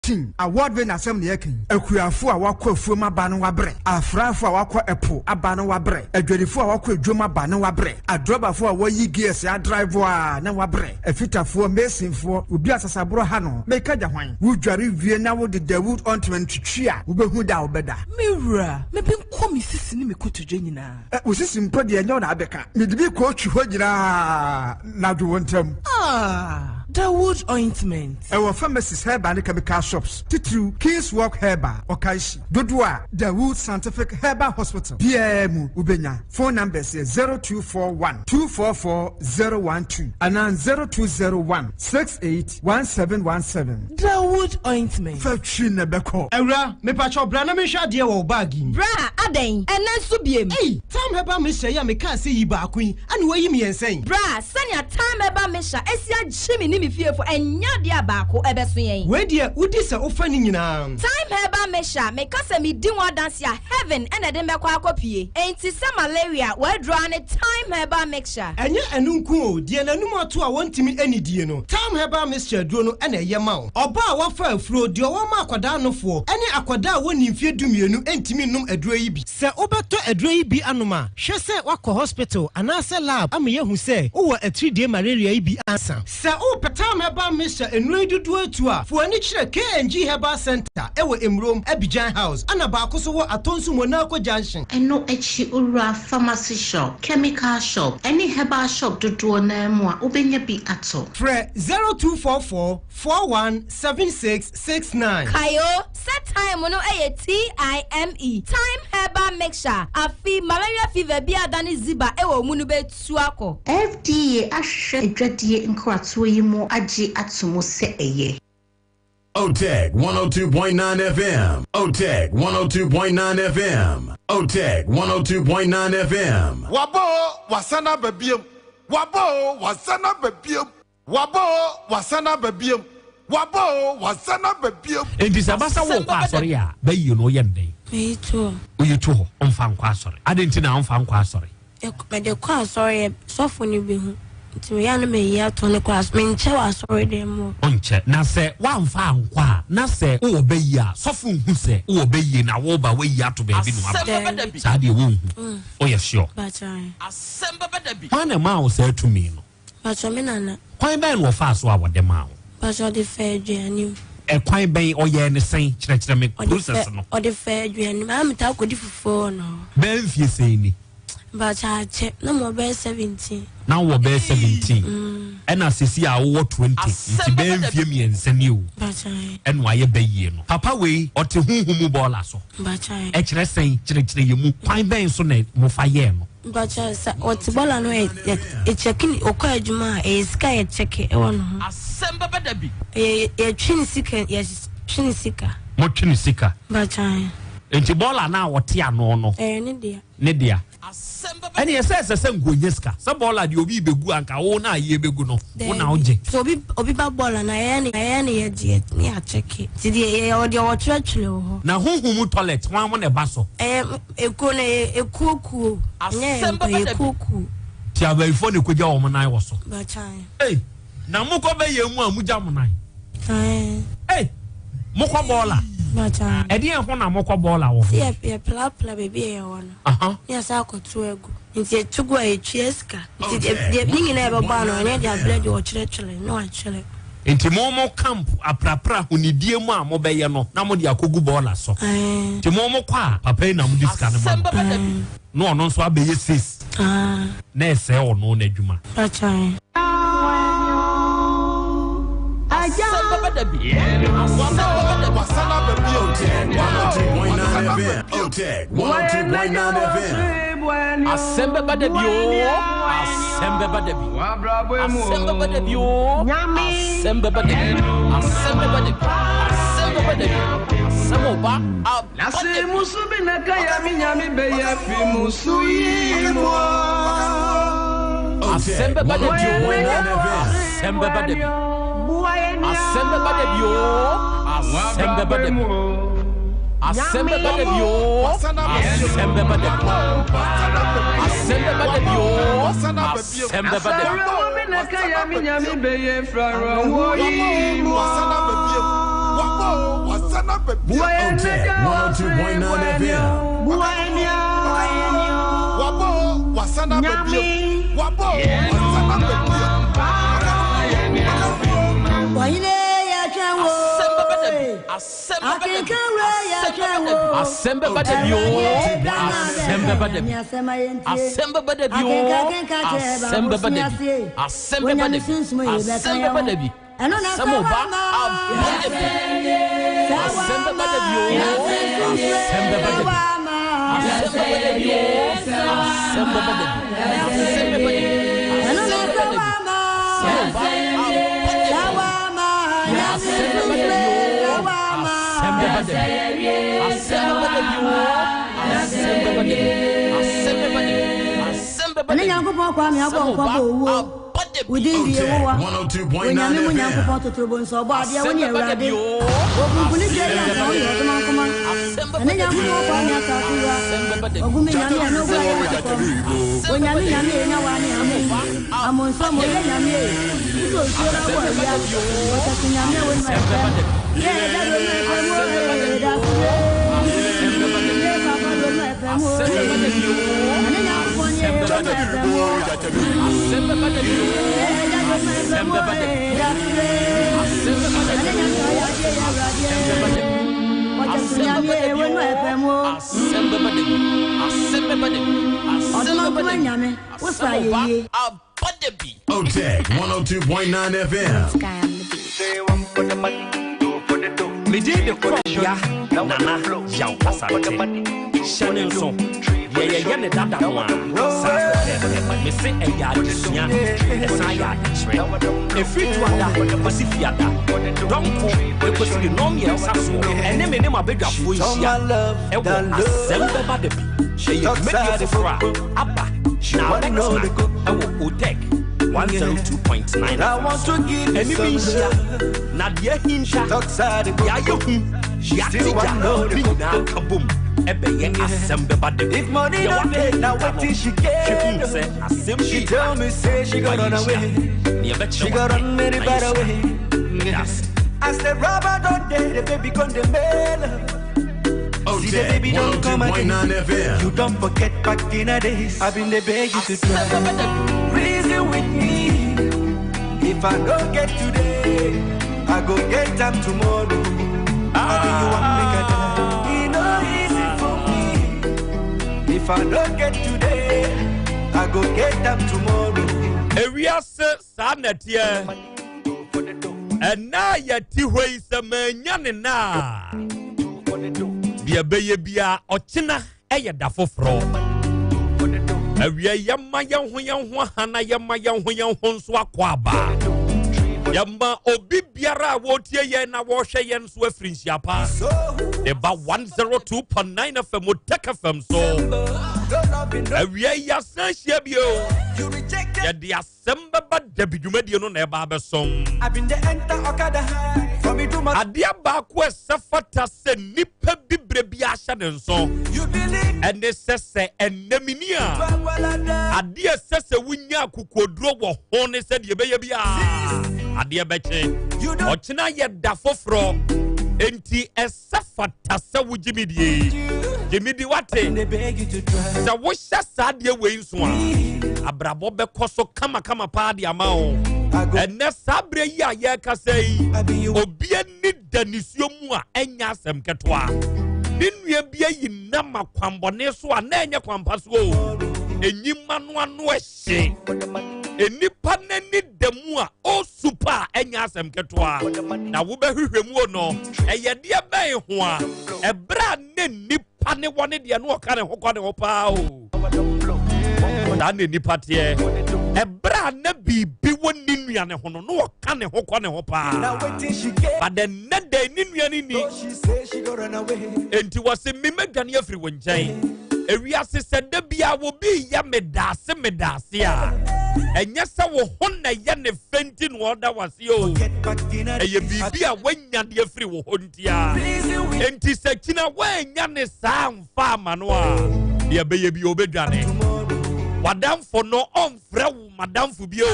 15 Award wei na asɛm na yɛka yi. Akuafo a wɔakɔ afuom aba no wɔabrɛ, afrafo a wɔakɔ ɛpo aba no wɔabrɛ, adwadifo a wɔakɔ adwam aba no wɔabrɛ, adrɔbafo a wɔayi gears adrive a na wɔabrɛ, afitafoɔ, masonfoɔ, obi a sasaborɔ ha no, meka gya hwan? Wodware wie na wode Dawood ointment twitwi a, wobɛhu da a wobɛda. Me wura, me benkum me sisi ne me kotodwe nyinaa. Ɛ, wo sisi mpo deɛ ɛnyɛ wo na abɛka. Mede bi kɔɔtwi hɔ nyinaa na dwo wo ntam. Ah, Dawood ointment. Ɛwɔ pharmacies, herbal ne chemical shops, titiriw King's Walk Herbal, Okaishie. Dodoɔ a Dawood Scientific Herbal Hospital biara mu wobɛnya. Phone numbers yɛ 0241 244 012 anaa 0201 68 1717. Dawood ointment. Fa twi na ɛbɛkɔ. Awura, mepakyɛw bra na menhwɛ adeɛ wɔ wo bag yi mu. Bra, adɛn? Ɛnnɛ nso biem? Ei, Tam Herbal Mixture yi a mekaa sɛ yi baako yi, ɛna woayi mmiɛnsa yi? Bra, sɛnea Tam Herbal Mixture asi agye me ne me fiefo, ɛnyɛ adeɛ a baako ɛbɛso yɛn. Wei deɛ, wodi sɛ wofa ne nyinaa. Thyme Herbal Mixture, meka sɛ medi ho adanse a, heaven na ɛde me bɛkɔ akɔpue. Enti sɛ malaria, w'aduro ara ne Thyme Herbal Mixture. Ɛnyɛ ɛno nko o, deɛ n'anum ato a wɔntumi nnidie no, Thyme Herbal Mixture aduro no na ɛyɛ ma wo. Ɔbaa a wafa afuro, deɛ ɔwɔ ma akwadaa nofoɔ, ne akwadaa a wɔnnii mfeɛ dumienu ntumi nnom aduro yi bi. Sɛ wobɛtɔ aduro yi bi anom a, hwɛ sɛ woakɔ hospital anaasɛ lab ama yɛahu sɛ wowɔ atiridie malaria yi bi ansa. Sɛ wopɛ Thyme Herbal Mixture nnuro yi dodoɔ atu a, fa w'ani kyerɛ KNG Herbal Centre wɔ Emurom, Abidjan House, ɛna baako nso wɔ Atonsu Monaco Junction. Ɛno akyi wowura pharmacy shop, chemical shop, ne herbal shop dodoɔ no ara mu a, wobɛnya bi atɔ. Frɛ 0244 41 76 69. Kae o, sɛ thyme no yɛ TIME, Thyme Herbal Mixture, afe malaria fever bi a adane ziba wɔ wo mu no bɛtu akɔ. FDA ahwehwɛ adwadie nkratoɔ yi mu agye ato mu sɛ ɛyɛ. Oteg 102.9 FM. Oteg 102.9 FM. Oteg 102.9 FM. Waba o, wasan aba biom. Waba o, wasan aba biom. Waba o, wasan aba biom. Waba o, wasan aba biom. Enti sɛ ɛba sɛ worekɔ asɔre a, bɛyie no woyɛ no dɛn? Meyi to hɔ. Woyi to hɔ, womfa nkɔ asɔre. Adɛn nti na womfa nkɔ asɔre? Mede kɔ asɔre a, sɔfo no behu. Nti meyɛ a na mayi ato no kɔ asɔre. Menkyɛ wɔ asɔredan mu hɔ. Wonkyɛ. Na sɛ woamfa ankɔ a, na sɛ wowɔ bɛyie a, sɔfo nhu sɛ wowɔ bɛyie na woreba woayi ato baabi na woaba. Saa deɛ wonhu. Woyɛ sure? Hwan na ɛmaa wo saa tumi no? Mpakyɛ me nana. Kwan bɛn na ɔfaa so a wɔde maa wo? Mpakyɛ ɔde faa aduane mu. Ɛkwan bɛn? Ɔyɛɛ no sɛn? Kyerɛkyerɛ me process no. Ɔde faa aduane mu. Aa metaa kɔdi fufuo wɔ ne hɔ. Bɛyɛ mfie sɛn ni? Mpakyɛ akyɛ. Na mewɔ bɛyɛ 17. Na wowɔ bɛyɛ 17. Ɛna sesi a wowɔ 20. Nti bɛyɛ mfie mmiɛnsa ni o. Mpakyɛ. Ɛna wayɛ bɛyie no. Papa wei ɔte honhom mu bɔɔla so. Mpakyɛ. Ɛkyerɛ sɛn? Kyerɛkyerɛ yɛ mu. Kwan bɛn so na mofa yɛɛ no? Mpakyɛw sɛ ɔte bɔla no ɛ yɛ kyɛke ne ɔkɔ adwuma a ɛyɛ sika yɛ kyɛke ɛwɔ ne ho. Asɛm bɛba da bi. Ɛyɛ yɛ twe ne sika yɛ twe ne sika. Mo twe ne sika. Mpakyɛw. Nti bɔla no a ɔte ano no. Ɛyɛ ne dea. Ne dea. Asɛm bɛba da bi. Ɛneɛ sɛ ɛsɛ sɛ nka ɔnya sika. Sɛ bɔla deɛ obi rebɛgu a nka wo na ayie bɛgu no wo na wogye. Daabi sɛ obi obi ba bɔla no a yɛyɛ ne yɛyɛ ne yɛ gye ne yɛ akyɛke nti deɛ yɛ yɛwɔ deɛ wɔtwerɛtwerɛ wɔ hɔ. Na honhom mu toilet hwan mo na ɛba so. Ɛyɛ Ekuo no ɛyɛ ekuo kuo. Ɛnyɛ yɛn Asɛm nko bɛba ɛyɛ da bi. ekuo kuo. Ti abayifoɔ na ekogya wɔn nan wɔ so. Bakyan. Ei na mokɔ bɛyɛ mu a mogya mo nan. Ae. Ei mokɔ bɔɔla. Bakyan. Ɛdeɛn ho na mokɔ bɔɔla wɔ ho? Sɛ yɛ yɛprapra baabi a yɛwɔ no. Aha. Ne yɛsan akɔto agu. Nti yɛto gu a yɛtua sika. Nti deɛ deɛ ne nyinaa yɛbɛbɔ ano ɛnyɛ deɛ abrɛ deɛ ɔkyerɛkyerɛ na wakyerɛ. Nti mo mo camp aprapra ahonidie mu a mobɛyɛ no na mode akɔgu bɔɔla so. Nti mo mo kɔ a papa yi na mode sika no ma no na ɔno nso abɛyɛ sis na ɛsɛe ɔno n'adwuma. Asɛm bɛba da bi oo, asɛm bɛba da bi. Asɛm bɛba da bi oo, asɛm bɛba da bi. Asɛm bɛba da bi, asɛm bɛba da bi. Asɛm ɔba aba da bi. Asɛm bɛba da bi oo, asɛm bɛba da bi. Asɛm bɛba da bi oo, asɛm bɛba da bi. Asɛm bɛba da bi oo, asɛm bɛba da bi. Asɛm bɛba da bi oo, asɛm bɛba da bi. aba biom. OTEC 102.9 FM. Wabɔ o, wasan aba biom. Wabɔ o, wasan aba biom. Ɔhene yɛtwɛn wo. Asɛm bɛba da bi. Asɛm bɛba da bi. Akenkan wura yɛtwɛn wo. Asɛm bɛba da bi oo. Asɛm bɛba da bi. Asɛm bɛba da bi oo. Asɛm bɛba da bi. Asɛm bɛba da bi. Asɛm bɛba da bi. Asɛm ɔba aba da bi. Asɛm bɛba da bi oo. Asɛm bɛba da bi. Asɛm bɛba da bi oo. Asɛm bɛba da bi. Asɛm bɛba da bi. Asɛm bɛba da bi. Asɛm ɔba aba da bi. Asɛm bɛba da bi oo. Asɛm bɛba da bi. Asɛm bɛba da bi oo. Asɛm bɛba da bi. Asɛm bɛba da bi. Asɛm bɛba da Ɛne bi. Nyankopɔn Kwame abɔ Asɛm nkwa ɔba bɔ owuo. aba da bi. Wo din de OTEC Yehowa. 102.9 Onyame mu FM. Nyankopɔn totorobo nso ɔbɔ adeɛ wo Asɛm ne bɛba da Awurade. bi oo. Okunku ne dua Asɛm yi ansa bɛba wo da yɛ bi. ɔdomankoma. Asɛm bɛba Ɛne da bi Nyankopɔn oo. Kwame asase wura. Asɛm bɛba da bi. Ɔgu me nyame ɛne ɔgu ayɛ nkɔm. Asɛm Onyame bɛba da bi. nyame enya wa ne Asɛm ame. ɔba Amonso aba mo da yɛ bi. nyame e. Nso nsuo na Asɛm wɔ bɛba awia. da bi oo. Wɔkyɛso nyame a wɔnima Asɛm bɛba ɛfɛm. da bi. Yɛ ɛda do no ɛfɛm o Asɛm bɛba da ee bi da oo. so. Asɛm bɛba da bi. Yɛ papa do no ɛfɛm o Asɛm bɛba da ee. bi oo. Ɛne Nyankopɔn ne Asɛm yɛ bɛba no da bi. ɛfɛm o. Asɛm bɛba da bi oo. Yɛ ɛda do no Asɛm ɛfɛm o bɛba da bi. ee da so. Asɛm bɛba da Ɛne bi nyame oo. ɔyɛ adeɛ yɛ awurade. Asɛm bɛba da bi. Wɔkyɛso Asɛm nyame bɛba da e bi wɔnima oo. ɛfɛm o. Asɛm bɛba da bi. Asɛm bɛba da bi. Asɛm bɛba Ɔdomankoma da bi. nyame wo Asɛm sa yɛ ɔba yie. aba da bi. OTEC 102.9 FM. Medin de Krɔbea Nana Yaw Asante. Hyɛ ne nso, deɛ yɛyɛ ne dada no a, saa pɛpɛɛpɛ. Mese ɛyɛ adesua, ɛsan yɛ adekyerɛ. Ɛfiri Duada kɔsi Fiada, dɔnko ɛkɔsi de nnɔnmiɛnsa soɔ, ɛne me ne m'abadwafoɔ nhyia ɛwɔ Asɛm Bɛba Da Bi. Ɛyɛ dwumadie foforɔ a aba na abɛtena ɛwɔ OTEC 102.9 FM so. Ɛne me nhyia na deɛ ahinta, deɛ ayɛ hu, deɛ ate gya ne nyinaa ka bom ɛbɛyɛ Asɛm Bɛba Da Bi. If money Deɛ no waka dey, now ahinta no, wetin she hwɛ get? hu sɛ asɛm She bi tell me say she ba got run yɛnhyia away. ne yɛbɛkyerɛ She got wade run many na bad yɛsua. away. Meda ase. As the rubber don't dey, the baby gone the mail. See the OTEC baby don't come again. 102.9 FM. You don't forget back in the days. I've been the beg you to Asɛm try. bɛba da bi. Reason with me. If I don't get today, I go get them tomorrow. I be you want make a die. It no easy for me. If I don't get today, I go get them tomorrow. Ewiase saa nɛteɛ ɛna a yɛte hɔ yi sɛ manya ne na a deɛ ɛbɛyɛ bia ɔkyena ɛyɛ da foforɔ. Awia yɛma yɛn ho yɛn ho ahana, yɛma yɛn ho yɛn ho nso akɔ aba. Yɛma obi biara a wɔretie yɛn na wɔrehwɛ yɛn nso afiri nhyia pa de ba 102.9 FM, Otec FM so. Awia yi yɛasan hyia bio, yɛde Asɛm Bɛba Da Bi dwumadie no na ɛba abɛsɔn. I been the enter Okada high from Iduma. Adeɛ baako a ɛsɛ fata sɛ nnipa bibire bi ahyɛ ne nso You believe ɛne sɛ ɛnɛmini a adeɛ ɛsɛ sɛ wonya akokoduro wɔ ho ne sɛ deɛ ɛbɛyɛ bi a adeɛ bɛkye ɔkyena yɛ da foforɔ, enti ɛsɛ fata sɛ wogye me die, gye me di wate. They beg you to try. Sɛ wohyɛ saa adeɛ wei nso a, abrabɔ bɛkɔ so kamakama paa de ama wo. Ɛnɛ saa berɛ yi a yɛrekasa yi, obi ani da nisuo mu a ɛnyɛ asɛm ketewa. Ne nua bi ayi nam akwanbɔne so a na ɛnyɛ kwampa so o, enyima no ano ɛhye. Enipa n'ani da mu a ɔsu pa a ɛnyɛ asɛm ketewa. Na wobɛhwehwɛ mu o no, ɛyɛ deɛ bɛn ho a ɛberɛ a ne nipa ne wɔ ne deɛ no ɔka ne ho kɔ ne ho paa o. Saa na nipa teɛ. Ɛberɛ a na biribi wɔ ne nua ne ho no, na ɔka ne ho kɔ ne ho paa. Now wetin she get? But ɛnnɛ da ne nua ne ni. Oh, she say she go run away. Enti wɔse memɛdwane afiri wo nkyɛn. Ewiase sɛ da bia wobi yɛ medaase medaase a, ɛnyɛ sɛ wo ho na ɛyɛ ne fɛ nti na ɔda wase o, ɛyɛ biribi a woanya de afiri wo hɔ nti a. Enti sɛ kyina woanya ne saa mfa ama no a, deɛ ɛbɛyɛ bi obɛdwane. Wadamfo no ɔmfrɛ wo madamfo bio,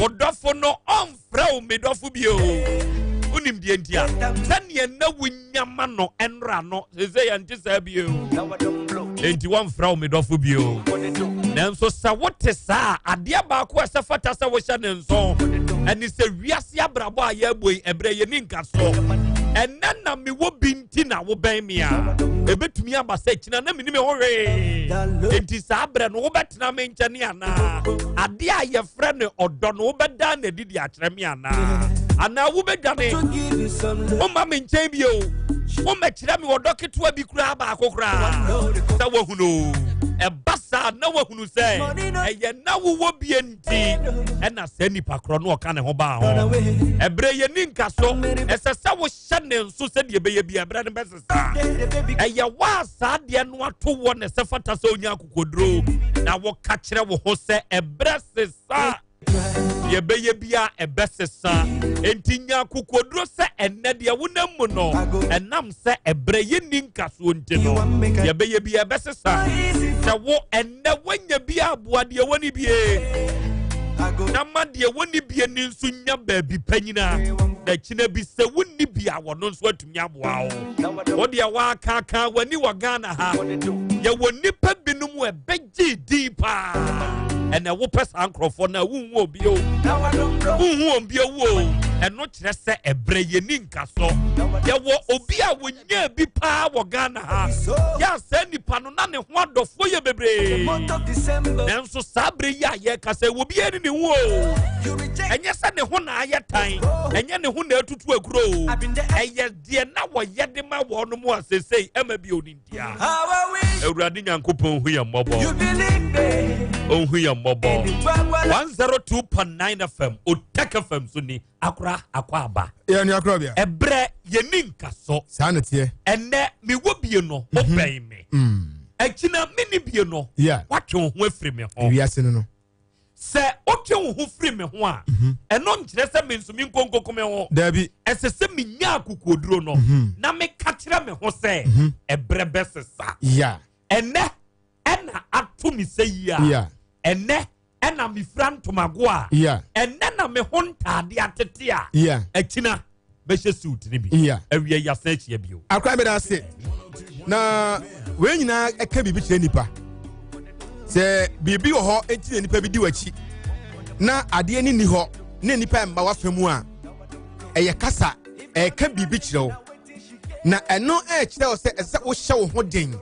wo dɔfo no ɔmfrɛ wo medɔfo bio. Wonim deɛ nti a? Sɛdeɛ na wonya ma no ɛnora no, seesei ɛnte saa bio. Enti wɔmfrɛ wo me dɔfo bio. Nanso sɛ wote saa a, adeɛ baako a ɛsɛ fata sɛ wohyɛ ne nso ɛne sɛ wiase abrabɔ a yɛrebɔ yi, ɛberɛ yɛni nkasoɔ. Ɛnɛ na mewɔ bi nti na wobɛn me a, ɛbɛtumi aba sɛ kyina na menim ho hwee. Enti saa berɛ no wobɛtena me nkyɛne anaa? Adeɛ a yɛfrɛ no ɔdɔ no wobɛdaa no adi de akyerɛ me anaa? Anaa wobɛdwane womma me nkyɛn bio? Wommɛkyerɛ me ɔdɔ ketewa bi koraa baako koraa sɛ woahunu? Ɛba saa na woahunu sɛ ɛyɛ na wowɔ bie nti ɛna saa nipa korɔ no ɔka ne ho baa ho. Ɛberɛ yɛni nka so, ɛsɛ sɛ wohyɛ ne nso sɛdeɛ ɛbɛyɛ bi ɛberɛ no bɛsesa. Ɛyɛ wo a saa adeɛ no ato wɔ na ɛsɛ fata sɛ onya akokoduro na woka kyerɛ wo ho sɛ ɛberɛ sesa. Deɛ ɛbɛyɛ bi a ɛbɛsesa. Enti nya akokoduro sɛ ɛnnɛ deɛ wonam mu no, ɛnam sɛ ɛberɛ yɛnni nkasoɔ nti no, deɛ ɛbɛyɛ bi a ɛbɛsesa. Sɛ wo ɛnnɛ woanya bi aboa deɛ wɔne bie, na ma deɛ wɔne bie no nso nya baabi pa nyina, na kyina bi sɛ wonni bi a wɔno nso atumi aboa wo. Wo deɛ woakaaka w'ani wɔ Ghana ha, yɛwɔ nnipa binom ɛbɛgye din paa, ɛnɛ wopɛ saa nkurɔfoɔ no a wonhu wɔn bio, wonhu wɔn bio wo. Ɛno kyerɛ sɛ ɛberɛ yɛni nka so. Yɛwɔ obi a wɔnyaa bi paa wɔ Ghana ha, yɛ a saa nipa no na ne ho adɔfoɔ yɛ bebree, nanso saa berɛ yi a yɛreka sɛ obiara ni ne ho o, ɛnyɛ sɛ ne ho na ayɛ tan, ɛnyɛ ne ho na atutu akuro o, ɛyɛ deɛ na wɔyɛ de ma wɔn mu a sesei ɛma bi oni ntia. Awurade Nyankopɔn hu yɛn mmɔbɔ, ɔnhu yɛn mmɔbɔ. 102.9 FM, Otek FM so ni. Akora akɔ aba. Yɛ nua korɔ bia. Ɛbrɛ yɛ ni nka so. Saa na teɛ. Ɛnɛ mi wɔ bie no, o bɛn mi. Ɛkyina mi ni bie no, watwe wo ho afiri mi ho. Ewiase no no. Sɛ wotwe wo ho firi me ho a, ɛno nkyerɛ sɛ me nso me nkonkonko me ho. Dabi. Ɛsɛ sɛ menya akokoduro no, na meka kyerɛ me ho sɛ ɛbrɛ bɛsesa. Ɛnɛ ɛna ato me sɛ yi a, ɛnɛ ɛna mefira ntomago a, ɛnɛ na me ho ntaade atete a, akyina bɛhyɛ suit no bi. Awia yi asan ahyia bio. Akora meda ase. Na wei nyinaa ɛka biribi kyerɛ nipa. Sɛ biribi wɔ hɔ enti na nipa bi di w'akyi na adeɛ ne ni hɔ na nipa mma w'afa mu a, ɛyɛ kasa, ɛka biribi kyerɛ wo. Na ɛno ɛkyerɛ wo sɛ ɛsɛ sɛ wohyɛ wo ho den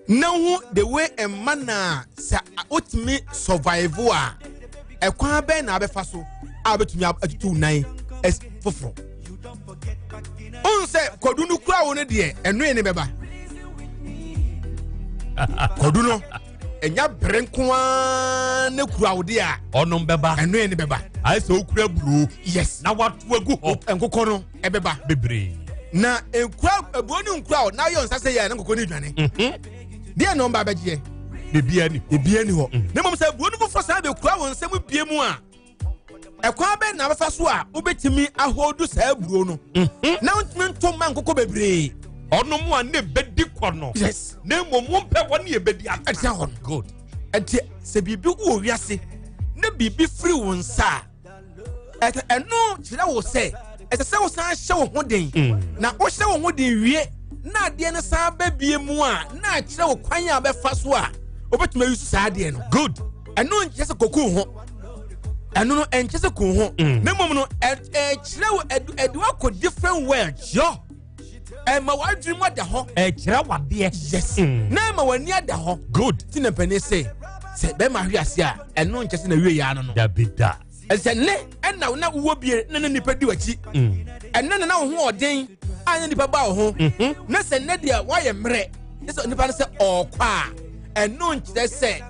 na hu the way mma na sɛ wotumi survive a, ɛkwan bɛn na abɛfa so a wobɛtumi atutu nan foforɔ. Wohu sɛ kwadu no kura wo no deɛ, ɛnoe ne bɛba. Kwadu no ɛnya bere nko ara ne kura wo deɛ a, ɔnom bɛba, ɛnoe ne bɛba. Ayɛ sɛ wokura aburo. Yes. Na wato agu hɔ. Nkokɔ no ɛbɛba bebree. Na nkura aburo ne nkura o, na ayɛ nsa sɛ yɛ na nkokɔ ne dwane. Deɛ na ɔmba abɛgyeɛ? Biribiara ni hɔ. Biribiara ni hɔ. Na mmom sɛ aburo no foforɔ saa bɛkura wɔn nsam bie mu a, ɛkwan bɛn na abɛfa so a wobɛtumi ahodu saa aburo no? Na wontumi nto mma nkokɔ bebree. Ɔno mu a ne bɛdi kɔ no. Yes. Na mmom wompɛ wɔn ne ɛbɛdi atena. Ɛtena hɔ no. Good. Ɛnti sɛ biribi wɔ wiase na biribi firi wo nsa a, ɛno kyerɛ wo sɛ ɛsɛ sɛ wosan hyɛ wo ho den. Na wohyɛ wo ho den wie na adeɛ no san bɛbie mu a, na akyerɛ wo kwan a bɛfa so a wobɛtumi ayi so saa adeɛ no. Good. Ɛno nkyerɛ sɛ kɔku ho. Ɛno no ɛnkyerɛ sɛ ku ho. Na mmom no ɛkyerɛ wo ɛde wakɔ different world. Sure. Ɛma w'adwene mu ada hɔ. Ɛkyerɛ w'adeɛ. Yes. Na ɛma w'ani ada hɔ. Good. Ti na mpanin se sɛ bɛrima ahwe ase a, ɛno nkyɛ sɛ na wie yɛ ano no. Dabi da. Ɛsɛ ne ɛna na wowɔ bie na ne nipa di w'akyi. Ɛnɛ na na wo ho ɔden a ne nipa ba wo ho. Na sɛ ne deɛ woayɛ mmerɛ, ne sɛ nipa no sɛ ɔɔkɔ a, ɛno nkyerɛ sɛ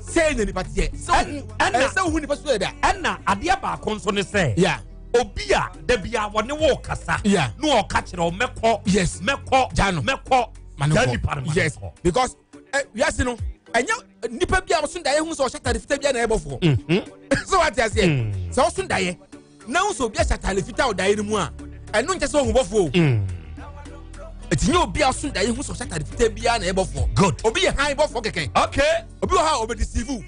sɛ na nipa teɛ. Sɛ ɛsɛ wohu nipa so yɛ da. Ɛna adeɛ baako nso ne sɛ. Obi a dabi a wɔne wo kasa. Na ɔka kyerɛ wo mɛkɔ. Yes. Mɛkɔ. Gya no. Mɛkɔ. Gya nipa no ma Yes. no kɔ. Because wiase no ɛnyɛ nipa bi a ɔso daeɛ hu sɛ ɔhyɛ atade fitaa bi a na ɛyɛ bɔfoɔ. So wate aseɛ? Sɛ ɔso daeɛ na hu sɛ obi ahyɛ atade fitaa wɔ daeɛ no mu a, ɛno nkyɛ sɛ ɔhu bɔfoɔ o. Ɛti nyɛ obi a ɔso daeɛ hu sɛ ɔhyɛ atade fitaa bi a na ɛyɛ bɔfoɔ. Good. Obi yɛ han bɔfoɔ kɛkɛ. Okay. Obi wɔ hɔ a ɔbɛdeceive wo.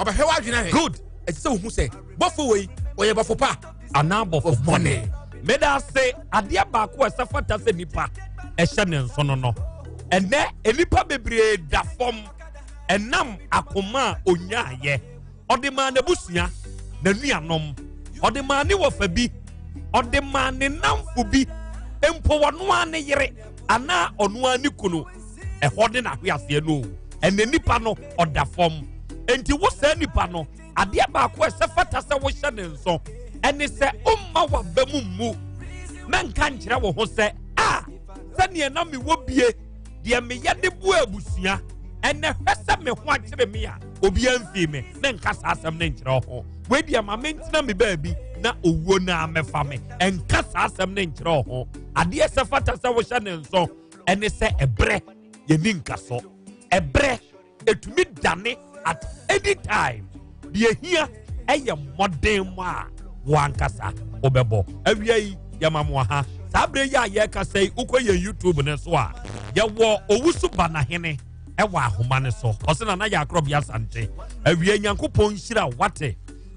Ɔbɛhwɛ w'adwene ahwɛ. Good. Ɛti sɛ ohu sɛ bɔfoɔ wei ɔyɛ bɔfo pa anaa bɔfo bɔne. Meda ase adeɛ baako a ɛsɛ fata sɛ nipa ɛhyɛ ne nso no no. Ɛnɛ nnipa bebree da fam ɛnam akoma a onyaayɛ. Ɔde maa n'abusua, n'anuanom, ɔde maa ne wɔfa bi, ɔde maa ne namfo bi, mpo ɔno ara ne yere anaa ɔno ara ne kunu. Ɛhɔ ne n'ahweaseɛ no o. Ɛnɛ nipa no ɔda fam. Enti wo saa nipa no Adeɛ baako a ɛsɛ fata sɛ wohyɛ ne nso ɛne sɛ womma w'aba mu mmu. Mɛnka nkyerɛ wo ho sɛ, a sɛdeɛ na mewɔ bie, deɛ meyɛ de boa abusua, ɛnɛ hwɛ sɛ me ho akyere me a obiara mfii me. Mɛnka saa asɛm no nkyerɛ wo ho. Wei deɛ ma mentena me baabi na owuo no ara mɛfa me. Ɛnka saa asɛm no nkyerɛ wo ho. Adeɛ ɛsɛ fata sɛ wohyɛ ne nso ɛne sɛ ɛberɛ yɛni nkaso. Ɛberɛ ɛtumi dane at any time deɛ hia ɛyɛ mmɔden mu a wo ankasa wobɛbɔ awia yi yɛma mo aha saa berɛ yi a yɛrekasa yi wokɔ yɛn youtube no so a yɛwɔ owusu banahene ɛwɔ ahoma no so ɔsɛ nana yɛ akorɔbea asante awia nyankopɔn nhyira wate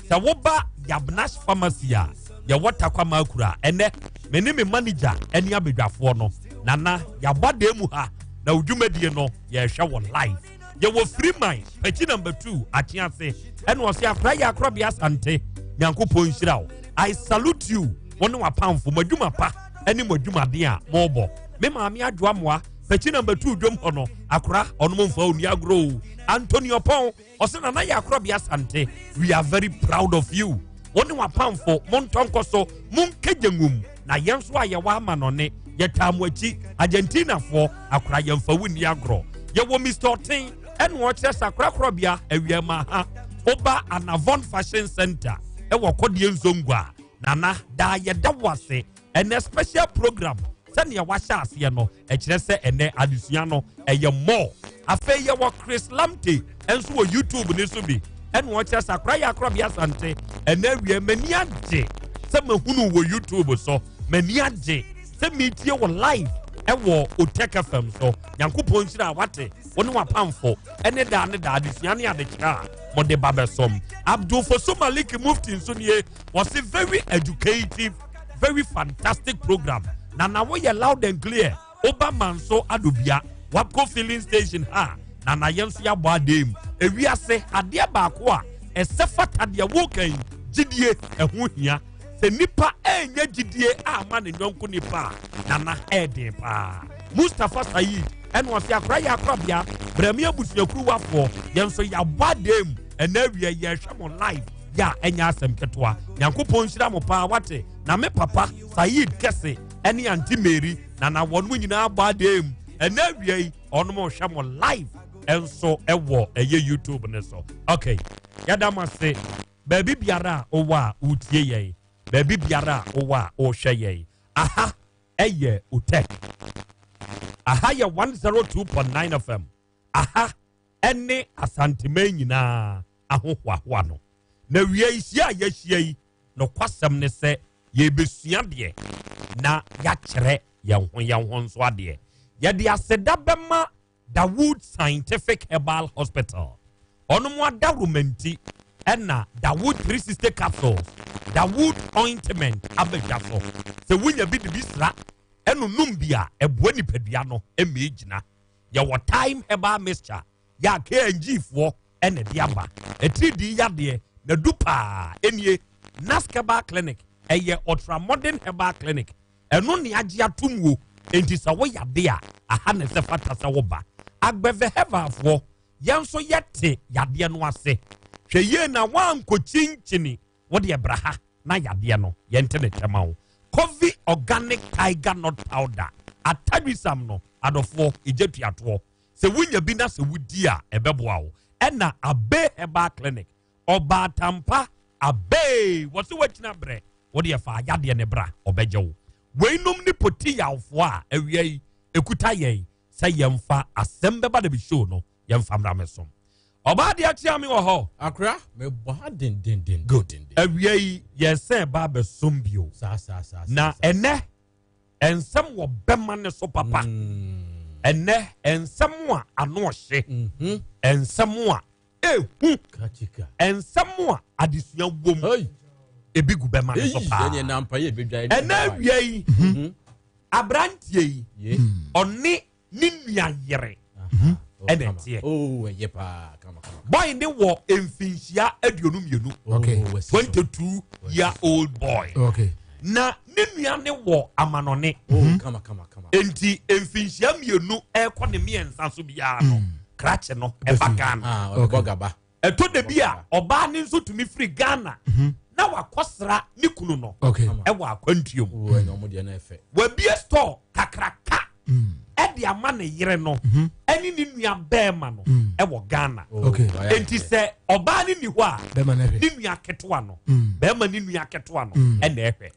sɛ woba yabnash pharmacy a yɛwɔ takwa makura ɛnɛ me ne me manager ɛne abadwafoɔ no nana yɛabɔ adan mu ha na wo dwumadie no yɛhwɛ wɔ live yɛwɔ freeman pakyi number 2 akye ase ɛna ɔse akora yɛ akorɔbea asante nyankopɔn nhyira wo i salute you wo ne wapamfo mo adwuma pa ɛne mo adwumaden a mobɔ me maame adwoa mmoa pakyi number 2 dwom hɔ no akora ɔnom mfa onni agorɔ o antonio pɔn ɔsɛ nana yɛ akorɔbea asante we are very proud of you wo ne wapamfo montɔ nkɔ so monkɛgye nwom na yɛn nso a yɛwɔ ama no ne yɛtaa mo akyi argentinafoɔ akora yɛmfa wo nni agorɔ yɛwɔ mr ɔten ɛna ɔkyerɛ sɛ akorakorɔbea awia ma ha woba anavon fashion center ɛwɔ kɔdeɛ nzongo a nana daa yɛda wo ase ɛnɛ special program sɛnea wahyɛ aseɛ no ɛkyerɛ sɛ ɛnɛ adesua no ɛyɛ more afei yɛwɔ chris lamte nso wɔ youtube ne so bi ɛna ɔkyerɛ sɛ akora yɛ akorabea asante ɛnɛ awie m'ani agye sɛ mahunu wɔ youtube so m'ani agye sɛ metie wɔ live ɛwɔ otek fm so nyankopɔn nhyira a wate wo ne wapamfo ɛne daa ne daa adesua ne adekyerɛ a mode ba bɛsom abdul foso malik mufti nso nie wɔse very educative very fantastic program na na woyɛ loud and clear woba manso adobia wapco filling station ha na na yɛn nso yɛabɔ adeɛ mu ewiase adeɛ baako a ɛsɛ fata deɛ woka yi gyidie ɛho hia sɛ nipa ɛnyɛ gyidie ama ne nyɔnko nipa a nana ɛɛden paa mustapha saeed ɛna ɔse akora yɛ akorabea brɛmi abusuakuruwafoɔ yɛn nso yɛabɔ adeɛ mu ɛna awie yɛhwɛ mo live yɛ a ɛnyɛ asɛm ketewa nyankopɔn nhyira mo paa wate na me papa saeed kɛse ɛne ante mary na na wɔn nyinaa bɔ adeɛ mu ɛna awia yi ɔnom hwɛ mo live ɛnso ɛwɔ ɛyɛ youtube ne so okay yɛda mo ase baabi biara a wowɔ a wotie yɛn baabi biara a wowɔ a wohwɛ yɛn aha ɛyɛ otek aha yɛ 102.9 fm aha ɛne asanteman nyinaa ahohoahoa no na wie hyia a yɛahyia yi nokwasɛm ne sɛ yɛbɛsua deɛ na yɛakyerɛ yɛn ho yɛn ho nso adeɛ yɛde aseda bɛma dawood scientific herbal hospital ɔno mu adaworoma ɛna dawood 360 capsules dawood ointment abɛdwa so sɛ wonya bi de bi sra ɛno num bi a ɛboa nipadua no ɛma egyina yɛwɔ time herbal mixture yɛ a kng foɔ ɛna ɛde aba ɛtiri di yadeɛ na du paa ɛnie nask herbal clinic ɛyɛ ultra modern herbal clinic ɛno ne agye atom wo enti sɛ woyade a aha ne sɛ fata sɛ woba agbɛvɛ herbalfoɔ yɛn nso yɛte yadeɛ no ase hwɛ yie na woankɔkyinkyini wode ɛbra ha na yadeɛ no yɛnte ne tɛma wo covi organic tiger nut powder atadwisam no adɔfoɔ ɛgya tuatoɔ sɛ wonya bi na sɛ wodi a ɛbɛboa wo ɛna abe herbal clinic ɔbaatampa abe wɔsɛ woakyina berɛ wode ɛfa ayadeɛ ne bra ɔbɛgye wo weinom ne poti yawfoɔ a awia yi ɛkuta yɛn sɛ yɛmfa asɛm bɛba da bi show no yɛmfa mmra mɛsom ɔbaa deɛ akyea me wɔ hɔ akora mebɔ ha dendenden good awia yi yɛsɛ ba abɛsom bio saa saa saa na ɛnɛ nsɛm wɔ bɛma ne so papa ɛnɛ nsɛm a ano ɔhye nsɛm a ehu nsɛm a adesua wom Ebi gu bɛma no so paa. Ɛnɛ awia yi, aberanteɛ yi, ɔne ne nua yere ɛna ɛteɛ. Oh, boy ne wɔ mfinhyia 22. 22 year old boy. Na ne nua ne wɔ amanɔne. Oh, Enti mfinhyia 2 ɛkɔ ne 3 so biara no, krakye no ɛba Ghana. Ah, Ɛtɔ da bi a ɔbaa ne nso tumi firi Ghana na wakɔsra ne kunu no ɛwɔ akwantuo mu. Wabie store kakraka ɛde ama ne yere no ɛne ne nua bɛrima no ɛwɔ Ghana. Enti sɛ ɔbaa ne ni hɔ a, ne nua ketewa no, bɛrima ne nua ketewa no ɛna ɛhwɛ.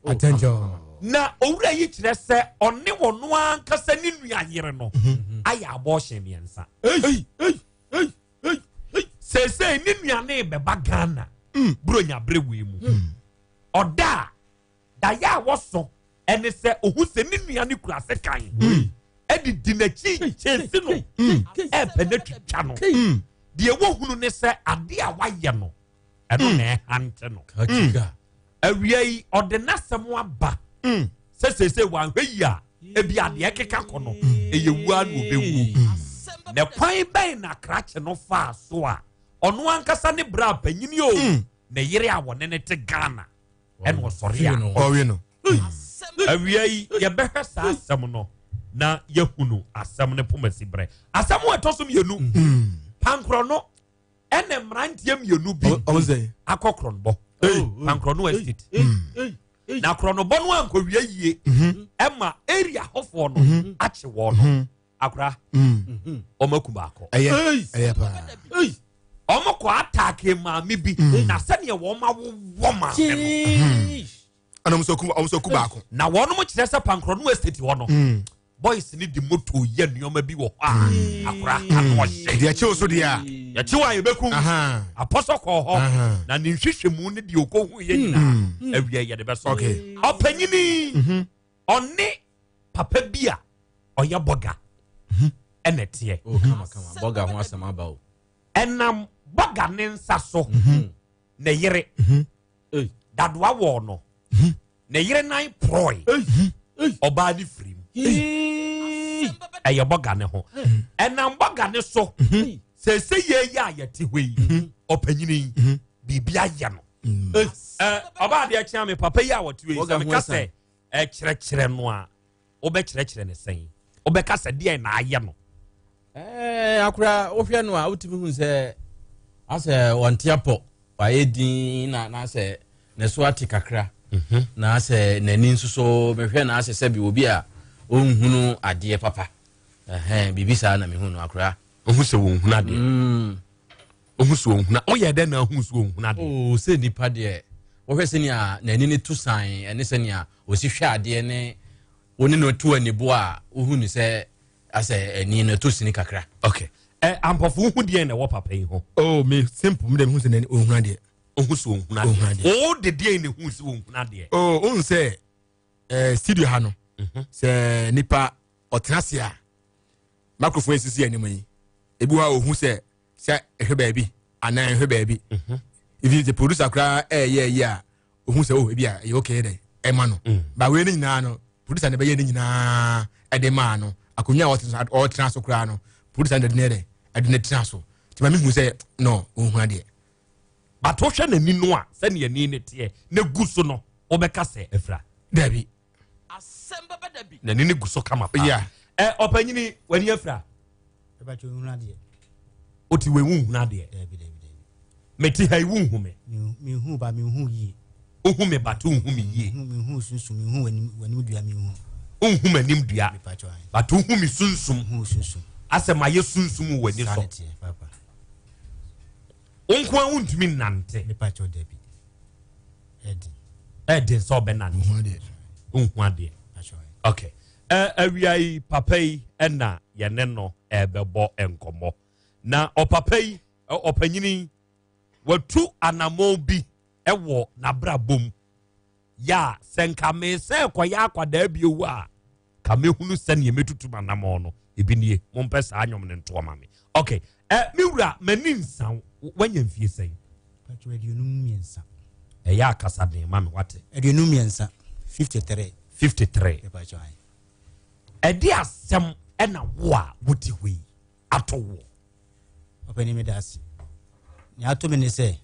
Na owura yi kyerɛ sɛ ɔne wɔn ankasa ne nua yere no ayɛ abortion 3. Seesei ne nua ne bɛba Ghana buronya bere wei mu. Ɔda a daeɛ a wɔso ɛne sɛ ohu sɛ ne nua ne kura se kan ɛde di n'akyi kyɛnse no ɛpɛ ne twitwa no. Deɛ wɔhunu ne sɛ adeɛ a wayɛ no ɛno na ɛhante no. Awia yi ɔde n'asɛm aba sɛ seesei wanhwɛ yi a ebi adeɛ keka kɔ no ɛyɛ wua na ɔbɛwu. Na kwan bɛn na krakye no faa so a ɔno ankasa ne bra panyini o ne yere a wɔne ne te Ghana ɛna ɔsɔre a ɔwe no. Awia yi yɛbɛhwɛ saa asɛm no na yɛhunu asɛm no pomasi berɛ. Asɛm a ɛtɔ so 2, pankorɔ no ɛna mmeranteɛ 2 bi akɔ korɔnobɔ. Pankorɔno estate. Na korɔnobɔ no ankɔwie yie ɛma area hɔfoɔ no akye wɔn no. Akora ɔmo aku baako. Ɛyɛ paa. Ɔmo kɔ ataake maame bi na sɛdeɛ wɔn awowɔ maame no. Ɛna ɔmo nso aku baako. Na wɔn mo kyerɛ sɛ pankorɔno estate hɔ no, boys ni di moto yɛ nneɛma bi wɔ hɔ a akora ano ɔhyɛ. Deɛ ɛkyew so deɛ a. Yɛkyew a yɛbɛkum. Apɔsɔ kɔɔ hɔ na ne nhwehwɛmu ne deɛ ɔkɔhu yɛ nyinaa awia yɛde bɛsɔ. Ɔpanyini ɔne papa bi a ɔyɛ bɔga ɛna ɛteɛ. Bɔga ho asɛm aba o. Ɛnam bɔga ne nsa so ne yere dadoa wɔ no ne yere nan porɔe ɔbaa ne firim. Ɛyɛ bɔga ne ho. Ɛnam bɔga ne so sɛsɛ yɛ yɛ a yɛte hɔ yi ɔpanyini biribi ayɛ no. Ɔbaa deɛ kyea me papa yi a wɔte hɔ yi sɛ meka sɛ ɛkyerɛkyerɛ no a wobɛkyerɛkyerɛ ne sɛn? Wobɛka sɛ deɛ na ayɛ no? Akora wohwɛ no a wotumi hu sɛ asɛ wɔnte apɔ wayɛ din na asɛ ne so ate kakra na asɛ n'ani nso so mehwɛ na asɛ sɛbi obi a ɔnhunu adeɛ papa. Biribi saa na mehu no akora. Ohu sɛ wɔnhunu adeɛ. Ohu sɛ wɔnhunu. Woyɛ dɛn na ahu sɛ wɔnhunu adeɛ? Oh, sɛ nipa deɛ wohwɛ sɛnea n'ani ne to san ɛne sɛnea ɔsi hwɛ adeɛ ne wo ne no to anibo a wohu no sɛ asɛ ani no to sini kakra. Okay. Ampɔfo wohu deɛ na ɛwɔ papa yi ho? Oh, me simple me deɛ mehu sɛ n'ani ɔnhunu adeɛ. Ohu sɛ ɔnhunu adeɛ. Wo de deɛ na ehu sɛ ɔnhunu adeɛ? Oh, wohu sɛ studio ha no sɛ nipa ɔtena ase a microphone esisi anim yi ebi hɔ a ohu sɛ sɛ ɛhwɛ baabi anaa ɛhwɛ baabi. Even the producer koraa ɛyɛ ɛyɛ a ohu sɛ oh ebi a ɛyɛ okay dɛ ɛma no. Ba wei ne nyinaa no producer ne bɛyɛ ne nyinaa ɛde maa no akonnwa a ɔtena so koraa no producer ne de ne dɛ ɛde ne tena so. Nti ma mi hu sɛ no ohun adeɛ. But wohwɛ n'ani no a sɛnea ani ne teɛ ne gu so no wobɛka sɛ afira. Dabi. N'ani ne gu so kama paa. Yeah. Ɔpanyini w'ani afira. Oti wei wonhunu adeɛ. Mete ha yi wonhu me. Mehu ba mehu yie. Wohu me but wonhu me yie. Mehu sunsum mehu w'anim dua mehu. Wonhu m'anim dua. But wohu me sunsum. Mehu sunsum. Asɛ mayɛ sunsum wɔ w'ani so. Wo nko a wontumi nnante. Ɛden sɛ ɔbɛnante. Wonhu adeɛ. Okay. Awia yi papa yi ɛna yɛne no ɛbɛbɔ nkɔmmɔ. Na ɔpapa yi ɔpanyini watu anammɔn bi ɛwɔ n'abrabɔ mu. Ya sɛ nka me sɛ kɔyɛ akwadaa bi ewu a ka mehunu sɛnea metutu m'anammɔn no ebi nie. Mompɛ saa nnwom no ntoɔ ma me. Okay. Me wura m'ani nsa wanya mfie sɛn? 53. Ɛyɛ akasa den ma me wate. 53, 53. 53. Ɛde asɛm ɛna wo a wote hɔ yi ato woɔ. Ɔpɛni meda ase. Nea ato me ne sɛ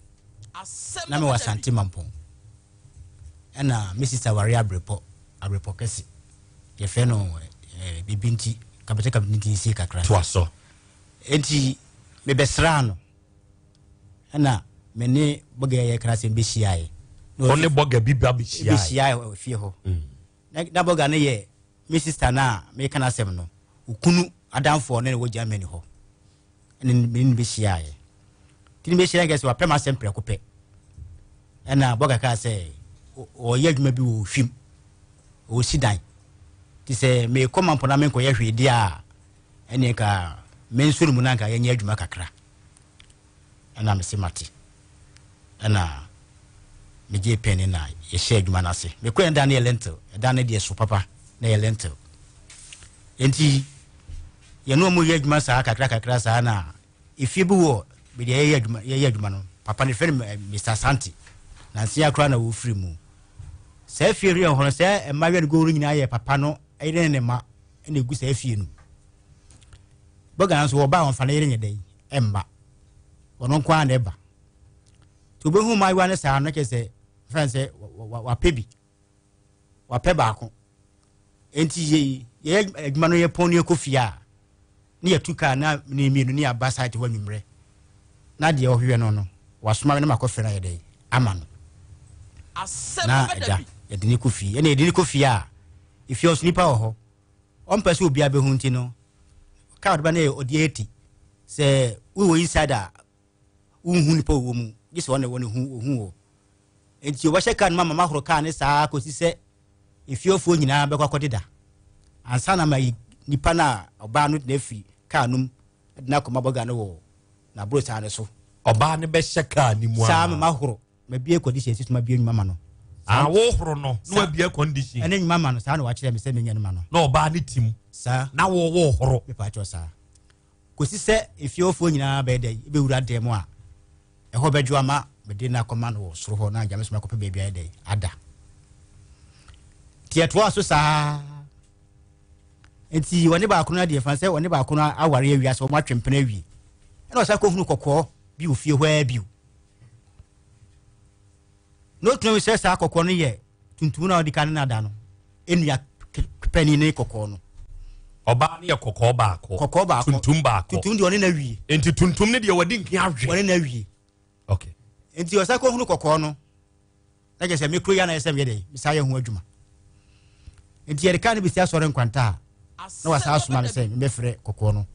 na mewɔ Asante Mampɔn ɛna me sista ware abrepɔ abrepɔ kɛse yɛfrɛ no eh, biribi nti kapɛtɛ kapɛtɛ nti nsie kakra. Toa so. Enti mebɛsraa no ɛna me ne bɔga yɛ kra sɛm bɛhyiaeɛ. Ɔne bɔga bi ba bɛhyiaeɛ. Bɛhyiaeɛ wɔ fie hɔ. Na bɔga no yɛ me sista no a meka no asɛm no okunu adamfoɔ ne wɔ Germany hɔ ɛne me ne no bɛhyiaeɛ. Nti ne bɛhyia nkɛ sɛ wapɛ m'asɛm prɛko pɛ. Ɛna bɔga kaa sɛ ɔyɛ adwuma bi wɔ Ohwim, ɔsi dan. Nti sɛ mekɔ Mampɔ na menkɔyɛ hwee deɛ a ɛneɛ nka menso no mu na nka yɛnyɛ adwuma kakra. Ɛna mese mate. Ɛna megyee pɛn ne na yɛhyɛ adwuma no ase. Mekɔɛ no da no yɛ lentil, ɛda no deɛ so papa na yɛ lentil. Nti yɛne ɔmo yɛ adwuma saa kakra kakra saa na efie bi wɔ baabi a yɛyɛ adwuma yɛyɛ adwuma no papa no fɛ no eh, Mr. Asante nansi akora na wɔfiri mu. Saa fie no yɛ hɔ no sɛ mmaayewa no goro nyinaa yɛ papa no yere ne ne mma na egu saa fie no. Bɔga nso wɔba a wɔmfa ne yere nyɛ dɛn ɛmma ɔno nko ara na ɛba. Nti wobɛhu mmaayewa no saa no kyerɛ sɛ fɛn sɛ wapɛ bi wapɛ baako. Nti yɛ yɛyɛ adwuma no yɛpɔn no yɛkɔ fie a ne yɛtu kaa na ne mmienu ne yɛaba site hɔ anwummerɛ na deɛ ɔhwehwɛ no no wasoma me na makɔfrɛ no ayɛ dɛn ama no na ɛda yɛde ne kɔ fie ɛna yɛde ne kɔ fie a efie ɔso nipa wɔ hɔ ɔmpɛ sɛ obiara bɛhu nti no kaa ɔde ba no yɛ ɔde ati sɛ wowɔ inside a wonhu nipa wɔ mu gye sɛ ɔne wɔ ne hu ohu wɔ nti wɔhyɛ kaa no ma mama horo kaa ne saa kɔsi sɛ efiefoɔ nyinaa bɛkɔ akɔdeda ansa na ma yi nipa no a ɔbaa no na afiri kaa no mu de no akɔma bɔga no wɔ n'aborosaa no so. Ɔbaa no bɛhyɛ kaa no mu saa mama horo mabie condition si so mabie nnwuma ma no. Ah, wo horo no na wabie condition. Ɛne nnwuma ma no saa na wakyerɛ me sɛ menyɛ no ma no. Na ɔbaa no tim. Saa. Na wo wo horo. Mepa kyɛw saa. Kɔsi sɛ efiefoɔ nyinaa bɛyɛ dɛ ebɛwura dan mu a ɛhɔ bɛdwo ama mede no akɔma no wɔ soro hɔ na agya me so makɔpɛ baabi ayɛ dɛ ada. Nti ɛtoa so saa. Nti wɔne baako no adeɛ fa sɛ wɔne baako no aware awie asɛ wɔn atwe mpena awie. Ɛna ɔsan kɔhunu kɔkɔɔ bi wɔ fie hɔ ara bio. Na otumi sɛ saa kɔkɔɔ no yɛ tuntum na ɔde ka ne nada no enua panin ne kɔkɔɔ no. Ɔbaa no yɛ kɔkɔɔ baako. Kɔkɔɔ baako. Tuntum baako. Tuntum deɛ ɔne na wie. Nti tuntum ne deɛ wɔde nkin awe. Wɔne na wie. Okay. Nti ɔsan kɔhunu kɔkɔɔ no na kyerɛ sɛ mekuro yi ana ɛsɛ meyɛ dɛ mesa yɛ ho adwuma. Nti yɛde kaa no bɛsi asɔre nkwanta a na wasan asoma me sɛ mebɛfrɛ kɔkɔɔ no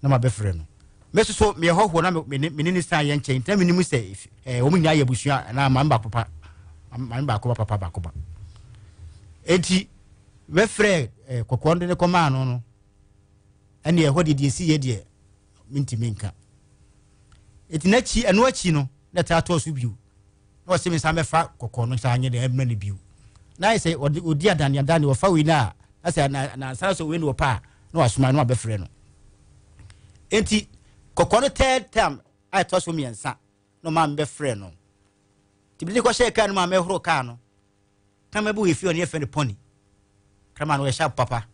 na mabɛfrɛ no. Me soso meyɛ hɔhoɔ na me ne ne san yɛ nkyɛn nti na menim sɛ eh, wɔn nyinaa yɛ abusua anaa maame baako pa maame baako ba papa baako ba. Enti bɛfrɛ eh, kɔkɔɔ no de ne kɔmaa no no ɛne ɛhɔ deɛ deɛ ɛsi yɛ deɛ mentumi nka. Enti n'akyi ɛno akyi no na ɛtaa tɔɔ so bio na ɔse me nsa mɛfa kɔkɔɔ no saa nyɛ dɛ ɛmmerɛ no bio na ayɛ sɛ ɔde ɔdi adane adane ɔfa wei no a na sɛ na na ansa sɛ wei no ɔpɛ a na wasoma no abɛfrɛ no enti kɔkɔɔ no third term a ɛtɔ so mmiɛnsa na ɔmaa me bɛfrɛ no nti mede kɔhyɛɛ kaa no mu a mɛhoro kaa no Kraman bi wɔ efie hɔ no yɛfrɛ no pɔni. Kraman no ɔyɛ sharp papa.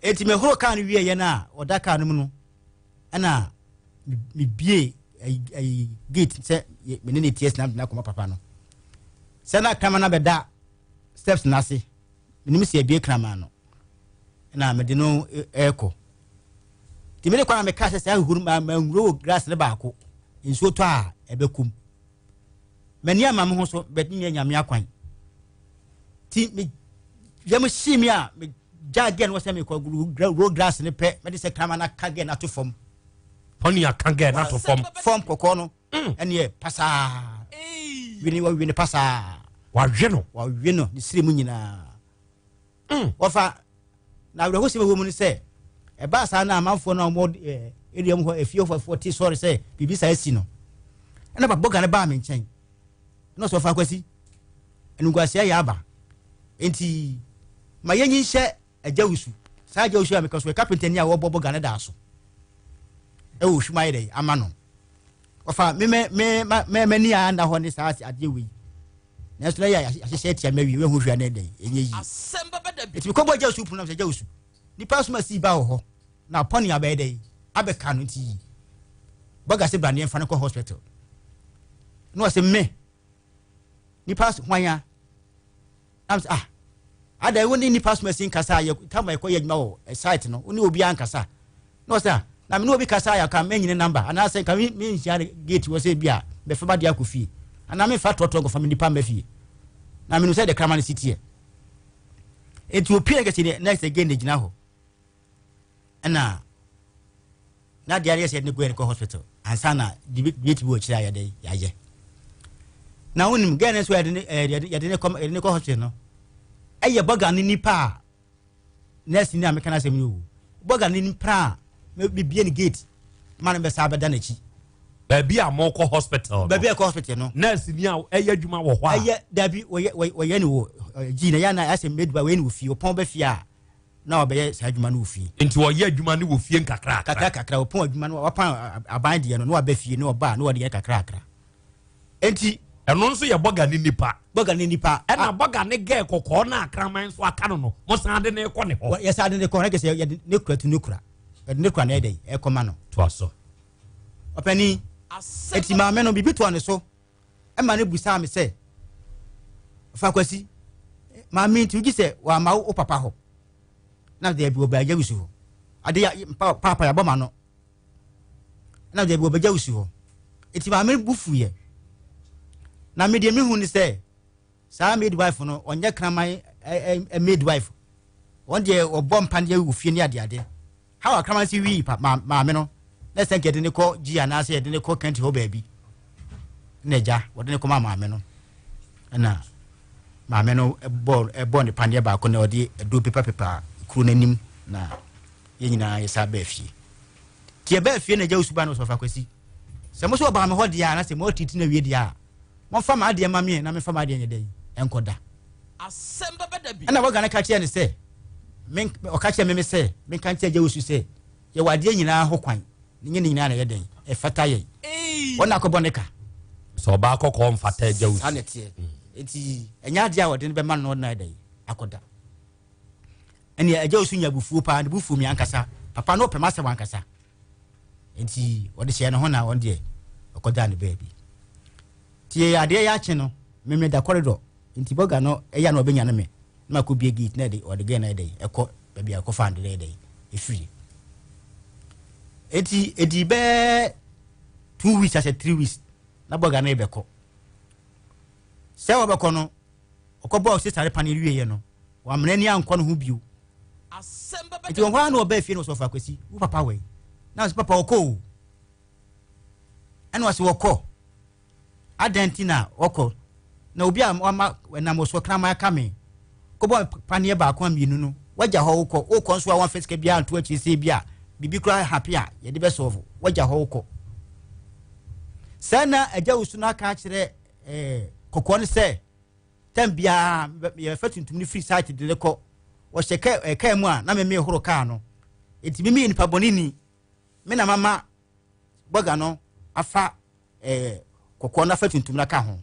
Enti mehoro kaa no wieɛ no a ɔda kaa no mu no ɛna mebie ayi gate sɛ me ne ne tie sinam de n'akɔma papa no. Sɛ na kraman no abɛda steps no ase menim sɛ abie kraman no ɛna mede no ɛrekɔ. Nti mede kɔ na mekaa sɛ saa huhuru ma manwuro wɔ grass no baako nsuo tɔ a ɛbɛkum. M'ani ama me ho so but ne nyame akwan. Ti me yam hyee me a me gyaa gɛ no sɛ mekɔ row grass ne pɛ mɛde sɛ kraman no aka gɛ no ato fam. Pɔni aka gɛ no ato fam. Fam kɔkɔɔ no ɛneɛ pasaa. Wene wɔwe no pasaa. Wawe no. Wawe no ne siri mu nyinaa. Wɔfa na awerɛhosɛm ɛwɔ mu no sɛ ɛbaa saa na amanfoɔ no a wɔwɔ eh, area mu hɔ efiefoɔ te sɔre sɛ biribi saa asi no ɛna babɔga no baa me nkyɛn na ɔsɛ ɔfa akwasi animguaseɛ yɛ aba nti ma yɛnyi nhyɛ agya wusu saa agya wusu a meka so yɛ kapentani a wɔbɔ bɔga no daa so ɛwɔ ohwim ayɛ dɛ ama no. Ɔfa me me me me m'ani a nna hɔ ne saa adeɛ wei. Nanso na yɛ ahyehyɛ atia mɛ wie ho hwɛ na ɛdɛn ɛnyɛ yie. Eti mekɔbɔ agya osu pono na agya osu. Nipa asoma sii ba wɔ hɔ na apɔne abɛyɛ dɛn abɛka no nti bɔga sɛ bra ne yɛmfa no kɔ hospital. Na ɔsɛ me nipa hwan a na sɛ ah adan wo ne nipa asoma si nkasa yɛ tam ɛkɔ yɛ adwuma wɔ eh, site no wo ne obi ankasa na ɔsɛ ah na me ne obi kasa yɛ ka menyine number anaasɛ nka me menhyia no gate wɔ sɛ bi a mɛfa ba de akɔ fie anaa memfa trɔtrɔ nkɔfa me nipa mma fie na menim sɛ de krama no si teɛ enti opie kɛse ne next again ne gyina hɔ ɛna na deɛ ayɛ sɛ yɛde no kɔ yɛde kɔ hospital ansa na debate bi wɔ akyire a yɛde yɛayɛ na wonim gɛɛ no nso yɛde ne ɛɛ yɛde ne kɔ yɛde ne kɔ hospital no ɛyɛ bɔga ne nipa a nurse ni a meka n'asɛm yi o bɔga ne nipa a mebie ne gate ma no bɛsa abɛda n'akyi. Baabi a mokɔ hospital no. Baabi a ɛkɔ hospital no. Nurse ni a ɛyɛ adwuma wɔ hɔ a. Ɛyɛ dabi wɔyɛ wɔyɛ ne wɔ gyi na yɛ na asɛ mmeduba wɔyɛ ne wɔ fie ɔpɔn bɛ fie a. na ɔbɛyɛ saa adwuma no wɔ fie. Nti ɔyɛ adwuma no wɔ fie nkakrakra. Kakra kakra, ɔpɔn adwuma no, wapan aban deɛ no, na waba fie, na ɔba a, na ɔde yɛ kakrakra. Nti. Ɛno nso yɛ bɔga ne nipa. Bɔga ne nipa. Ɛna bɔga ne gɛɛ kɔkɔɔ na akraman nso aka no no, mo san de ne kɔ ne hɔ. Yɛsan de ne kɔ, na kyerɛ sɛ yɛde ne kura tu ne kura. Yɛde ne kura na ɛdɛ ɛkɔma no. Toa so. Ɔpanin, eti maame no, biribi toa ne so. Ɛma no busaa me sɛ, Ɔfa Kwasi, maame nti wogye sɛ wamma wo papa hɔ? Na daabi wɔ bɛagya wusu hɔ. Ade ya paapa yɛabɔ ma no. Na daabi wɔ bɛgya wusu hɔ. Eti maame bu fuiɛ. Na me deɛ mehu ne sɛ Saa midwife no ɔnyɛ kraman ɛ midwife wɔn deɛ ɔbɔ mpaneɛ wɔ fie ne adeade how akraman si wii pa maame no na sɛ nka yɛde ne kɔ gyi anaasɛ yɛde ne kɔ kɛnti hɔ baabi na agya wɔde ne kɔ ma maame no ɛna maame no ɛbɔ ɛbɔ ne paneɛ baako na ɔde ɛdo pepa pepa kuro n'anim na yɛn nyinaa yɛsa bɛɛ fie tiɛ bɛɛ fie na agya osuba no sɔfa kwasi sɛ mo so ɔbaa me hɔ deɛ a na sɛ mo atiti na wie deɛ a Momfa m'adeɛ mma me na memfa m'adeɛ nyɛ dɛn? Ɛnkɔda. Ɛnna Morgan ka kyerɛɛ no sɛ, Men, ɔka kyerɛɛ me me sɛ, menka nkyerɛ Agya Wusu sɛ, yɛwɔ adeɛ nyinaa ho kwan, na ɛnyɛ ne nyinaa na ɛyɛ dɛn? Ɛfata yɛn. Wɔn na akɔbɔ ne ka. Sɛ ɔbaa kɔkɔɔ mfata Agya Wusu. Saa na ɛteɛ. Enti, ɛnyɛ adeɛ a wɔde no bɛma no na ɔde no ayɛ dɛn? Akɔda. Ɛnneɛ Agya Wusu nya abufuo paa, ne bo fuu me ankasa. Papa no ɔpɛ m'asɛm ankasa. Nti ɔde hyɛɛ ne ho na ɔno deɛ ɔkɔdaa ne baabi. Nti adeɛ yɛ akye no, me meda corridor nti bɔga no ɛyɛ na ɔbɛnya me na makɔ bie gate na ɛde ɔde gɛn na ɛdɛ ɛkɔ baabi a ɛkɔfa no ɛdɛ ɛfiri. Nti ɛdi bɛɛ 2 weeks asɛ 3 weeks na bɔga no rebɛkɔ. Sɛ wɔbɛkɔ no ɔkɔbɔɔ sesare paneɛ wieɛ no wamena ani ankɔ ne ho bio. Nti wɔ hɔ ara na ɔbaa fie na ɔsɛ ɔfa Kwasi, wo papa wɔ yi? Na ɔsɛ papa ɔkɔ o. Ɛna ɔsɛ wɔkɔ. Adɛn nti na ɔkɔ? Na obi a wama ɛnam ɔso kraman aka me kɔbɔ paneɛ baako a mmienu no wagya hɔ wokɔ wokɔ nso a wɔmfa sika biara nto akyiri sɛ bi a biribi koraa hape a yɛde bɛsɔɔfo wagya hɔ wokɔ. Sɛ na agya wusu no aka akyerɛ ɛɛ kɔkɔɔ no sɛ Tɛm biara yɛfa tuntum no firi site de no kɔ. Wɔhyɛ kaa eh, kaa mu a na meme horo kaa no. Enti meme yɛ nipa bɔne ni. Me na mama bɔga no afa eh, kɔkɔɔ no afa tuntum no aka ho.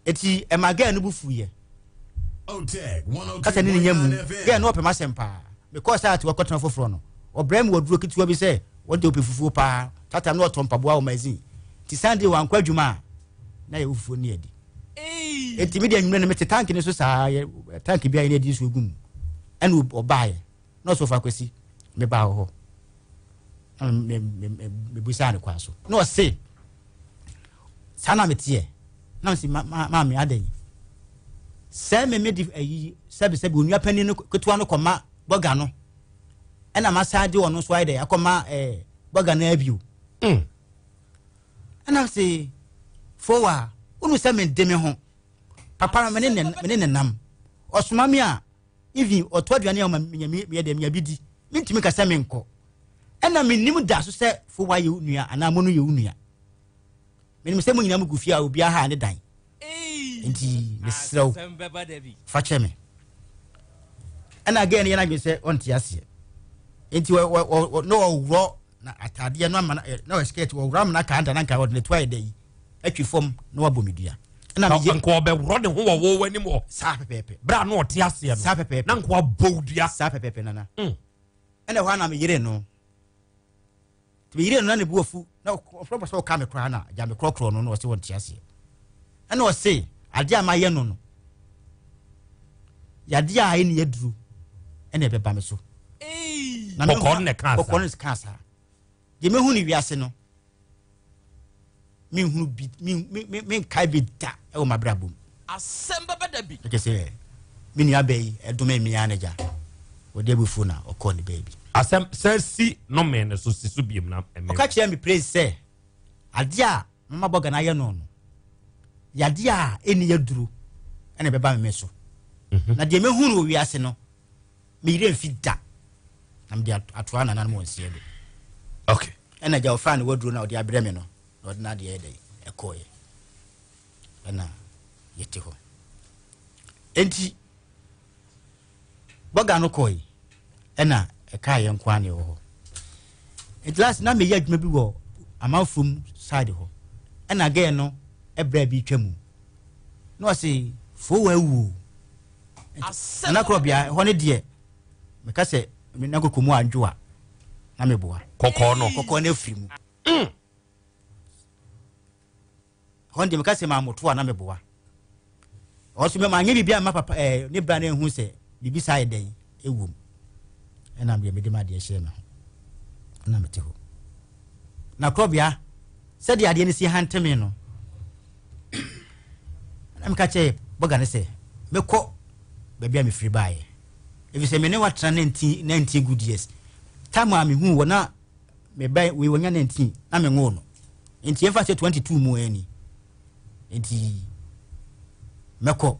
Enti ɛma gɛɛ no bo fuiɛ. Kasa ne ne nya mu. Gɛɛ no ɔpɛ m'asɛm paa. Mekɔɔ site wɔkɔtena foforɔ no, ɔbrɛ me waduro ketewa bi sɛ wɔde ɔpɛ fufuo paa. Tata no ɔtɔ mpaboa wɔ magazine. Nti Sunday wankɔ adwuma a, na yɛwɔ fufuo ne adi enti me deɛ anwummerɛ no mete tank no so saa yɛ tank bi a yɛne adi nsuo gu mu ɛna ɔbaeɛ na ɔsɛ ɔfa akwasi mebaa wɔ hɔ na mebusaa no kwan so na ɔse saa na meteɛ na mese maame adɛn sɛ me mede ayi sɛbesɛbe onua panin no ketewa no kɔma bɔga no ɛna masan de ɔno nso ayɛ dɛ akɔma ɛɛ bɔga no abio Ɛna ɔse, Fowa, wonu sɛ mede me ho. Papa no, mene ne ne nam. Ɔsoma me a, even ɔtɔ aduane a ɔma menya meyɛ dɛ menya bi di. Mentumi nka sɛ menkɔ. Ɛna menim da so sɛ Fowa yɛ wo nua anaa Mono yɛ wo nua. Menim sɛ mo nyinaa mugu fie a obiara ha ne dan. Nti mesrɛ wo, fa kyɛ me. Ɛna gɛɛ no yɛ n'adwene sɛ ɔnte aseɛ. Nti na ɔworɔ. Na ataadeɛ no ama na na ɔyɛ skirt wɔwura ama no aka anda na nka ɔde ne to ayɛ dɛ yi atwi fam na wabɔ me dua. Ɛna meyɛ nka ɔbɛworɔ ne ho wɔ wo w'anim hɔ. Saa pɛpɛɛpɛ. Berɛ a na ɔte aseɛ no. Saa pɛpɛɛpɛ. Na nka wabɔ wo dua. Saa pɛpɛɛpɛ nana. Ɛna ɛhɔ a na meyere no. Nti meyere no na ne bu afu na ɔfrɛ bɔ sɛ ɔka me koraa na gya me korɔkorɔ no na ɔse wɔnte aseɛ. Ɛna ɔse adeɛ a mayɛ no no yadeɛ a ɛni aduru ɛna ɛbɛba me so. Na kɔkɔɔ no na ɛkaa saa. Kɔkɔɔ no kaa saa. Deɛ mehu no wiase no menhunu bi menkae bi da ɛwɔ m'abrabɔ mu. Asɛm bɛba da bi. Ɛkyɛ sɛ me nua bɛyi yi ɛdome me ara n'agya wɔde abufuo na ɔkɔɔ ne baabi. Asɛm sɛ si nome no so si so biem na ɛmɛ. Ɔka kyerɛ me praise sɛ adeɛ a mama bɔga no ayɛ no no yadeɛ a ɛnni aduro ɛna ɛbɛba me so. Na deɛ mehu no wɔ wiase no me yerɛ mfi da na mede atoa nananom wɔn nseɛ do. Okay. Ɛna gya ɔfaa ne waduro na ɔde abrɛ me no na ɔde n'adeɛ yɛ dɛ ɛkɔɔyɛ ɛna yɛte hɔ enti bɔga no kɔɔe ɛna ɛkaa yɛn nko ara na ɛwɔ hɔ nti last na meyɛ adwuma bi wɔ amanfrom side hɔ ɛna gɛɛ no ɛbrɛ bi twa mu na ɔse foo awu nana korɔ bea ɛhɔ ne deɛ meka sɛ na kɔkɔ mu adwo a na meboa kɔkɔɔ no kɔkɔɔ no afiri mu Hɔ no deɛ meka sɛ mamoto a na meboa. Ɔso mɛ manyɛ biribi amma papa ɛɛ eh, ne bra no ehu sɛ biribi saa yɛ dɛn ɛwom. Ɛna deɛ mede m'adeɛ hyɛɛ me ho. Ɛna mete hɔ. Na korɔbea sɛdeɛ adeɛ no si hante me no ɛna meka kyerɛ bɔga no sɛ mɛkɔ baabi a mefiri baeɛ. Ɛfiri sɛ me ne watena 19 19 good years. Time a mehuu wɔ na Me ba wei wanya 19 na me nwoo no nti yɛmfa sɛ 22 mu ani nti mɛkɔ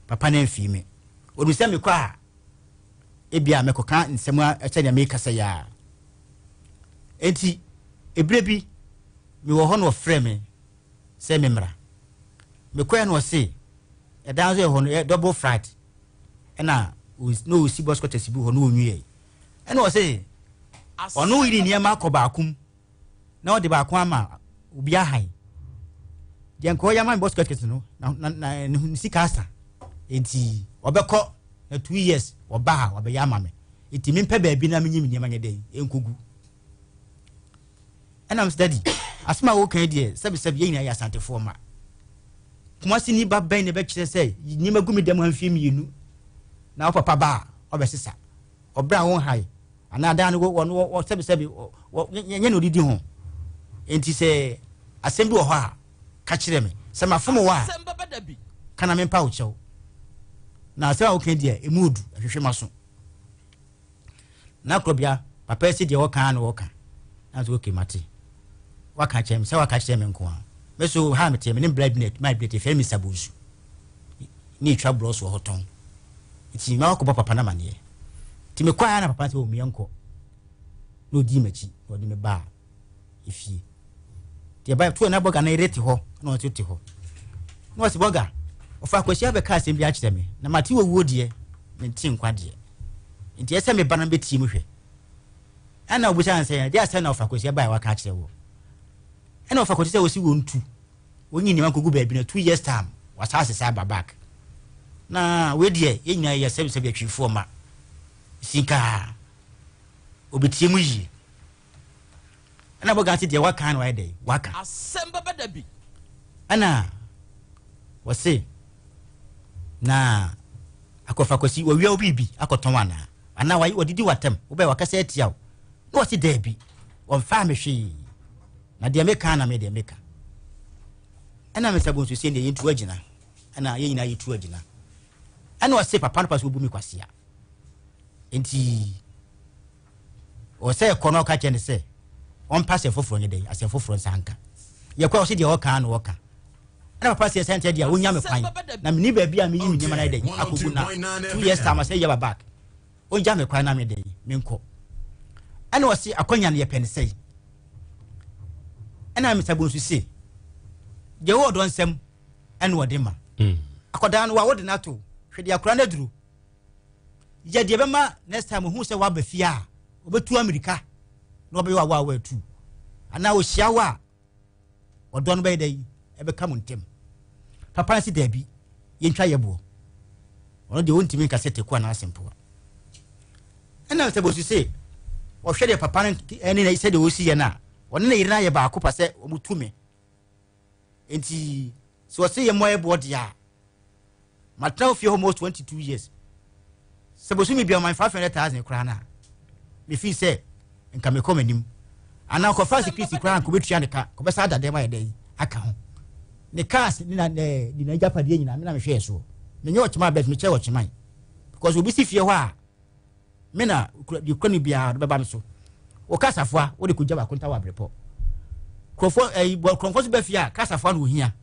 papa no amfii me ɔnim sɛ mekɔ a ebia mɛkɔka nsɛm a sɛdeɛ mekasa yi a nti ebire bi mewɔ hɔ na ɔfrɛ me sɛ memmra mekɔɛ no ɔse ɛdan nso yɛ hɔ no yɛ double flat ɛna na ɔsi bus quarters bi hɔ na ɔnwiɛ Ɛna ɔse ɔno yi ne nneɛma akɔ baako mu na ɔde baako ama obi ahan deɛ nka ɔyɛ ama me bɔ square no na na na ne sika asa nti ɔbɛkɔ na 2 years ɔba a ɔbɛyɛ ama me nti mempɛ baabi na menyi me nneɛma nyɛ dɛn nkɔgu. Ɛna mesɛ daddy asɛm a woka yi deɛ sɛbesɛbe yɛn nyinaa yɛ asantefoɔ ma Kumasi ni ba bɛn na ɛbɛkyerɛ sɛ nneɛma gu me dɛm ha mfeɛ mmienu na wo papa ba a ɔbɛsesa ɔbrɛ a wonhae anaa daa no wɔ wɔ sɛbesɛbe wɔ nyɛ na odidi ho nti sɛ asɛm bi wɔ hɔ a ka kyerɛ me sɛ mafom wɔ a ka na mempa wo kyɛw na asɛm a woka deɛ ɛmu odu ɛhwehwɛ m'aso na korɔbea papa si deɛ wɔka na wɔka na nso okay mate waka kyerɛ me sɛ waka kyerɛ me nko a me so ha meteɛ me ne mbra bi na ma bi na fɛ mi sabonsu ne etwa borɔ so hɔ tɔn nti ma wakɔbɔ papa no amaneɛ nti mekɔ a na papa sɛ ɔmmeɛ nkɔ na ɔdii m'akyi na ɔde me baa efie nti ɛba tuo na bɔga no yere te hɔ na ɔnso te hɔ na ɔsi bɔga ɔfa akwasi abɛka asɛm bi akyerɛ me na mate owuo deɛ mente nkwa deɛ nti ɛsɛ me ba no bɛtie mu hwɛ ɛna ɔbusa no sɛ ɛdeɛ asɛm na ɔfa akwasi abaeɛ waka akyerɛ wɔ ɛna ɔfa akwasi sɛ wɔsi wɔn tu wɔnyi nneɛma nkɔgu baabi na 2 years time wasaase sa aba back na wei deɛ yɛn nyinaa yɛ sɛbisɛbi atwifoɔ ma sinkaa obetie mu yie ɛna bɔga ase deɛ waka na wayɛ dɛ waka. Asɛm bɛba da bi. Ɛna wɔse na akɔfa kwasi wɔwia wo biribi akɔtɔn anaa anaa wɔdidi w'atam wobɛyɛ wakasa atia wo na wɔse daabi wɔmfaa me hwee na deɛ meka na me deɛ meka ɛna me sɛ bonsusie deɛ yɛntu agyina ɛna yɛn nyinaa yɛtu agyina ɛna ɔse papa no pa so wɔbu me kwasea nti Ɔsɛ ɛkɔ na ɔka kyerɛ no sɛ ɔmpa asɛm foforɔ nyɛ dɛn asɛm foforɔ nsa nka. Yɛkɔ a ɔsɛ deɛ ɔka na ɔka. Ɛna papa sɛ ɛsɛ nkyɛ deɛ ɔnya me kwan na meni baabi a meyi me nneɛma no ayɛ dɛn akɔgu na 2 years time asɛ yɛba back. Ɔgya me kwan na me dɛn menkɔ. Ɛna ɔse akwanya no yɛpɛ no sɛi. Ɛna Mr. Bonsu se deɛ ɔwɔ ɔdɔ nsɛm ɛna ɔde ma. Akwadaa no wa wode no ato hwɛ deɛ akwadaa no aduru. Yɛ deɛ bɛma next time ohun sɛ waba fie a ɔbɛtu amirika. na ɔbɛyɛ awa awa atu anaa ɔhyia wo a ɔdɔ no bɛyɛ dɛ yi ɛbɛka mo ntɛm papa no si daabi yɛntwa yɛ boɔ ɔno deɛ ɔntumi nka sɛ teku anaa sempoa ɛna sɛ bosu se ɔhwɛ deɛ papa no ɛne sɛdeɛ ɔsi yɛ no a ɔne ne yere no ayɛ baako pa sɛ ɔmo me nti sɛ ɔse yɛ mmɔ yɛ boɔ deɛ a matena wo fie hɔ almost 22 years sɛ bosome bia ɔman 500,000 koraa no a mefii sɛ nka mekɔ m'anim anaa kɔfa security koraa nka wobɛtua ne ka kɔbɛsa ada dɛm ayɛ dɛn aka ho ne cars ne na ne ne n'agyapadeɛ nyinaa me na mehwɛɛ soɔ menyɛ ɔkyema bɛt mekyɛ ɔkyeman because obi si fie hɔ a me na deɛ kura no biara no bɛba me so wo kasafoa wode kɔgya wakonta wɔ abrepɔ kurɔfoɔ ɛyi bɔ kurɔfoɔ so bɛ fie a kasafoa na ohia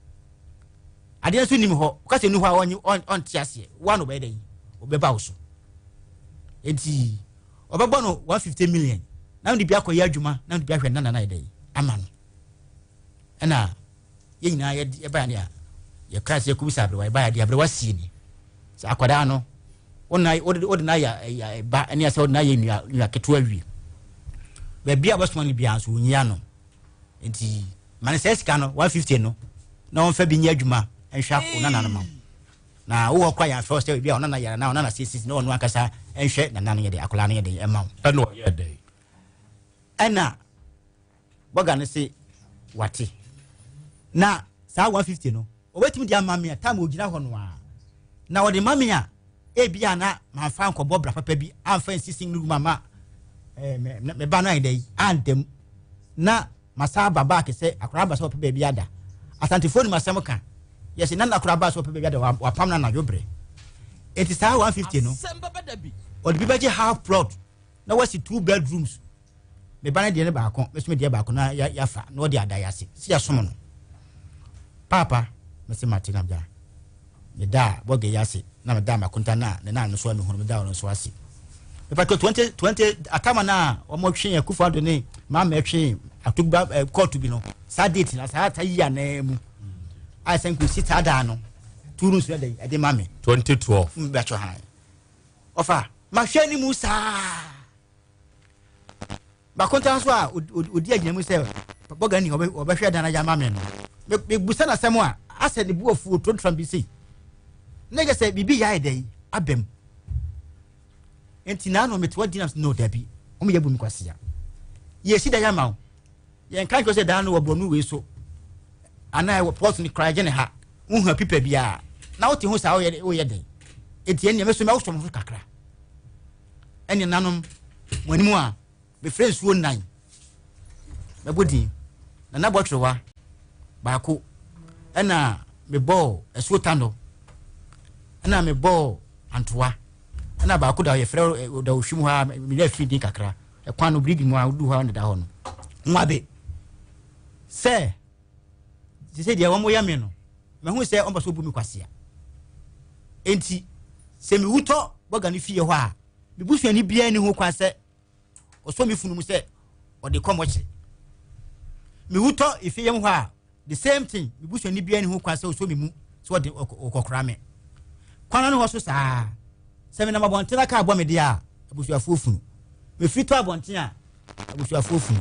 adeɛ nso nim hɔ kasa ni hɔ a ɔnye ɔnte aseɛ wa na ɔbɛyɛ dɛ yi ɔbɛba wo so eti ɔbɛbɔ no 150 million na ɔde bi akɔyɛ adwuma na ɔde bi ahwɛ nana na yɛ dɛ yi ama no ɛna yɛn nyinaa yɛbaeɛ no a yɛkaa sɛ yɛkɔbisa aberewa yɛbaeɛ adeɛ aberewa sie ni sɛ akwadaa no wona wode no ayɛ ba ɛne sɛ wode no ayɛ nua nua ketewa wie baabi a wɔsoma no biara nso ɔnyia no nti ma no sɛ sika no 150 no na ɔmfa bi nyɛ adwuma nhwɛ wo nana no ma wo na wowɔ kora yɛamfrɛ wo sɛ ebi a ɔnana yɛra na ɔnana siesie na ɔno ankasa nhwɛ nana no yɛ de akwadaa no yɛ de ɛma wo ɛna ɔyɛ dɛn ɛna Bɔga no se wate. Na saa 150 no, ɔbɛtumi de ama me a time ɔgyina hɔ no a. Na ɔde ma me a, ebi a na mamfa nkɔbɔ bra papa bi amfa nsi single room ama eh, me, me ba no ayɛ dɛ anda mu. Na masa aba back sɛ akwadaa aba sɛ ɔpɛ baabi ada. Asantefoɔ nim asɛm ka. Yɛse na nakora aba sɛ ɔpɛ baabi ada, wapam no anadwo berɛ. Enti saa 150 no, ɔde bi bɛgye half plot na wasi two bedrooms me ba no deɛ no baako me so me deɛ baako na yɛafa na ɔde ada yɛ ase si yɛsom no paapa mese mate na bia meda bɔge yɛ ase na meda makonta no a ne nan no so a mehunu meda ɔno nso ase mepatɔ 20 20 atama no a wɔtwe akufo ado ne maama ɛtwe atogba kɔɔto bi no saa date na saa ta yi anaa mu a sɛ nkosi saa daa no turu nso ɛde ɛde ma me 2012 mbɛtɔ han ɔfa mahwɛ ne mu saa bakonta nso a ɔdi agyina mu sɛ bɔga ni ɔbɛhwɛ dan agya ma me no mebusa no asɛm a asɛ ne bu afuo tontram bi sei na yɛ sɛ biribi yɛ ayɛ dɛn abam nti na ano mete wadina no dabi wɔn yɛ bu mi kwasia yɛsi dan ama wo yɛn ka nkyerɛ sɛ dan no wɔ borɔno wei so anaa ɛwɔ pɔs no koraa gye ne ha wohu pipa biara na wote ho saa woyɛ woyɛ dɛn enti ɛnneɛ mɛso mɛwosɔ mo ho kakra ɛne nanom mo anim a mefrɛ nsuo nnan mɛbɔ din nana bɔtwerewa baako ɛna mebɔɔ ɛsuo tando ɛna mebɔɔ antoa ɛna baako da yɛfrɛ da ohwim hɔ a meyɛ afiri din kakra ɛkwan no birigi mu a wodu hɔ a na da hɔ no nwabe sɛ te sɛ deɛ wɔn yɛ me no mahu sɛ wɔn pɛ sɛ wɔbu me kwasea enti sɛ mewu tɔ bɔga no fie hɔ a me busuani biara ni ho kwan sɛ ɔsɔ me funu mu sɛ ɔde kɔ mɔkyere mewu tɔ efie yam hɔ a the same thing me busuani biara ni ho kwan sɛ ɔsɔ me mu sɛ ɔde ɔkɔkora me kwan no hɔ so saa sɛ menam abɔnten aka abɔ me deɛ a abusuafoɔ funu mefiri tɔ abɔnten a abusuafoɔ funu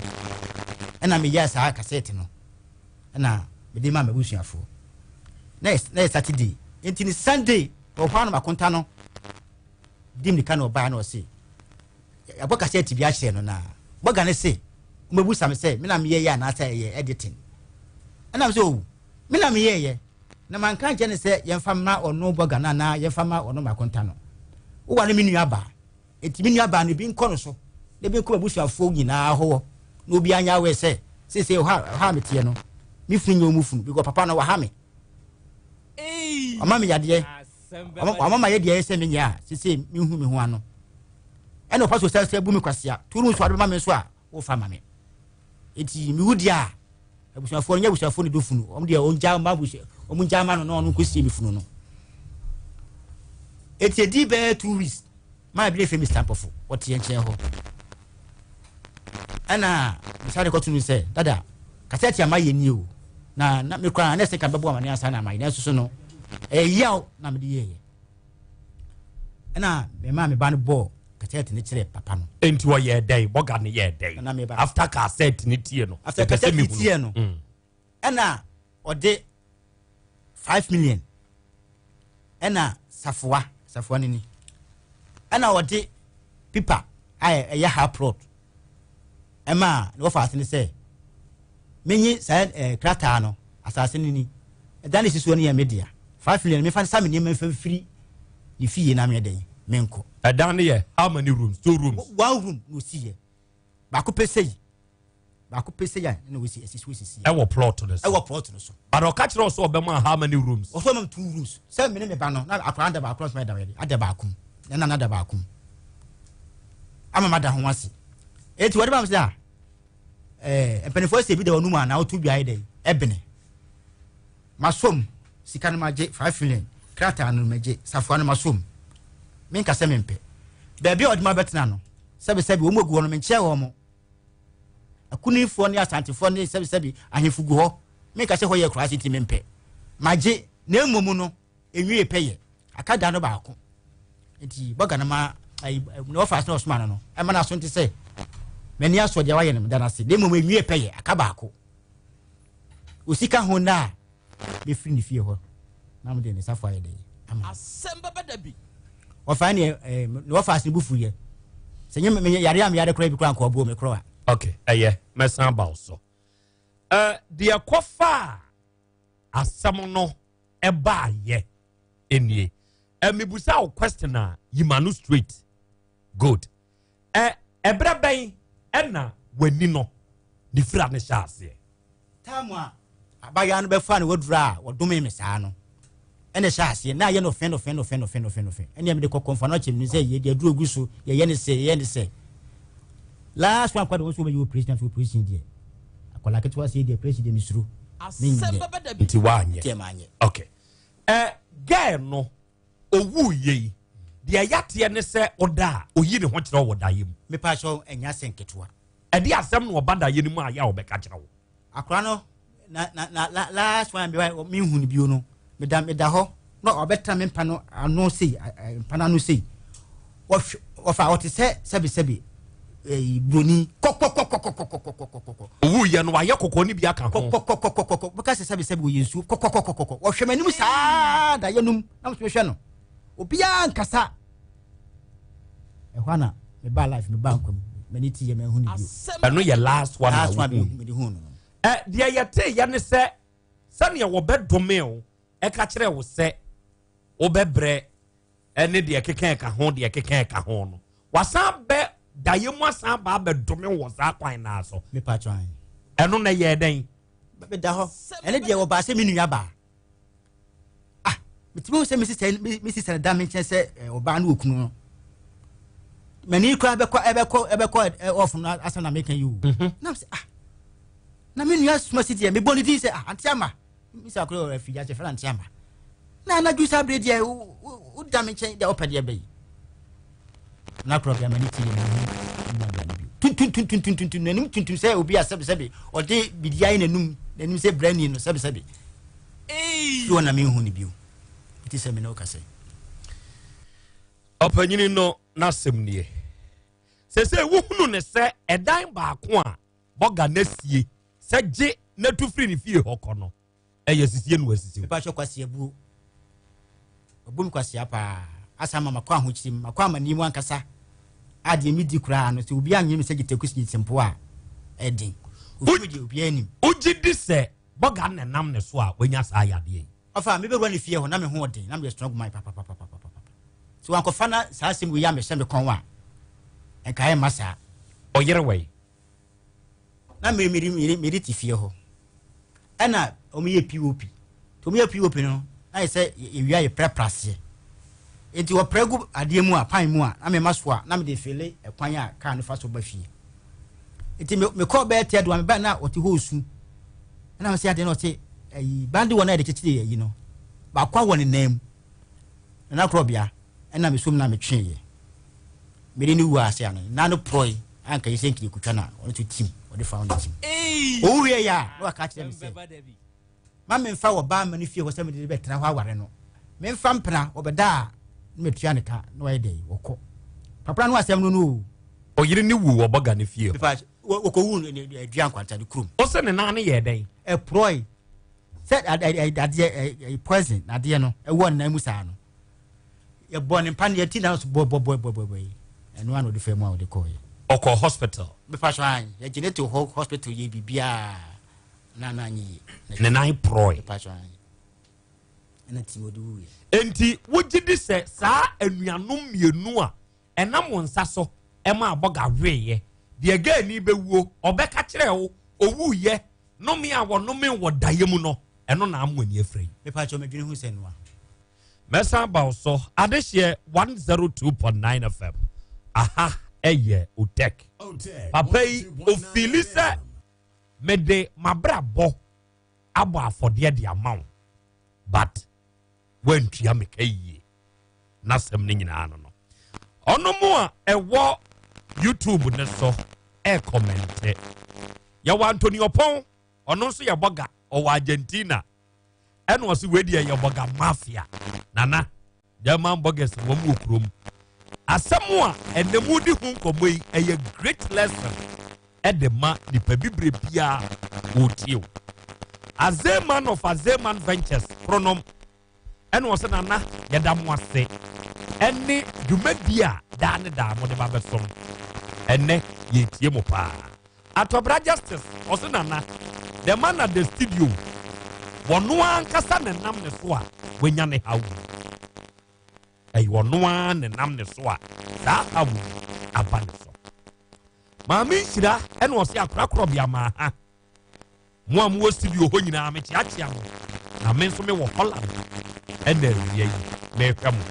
ɛna meyɛɛ saa kasɛte no ɛna mede maa m'abusuafoɔ na yɛ saturday nti ne sunday wɔ hɔ a na makonta no di mirika na ɔbaa na ɔse yɛabɔ kasɛte bi akyerɛ no na bɔga ne se wɔbɛbusa me sɛ me na meyɛyɛ anaasɛ ɛyɛ editing ɛna me sɛ owu me na meyɛyɛ na manka nkyɛ ne sɛ yɛmfa ma ɔno bɔga no anaa yɛmfa ma ɔno makonta no wowa ne me nua baa Enti me nuabaa no, ebi nkɔ no so, na ebi nkɔ m'abusuafoɔ nyinaa hɔ, na obiara nyɛ aware sɛ seesei ɛhɔ a ɛhɔ a meteɛ no, me funu nyɛ wɔn funu, because papa no waha me. Wama me yadeɛ, wama ma yɛ deɛ ɛyɛ sɛ menyɛ a, seesei mehu me ho ano. Ɛna ɔpa so sɛ sɛ bu me kwasea, turu nso ade bɛma me nso a, wofa ma me. Enti mewu deɛ a, abusuafoɔ no nyɛ abusuafoɔ no dɔ funu, wɔn deɛ wɔn gya ma abusua, wɔn gya ma no na ɔno nkɔsie me funu no. Enti edi bɛyɛ 2 weeks, maa bi efe Mr. Mpɔfo wɔte yɛn nkyɛn hɔ ɛna mesane kɔto no sɛ dada kasɛte ama yɛ nie o na na me koraa na ɛsɛ ka bɛbɔ amane ansa na ama yɛ nanso so no ɛyɛ yaw na mede yɛɛyɛ ɛna memaa me ba no bɔɔ. kasɛt no kyerɛɛ papa no. Enti ɔyɛɛ dɛn? Bɔga no yɛɛ dɛn? Nana meba. After kasɛt no tie no. After mepɛ sɛ kasɛt no mehunu. tie no. Ɛna ɔde 5 million ɛna safoa safoa no ni ɛna ɔde pipa a ɛyɛ half plot ɛma ne wɔfa ase ne sɛ menye saa krataa no asase no ni ɛda ne sisuo no yɛ me dea 5 million mefa sa me nneɛma mfa mfiri ne fie na meyɛ dɛn menkɔ. Ɛdan no yɛ how many rooms? Two rooms? One room na osi yɛ baako pɛ sɛ yi baako pɛ sɛ yi a ɛna osi esisi osisi. Ɛwɔ plot no so. Ɛwɔ plot no so. But ɔka kyerɛ ɔsɛ ɔbɛma how many rooms? Ɔsɛ ɔma two rooms sɛ mene me ba no na akwaraa da baako na ɔsɛ ada baako mu na nana da baako mu ama ma da ho ase eti wɔde ba mi sɛ a mpanimfoɔ sɛ ebi da wɔn mu a na ɔto dwa ayɛ dɛ ɛbene masom sika no ma gye 5 million krataa no ma gye safoa no masom menka sɛ mempɛ baabi a ɔde ma bɛtena no sɛbisɛbi wɔn mu egu hɔ no menkyɛn wɔn mo akunifoɔ ne asantefoɔ ne sɛbisɛbi ahemfo gu hɔ menka sɛ hɔ yɛ akuraase ti mempɛ magye na mmom no enwie pɛ yɛ aka da no baako nti bɔga no ma ayi na wɔfa ase na ɔsoma no no ɛma no aso nte sɛ m'ani asɔ deɛ wayɛ no meda no ase na mmom enwie pɛ yɛ aka baako osika ho na a mefiri ne fie hɔ na mede ne safo ayɛ dɛ ama Asɛm bɛba da bi. Wɔfa ne ɛɛ na wɔfa ase ne bufu yɛ sɛ nye me yare a meyare koraa bi koraa nka ɔbuo me koraa. Ok, ɛyɛ mɛsan aba wo so. Deɛ kɔfa a asɛm no ɛbaayɛ nie. Mebusa wo question a yima no straight. Good. Ɛberɛ bɛn ɛna w'ani no ne fira no hyɛ aseɛ? Time a abayewa no bɛfa no waduru a wɔdome me saa no ɛna ɛhyɛ aseɛ na ayɛ no fɛ no fɛ no fɛ no fɛ no fɛ no fɛ ɛnna mede kɔ kɔnfa no akyɛm no sɛ yɛde aduro gu so yɛyɛ ne sɛ yɛyɛ ne sɛ last one kɔ de wɔn nso wɔbɛyɛ operation nso operation deɛ akwadaa ketewa sɛ deɛ operation deɛ mesuro Asɛm bɛba da bi. Nti woanyɛ. Nti ɛma anyɛ. Okay. Girl no owu yei deɛ yateɛ ne sɛ ɔda a oyi ne ho kyerɛ wɔ daeɛ mu. Mepa kyɛw ɛnyɛ asɛm ketewa. Ɛde asɛm na ɔba daeɛ no mu a yɛ a ɔbɛka kyerɛ wo. Akora no na na na la last one mi mi hu no bio no meda meda hɔ na ɔbɛtena me mpa no ano sei mpa no ano sei ɔhwɛ ɔfa ɔte sɛ sɛbi sɛbi ɛyi broni kɔkɔkɔkɔkɔkɔkɔkɔkɔ. Owu yɛ no wayɛ kɔkɔɔ ne bi aka ho. Kɔkɔkɔkɔkɔkɔ bɛka sɛ sɛbi sɛbi oyɛ nsuo kɔkɔkɔkɔkɔ ɔhwɛ m'anim saa da yɛ num na mo hwɛ no obiara nkasa ɛhɔ ana me ba life me ba nkwam m'ani ti yɛ m'ahu ne bio. Ɛno yɛ last one last one mi de hu no. Deɛ yɛte yɛ ne sɛ sɛnea wɔbɛdome wo ɛka kyerɛ wo sɛ wobɛbrɛ ɛne deɛ keka ɛka ho deɛ keka ɛka ho no wasan bɛ daeɛ mu asan ba abɛdome wɔ saa kwan naa so. Mepa atwa an. Ɛno na yɛ dɛn? Meda hɔ ɛne deɛ wɔbaa sɛ me nua baa ah metumi hu sɛ me sista me sista da me nkyɛn sɛ ɔbaa no okunu no m'ani kura bɛkɔ ɛbɛkɔ ɛbɛkɔ ɔfo no asɛm na meka yi o na sɛ ah na me nua soma si deɛ mebɔ ne din sɛ ah ante ama me sɛ akora afiri akyɛ fɛn ante ama na anadwo saa bere deɛ woda me nkyɛn deɛ wopɛ deɛ bɛyi na korɔ bia m'ani ti yɛ mehu nua bia no bio tuntuntuntuntuntum n'anim tuntum sɛ obi a sɛbesɛbe ɔde biribi ayɛ n'anum n'anim sɛ brani no sɛbesɛbe fi hɔ na menhu no bio ɛti sɛ me ne wo kasɛ. Ɔpanyini no n'asɛm nie. Sese wohunu ne sɛ ɛdan baako a bɔga no asie sɛ gye na tu firi ne fie hɔ kɔ no ɛyɛ sisie no wasisi. Mepa kyɛ kwasi abuo ɔbu me kwasia paa asa ama makɔ ahokyere mu makɔ amanneɛ mu ankasa a deɛ medi koraa no sɛ obi anyere me sɛ gyetakusi nsempo a ɛden ofi deɛ obiara anim. Wogye di sɛ bɔga na nam ne so a wanya saa yadeɛ yi? Ɔfa mebɛwura ne fie hɔ na me ho ɔden na meyɛ strong man papapapapapa sɛ wankɔfa na saa asɛm wei a mehyɛ me kɔn a nka ɛmma saa. Ɔyere wɔ yi? Na mede te fie hɔ ɛna wɔn yɛ pop nti wɔn yɛ pop no na yɛ sɛ yɛwia yɛ prapra aseɛ nti wɔpra gu adeɛ mu a pan mu a na mema so a na mede fele ɛkwan a kaa no fa so ba fie nti mekɔ bɛyɛ tɛ do a meba na ɔte hɔ osu ɛna mo sɛ adeɛ na ɔte ayi bande wɔ na yɛde kyekyere ayi no baako awɔ ne nan mu nana korɔbea ɛna mesom na metweeɛ mede ne wu ase ano na no porɔe anka yi sɛ nkiri kutwa na ɔno nso tim ɔde fa ɔno tim owu wie yɛ a na waka kyerɛ me sɛ ma memfa wɔ baa ma no fie hɔ sɛ mede bɛtena hɔ aware no memfa mpena wɔbɛda a na matua ne ka na wayɛ dɛ wɔkɔ. Papa no asɛm no no o. Ɔyere no wuu wɔ bɔga no fie hɔ. Wɔkɔwuu no Adua Nkwanta no kurom. Wo se ne nan no yɛɛ dɛn? Ɛporɔe. Sɛ adeɛ poison adeɛ no ɛwɔ ne nan mu saa no. Yɛbɔ ne mpa no yɛti na so bɔbɔbɔbɔbɔ yi. Ɛno ano ɔde fam a ɔde kɔɔyɛ. Ɔkɔɔ hospital. Mefa so an yɛgye ne to hɔ hospital yɛ biribiara na na anyɛ yie. Ne nan porɔe. Mefa so an. Ɛna ti ɔde wuiɛ. Enti wogye di sɛ saa anuanom mmienu a ɛnam wo nsa so maa bɔga weeɛ, deɛ gaani bɛwuo, ɔbɛka kyerɛɛ wo, ɔwuiɛ, nome a wɔnomee wɔ daeɛ mu no, ɛno na ama w'ani afira yi? Mepakyɛw medwene ho sɛ noa. Mɛsan aba wo so. Adehyeɛ 102.9 FM. Aha ɛyɛ Otec. Papa yi, ofili sɛ mede m'abrabɔ abɔ afɔdeɛ de ama wo but woantua me ka yie. N'asɛm no nyinaa no no. Ɔno mo a ɛwɔ YouTube no so ɛrekɔmɛnte. Yɛwɔ Anthony Ɔpɔn, ɔno nso yɛ bɔga, ɔwɔ Argentina. Ɛna ɔse wei deɛ yɛ bɔga mafia. Nana, German bɔgɛs wɔn wɔ kurom. Asɛm a ɛnɛ mu di ho nkɔmmɔ yi ɛyɛ great lesson ɛde ma nipa bibire biara ɔretie o. Azeman of Azeman Ventures kronom ɛna ɔsɛ nana yɛda mo ase ɛne dwumadi a daa ne daa mode ba bɛsom ɛnɛ yɛtie mo paa. Atɔbra Justice ɔse nana the man at the studio wɔno ankasa na nam ne so a wanya ne haw yi. Ɛyɛ ɔno ara na nam ne so a saa haw yi aba ne so. Maame Nhyira ɛna ɔse akorakorɔbea maa ha. Mo a mowɔ studio hɔ nyinaa mekyeakyea mo na me nso mewɔ Holland ɛna awia yi mehwɛ mo.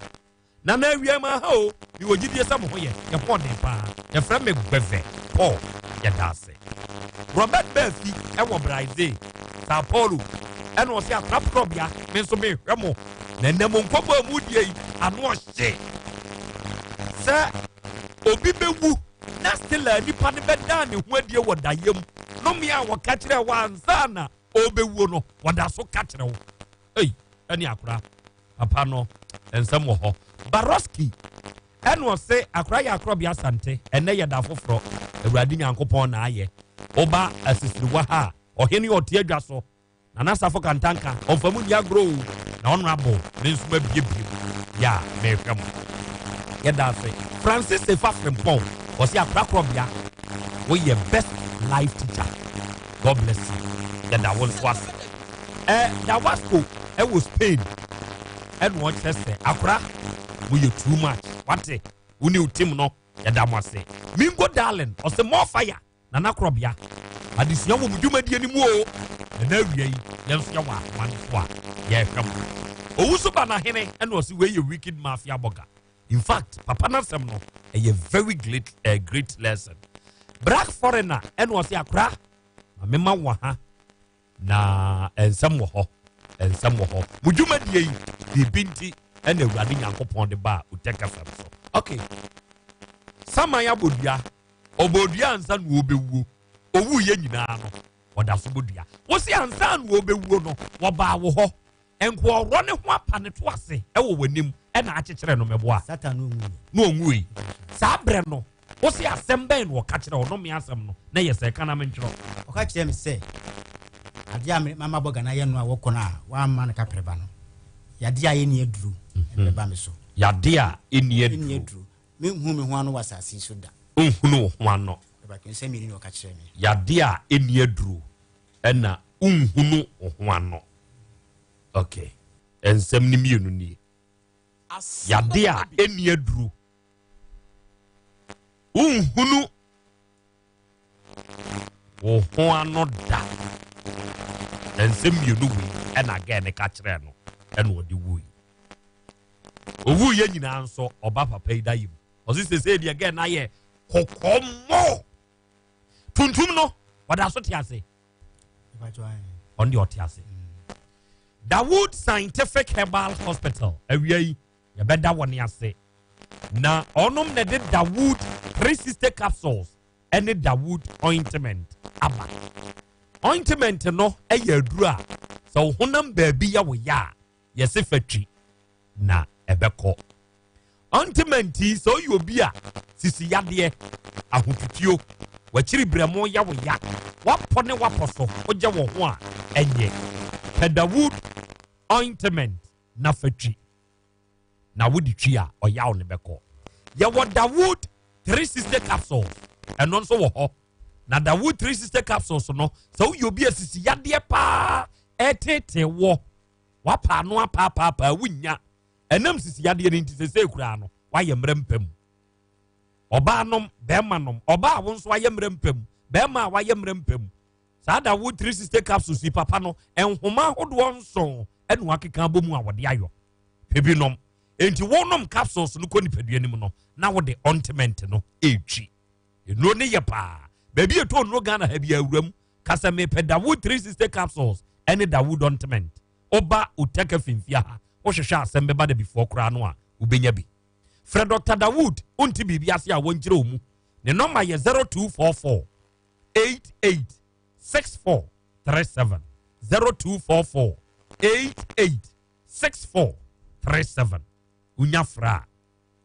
Nana awia ma ha o mewɔ gyidie sɛ mo ho yɛ yɛ ho ɔden paa. Yɛfrɛ me Gbɛvɛ Paul yɛda ase. Robert Baafi ɛwɔ Brazil Sao Paulo ɛna ɔse akorakorɔbea me nso mehwɛ mo na ɛnɛ mo nkɔmmɔ a modie yi ano ɔhye sɛ obi bɛwu na still a nipa no bɛdaa ne ho adie wɔ dayɛ mu nome a wɔka kyerɛ wɔ ansa na ɔbɛwuo no wɔda so ka kyerɛ wo. Ei, ɛne akora papa no nsɛm wɔ hɔ. Baroski ɛna ɔse akora yɛ akorɔbea Asante ɛnɛ yɛ da foforɔ Awurade Nyankopɔn na ayɛ. Woba asisiriwa ha a ɔhene ɔte adwa so Nana Safo Kantanka ɔmfa mu nni agorɔ o na honourable me nso mabiebie mu yɛ a mehwɛ mo. Yɛda ase. Francis Sefa Frimpong ɔse akorakorɔbea woyɛ best life teacher God bless you yɛda wo nso ase. Ɛ Dawasco ɛwɔ Spain ɛna ɔkyerɛ sɛ akora moyɛ too much wate wo ne wo team no yɛda mo ase. Mingo Darling ɔse more fire Nana Korɔbea, adesua wɔ mo dwumadie no mu o, ɛna awia yi yɛn nso yɛwɔ ahoma no so a yɛrehwɛ mo. Owusu ba n'ahene ɛna ɔse wei yɛ wicked mafia bɔga. In fact, papa n'asɛm no ɛyɛ very great, great lesson. Black foreigner ɛna ɔse akora ma mema wɔ ha na nsɛm wɔ hɔ, nsɛm wɔ hɔ. Mo dwumadie yi biribi nti ɛna Awurade Nyankopɔn de baa Otec FM so. Okay. Saman abɔ dua. Ɔbɔɔ dua ansa na ɔrebɛwuo. Ɔwuiɛ nyinaa no, ɔda so bɔ dua. Wose ansa na ɔrebɛwuo no, wɔbaa wo hɔ. Nka ɔrɔ ne ho apa ne to ase wɔ w'anim na akyekyere no mɛboa. Satan no ɔnwuiɛ. Na ɔnwui. Saa berɛ no, wose asɛm bɛn na ɔka kyerɛ wo? Nnome asɛm no, na ɛyɛ sɛ ka na mentwerɛ. Ɔka kyerɛɛ me sɛ, adeɛ a me mama bɔga no ayɛ no a wɔkɔ no a wamma no kaprɛba no, yadeɛ a ɛnni aduro na ɛbɛba me so. Yadeɛ a ɛnni aduro. Menhunu me ho ano wɔ asase yi so da. Wonhunu wo ho ano. Awurade nsɛm mmienu na ɔka kyerɛɛ me. Yadeɛ a ɛnni aduro ɛna wonhunu wo ho ano. Ok, nsɛm no mmienu nie. Yadeɛ a ɛnni aduro. Wonhunu wo ho ano da. Nsɛm mmienu wei ɛna gɛɛ no ka kyerɛɛ no ɛna ɔde wui. Owuiɛ nyinaa nso ɔba papa yi da yi mu. Ɔse sesei deɛ gɛɛ no ayɛ kɔkɔɔ mmɔ. Tuntum no ɔda so te ase. Ɔno deɛ ɔte ase. Dawood Scientific Herbal Hospital awia yi yɛbɛda wɔn ase. Na ɔnom na ɛde Dawood 360 capsules ɛne Dawood ointment aba. Ointment no ɛyɛ aduro a sɛ wo honam baabi yɛ wo ya a yɛse fa twi na ɛbɛkɔ. Ointment yi sɛ ɔyɛ obi a Sisi yadeɛ, ahotutuo, w'akyiri berɛmo yɛ wo ya, w'apɔ ne w'apɔ so wogyɛ wo ho a, ɛnyɛ. Pɛ Dawood ointment na fa twi. Na wode twi a, ɔyaw no bɛkɔ. Yɛwɔ Dawood 360 capsules, ɛno nso wɔ hɔ. Na Dawood 360 capsules no, sɛ woyɛ obi a sisi yadeɛ paa ɛtetee wɔ, wapa ano apaapaapaa wonnya, ɛnam sisi yadeɛ no nti sesei koraa no, woayɛ mmerɛ mpa mu. Ɔbaa nom, bɛrima nom, ɔbaa a wo nso ayɛ mmerɛ mpa mu, bɛrima a wayɛ mmerɛ mpa mu. Saa Dawood 360 capsules yi papa no, nhoma ahodoɔ nson ɛna wakeka abɔ mu a wɔde ayɔ. Pɛ bi nom. Enti wonom capsules no kɔ nipadua no mu no, na wode ointment no ɛretwi. Nnuro no yɛ paa. Baabi a ɛtɔ nnuro Ghana ha bi awura mu. Ka sɛ mepɛ Dawood 360 capsules ɛne Dawood ointment. Woba Utaka Finfia ha, wohwehwɛ asɛm bɛba da bifoɔ koraa no a, wobɛnya bi. Frɛ Dr. Dawood, wonte biribi ase a wɔnkyerɛ wo mu. Ne nɔma yɛ 0244 88 64 37. 0244 88 64 37. Wonya frɛ a,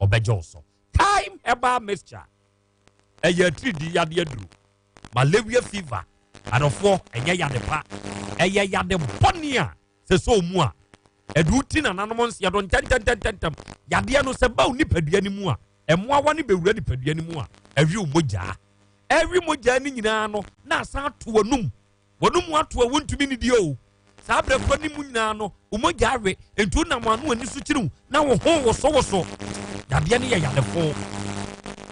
ɔbɛgye wo so. Thyme herbal mixture ɛyɛ atiridii yadeɛ aduro. Malaria fever, adɔfoɔ, ɛnyɛ yade pa. Ɛyɛ yade bɔne a sɛ sɛ ɔmu a ɛde wo ti nananom nseɛ do ntɛntɛntɛntɛm. Yadeɛ no sɛ ba wo nipadua no mu a, mmoawa no bɛwura nipadua no mu a, ɛwe wo mogyaa. Ɛwe mogyaa no nyinaa no na asan ato w'anum. W'anomu ato a wontumi nnidi o. Saa berɛ korɔ no mu nyinaa no, wo mogya awe, enti wonam ano ani so kyini wo na wo ho wosowoso. Yadeɛ no yɛ yadefo.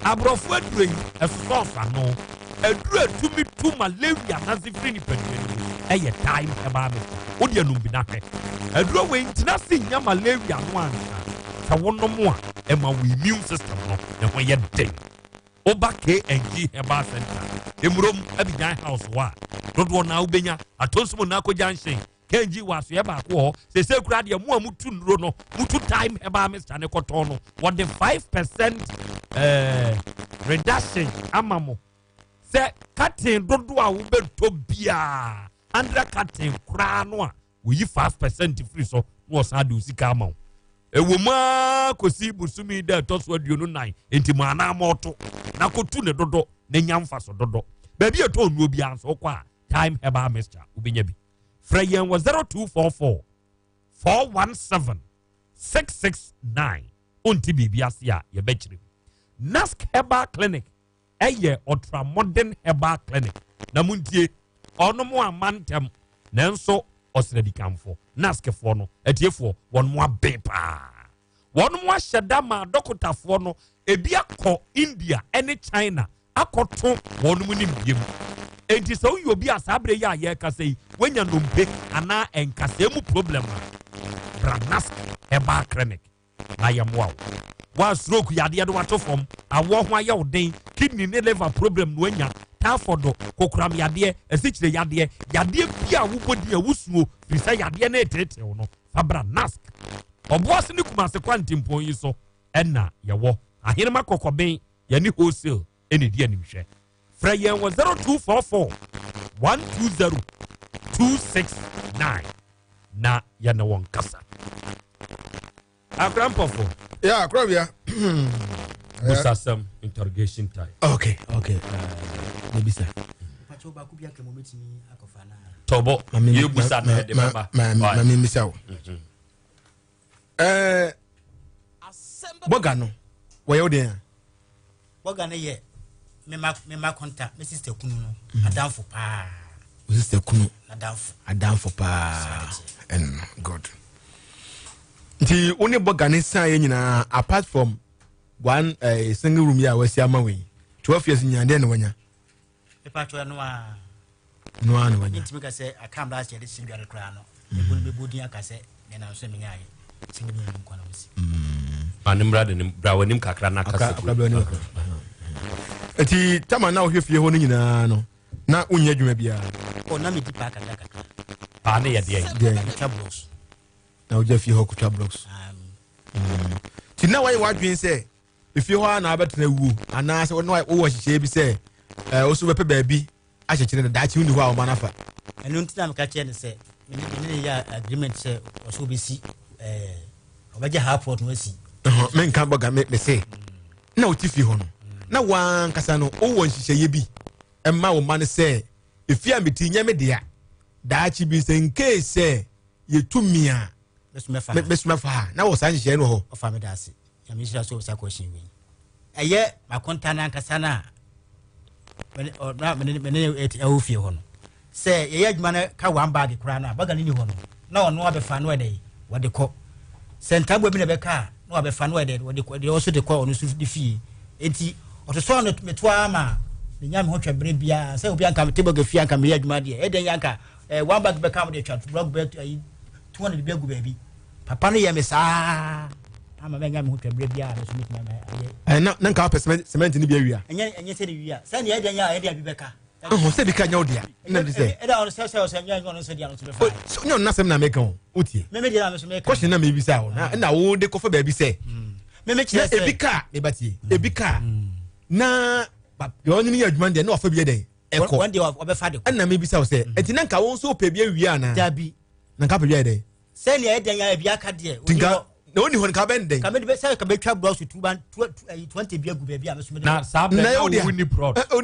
Aborɔfo aduro yi, ɛsosɔɔsɔ ano. Aduro a ɛtumi tu malaria n'ase firi nipadua no mu yɛ Thyme Herbal Mixture. Wo deɛ nom bi na hwɛ. Aduro wei ntena ase nnya malaria no ansa. Sɛ wonom a, ɛma wo immune system no ne ho yɛ den. Woba KNG Herbal Centre, Emurom, Abidjan House hɔ a, dodoɔ no ara wobɛnya Atonso mu Nako Junction. KNG wɔ asoeɛ baako wɔ hɔ. Seesei koraa deɛ mo a motu nnuro no, motu Thyme Herbal Mixture no kɔtɔn no, wɔde 5% eh, reduction ama mo sɛ carton dodoɔ a wobɛtɔ biara, 100 carton koraa no a, wɔyi 5% firi so na wɔsan de wo sika ama wo. Ɛwɔ mu ara kɔsi bosome da ɛtɔ so 24, enti mo anaa mɔɔto na kɔtu ne dodo na nya mfaso dodo. Baabi a ɛtɔ nnuo biara nso wokɔ a Thyme Herbal Mixture wobɛnya bi. Frɛ yɛn wɔ 0244 417 669. Wonte biribi ase a yɛbɛkyerɛ mu. Nask Herbal Clinic ɛyɛ Ultramodern Herbal Clinic. Na montie, ɔnom amma ntɛm, nanso ɔsradikanfo, NASCfoɔ no, atiefoɔ, wɔn mo aben paa. Wɔn mo ahyɛ da ma adɔkotafoɔ no, ebi akɔ India ne China akɔto wɔn mo nimdeɛ mu. Enti sɛ woyɛ obi a saa berɛ yi a yɛrekasa yi, woanya nnompe anaa nkasɛɛ mu problem a, bra NASC Herbal Clinic. na yɛmmoa wo. Wo a stroke yadeɛ de wato fam, awoɔ ho ayɛ wo den, kidney ne liver problem na wanya, typhoid, kokoram yadeɛ, asikyire yadeɛ, yadeɛ bi a wobɔ din a wosuo firi sɛ yadeɛ no reteetee wo no, fa bra NASC. Ɔboase ne Kumase kwantempɔn yi so ɛna yɛwɔ. Ahenema Kɔkɔben, yɛne wholesale ɛna ɛdi animhwɛ. Frɛ yɛn wɔ 0244 120 269 na yɛne wɔn kasa. Akora mpɔfo. Yeah, akora wia. Busasɛm interrogation time. Okay, okay. Mebisa. Tɔbɔ yɛ busa na ɛde bɛba. Ma mi mbisa o. Ɛɛ bɔga no wɔyɛ wo deɛ. Bɔga no yɛ mema mema kɔnta me sister kunu no mhm. adamfo paa. O sister kunu adamfo adamfo paa ɛno god nti wo ne bɔga ne san yɛ nyinaa apart from one uh, single room yi a wasi ama wei 12 years nyinaa deɛ na wanya. Mepatɔ ɛno a. No ara na wanya. Ntumi ka sɛ aka mbra ase yɛde hyɛ dware koraa no. Mebɔ no mebɔ din aka sɛ deɛ na nso menya ayɛ. Sɛ mebɔ no nkwa na mesi. Ma ne mmra de ne bra w'anim kakra na kasa gu. Nti tama na wohwɛ fie hɔ no nyinaa no na wonyɛ adwuma biara. Oh, na medi paa kakra kakra. Paa ne yɛ deɛ. Deɛ. Metwa blocks. Na wogya fie hɔ kotwa blocks. Nti na wayɛ w'adwene sɛ efie hɔ ara na abɛtena wuo anaasɛ wowɔ nhyehyɛeɛ bi sɛ wo so wobɛpɛ baabi akyekyere no daakye wonni hɔ a wɔma no afa. Ɛno nti na meka kyerɛ no sɛ mene ne yɛ agreement sɛ ɔsɛ wobɛsi ɔbɛgye half plot no asi. Menka bɔga me se na wote fie hɔ no. Na wankasa no wowɔ nhyehyɛeɛ bi ɛma wo ma no sɛ efie a mete nyɛ me dea daakye bi sɛ nkee sɛ yɛtu mi a mɛsoma fa ha na wɔ saa nhyehyɛeɛ no wɔ hɔ. Ɔfa me da ase nyame nhyira so saa question wei ɛyɛ makonta no ankasa no a mene ɛwɔ fie hɔ no sɛ yɛyɛ adwuma no ka one bag koraa no a baga no ni hɔ no na ɔno abɛfa no ɛdɛ wɔde kɔ sɛ ntaboa bi na ɛbɛka a na wabɛfa no ɛdɛ wɔde kɔ deɛ ɔso de kɔ ɔno nso de fie enti ɔtotɔ no meto ara ma menya me ho twɛ bere biara sɛ obi anka mete bɔga fie anka meyɛ adwuma deɛ ɛdɛn yɛ anka eh, one bag bɛka mo de atwa blɔk bɛ ayi 200 bi agu baabi papa no yɛ me saa ama mɛnya me ho twɛ bere biara me so metumi ayɛ eh, na na nka wopɛ cement no bi awia ɛnyɛ ɛnyɛ sɛ ne wia sɛ nea ɛdɛn yɛ a ɛde abi bɛka ɔhɔ sɛ bi ka nyɛ wo dea na de sɛ ɛda ɔno sɛ sɛ ɔsɛ nyɛ ɔno sɛ deɛ ɔno sɛ bɛfa nyɛ ɔno nasɛm na meka o wotie meme deɛ na me so meka question na mebisa o na na wo de kɔfa baabi sɛ meme kyerɛ sɛ ebi ka meba tie ebi ka na deɛ ɔne ne yɛ adwuma deɛ na wafa bi yɛ dɛn ɛkɔ wɔn deɛ ɔbɛfa de kɔ ɛna mebisa wo sɛ ɛnti na nka wo nso wopɛ bi awie anaa dabi na nka pɛ bi ayɛ dɛn sɛnea ɛdɛn a ebi aka deɛ tinka na oni hɔ nka bɛn dɛn kame de sɛ kame twa blocks tu ban tu ayi 20 bi agu baabi a meso mede na saa bɛn na wo ni plot oh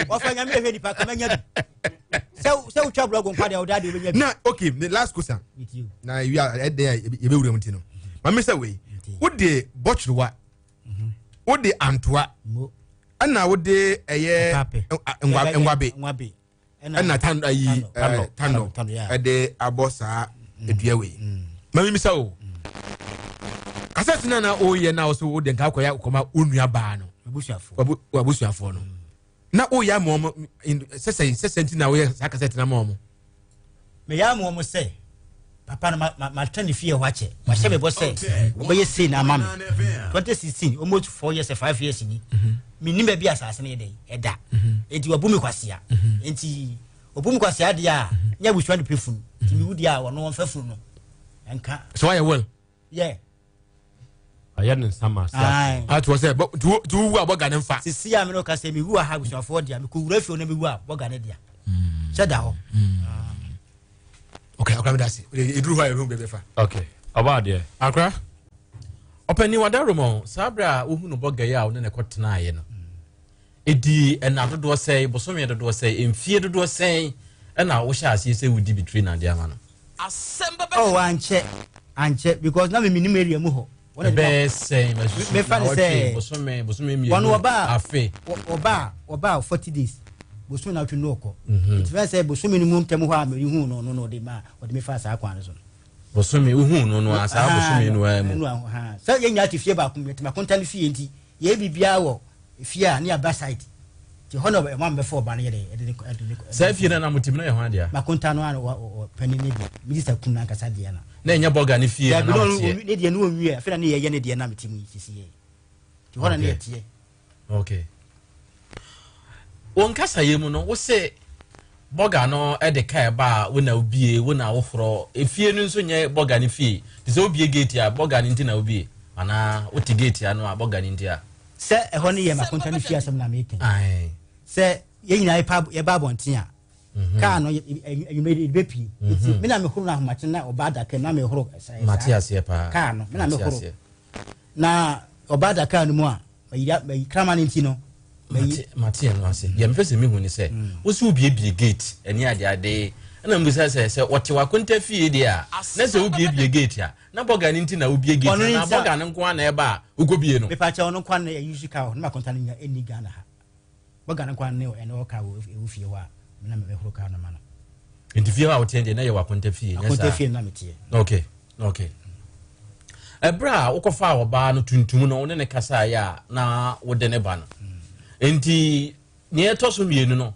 wɔfa nyame ehwɛ nipa kame nya bi sɛ sɛ wotwa blog nkwa deɛ wode adeɛ wobɛnya bi na okay the last question na ewi a ɛdɛn a yɛbɛwura mu ti no maame sɛ wei wode bɔtwerewa wode antoa ɛna wode ɛyɛ ngwabe ɛna tan ayi ɛɛ tandɔ ɛde abɔ saa edua wei maame misa o kasɛti na na oyɛ na ɔso o de nka akɔyɛ kɔma o nua baa no wabusuafoɔ no na oyɛ ama wɔn sɛsɛ sɛsɛ nti na oyɛ saa kasɛti na ama wɔn. meyɛ ama wɔn sɛ papa no matena ne fie hɔ akyɛ wahyɛ me bɔ sɛ ɔbɛyɛ sei na ama me 2016 almost 4 years 5 years ni mennim baabi asase no yɛ dɛn ɛda enti wabu me kwasea enti ɔbu me kwasea deɛ a nyɛ abusua no pɛ funu nti mewu deɛ a ɔno ɔmfa funu no ɛnka so wayɛ well yɛ ayɛ ne nsa ma ase ato sɛ nti wowu a bɔga ne mfa sisi a me ne ɔka sɛ mewu a ha abusuafoɔ dea mekɔwura fie na mewu a bɔga ne dea hyɛ da hɔ ok akora meda ase ɛduru hɔ a yɛbɛhu baabi fa ok ɔba adeɛ akora ɔpɛni wadaroma saa berɛ a wohu no bɔga yi a wo ne ne kɔtenaeɛ no Ɛdii nna dodoɔ sɛn, bosome dodoɔ sɛn, mfie dodoɔ sɛn na wohyɛɛ aseɛ sɛ wodi bitire na adeɛ ama no? Oh, ankyɛ, ankyɛ because na me menim area mu hɔ. Ɛbɛyɛ sɛn masusu mefa ne sɛ bosome, bosome mmienu, wɔn wɔba afe. Wɔba wɔba 40 days, bosome na ɔtwe no ɔkɔ. Mhm. Nti fɛn sɛ bosome no mu ntɛm hɔ a merehu no no na ɔde ma ɔde me fa saa kwan no so no. Bosome wohu no no a saa bosome no ara mu. Sɛ yɛn nyinaa te fie baako mu, yɛte makonta no fie nti yɛyɛ biribiara wɔ fie a ne yɛaba site nti hɔ na ɔma mebɛfa ɔba no yɛ dɛ ɛde ne ɛde ne saa fie no na motim no yɛ hwan dea makonta no a panin ne deɛ minista kun no ankasa deɛ na na ɛnyɛ bɔga ne fie na na woteɛ ne deɛ ne ɔnwie afei na ne yɛyɛ ne deɛ na mete mu yi sisi yɛ nti hɔ na ne yɛteɛ okay wo nkasayɛ mu no wo se bɔga no de ka ɛba a wo na wobie wo na wohorɔ efie no nso nyɛ bɔga no fie te sɛ wobie gate a bɔga no nti na wobie anaa wote gate ano a bɔga no nti a sɛ ɛhɔ no yɛ makonta no fie asɛm na meka sɛ yɛn nyinaa yɛba abɔnten a mhm. kaa no anwummerɛ de bɛpie mhm. nti me na mehoro no ahomakye na ɔba adaka mu na mehoro kaa no me na mehoro na ɔba adaka no mu a mayi kraman no nti no mate ɛno ase deɛ mepɛ sɛ mehu ne sɛ mm. wo sɛ wobiebie gate ɛne adeade ɛna mbisa sɛ sɛ wɔte wakonta fie deɛ a na sɛ wobiebie gate a na bɔga no nti na wobie gate na bɔga no nko a na ɛba a wokɔbie no mepakyɛ ɔno nko a na ɛyi sika hɔ na makonta no nya ɛnni Ghana ha bɔga no nko a na ɛne ɔka wɔ ɛwɔ fie hɔ a na mehoro kaa no ma no nti fie hɔ a woteɛ deɛ na yɛ wakonta fie nyɛ saa akonta fie na meteɛ okay okay ɛberɛ a wokɔfaa ɔbaa no tuntum no wo ne ne kasaeɛ a na wode ne ba no nti nea ɛtɔ so mmienu no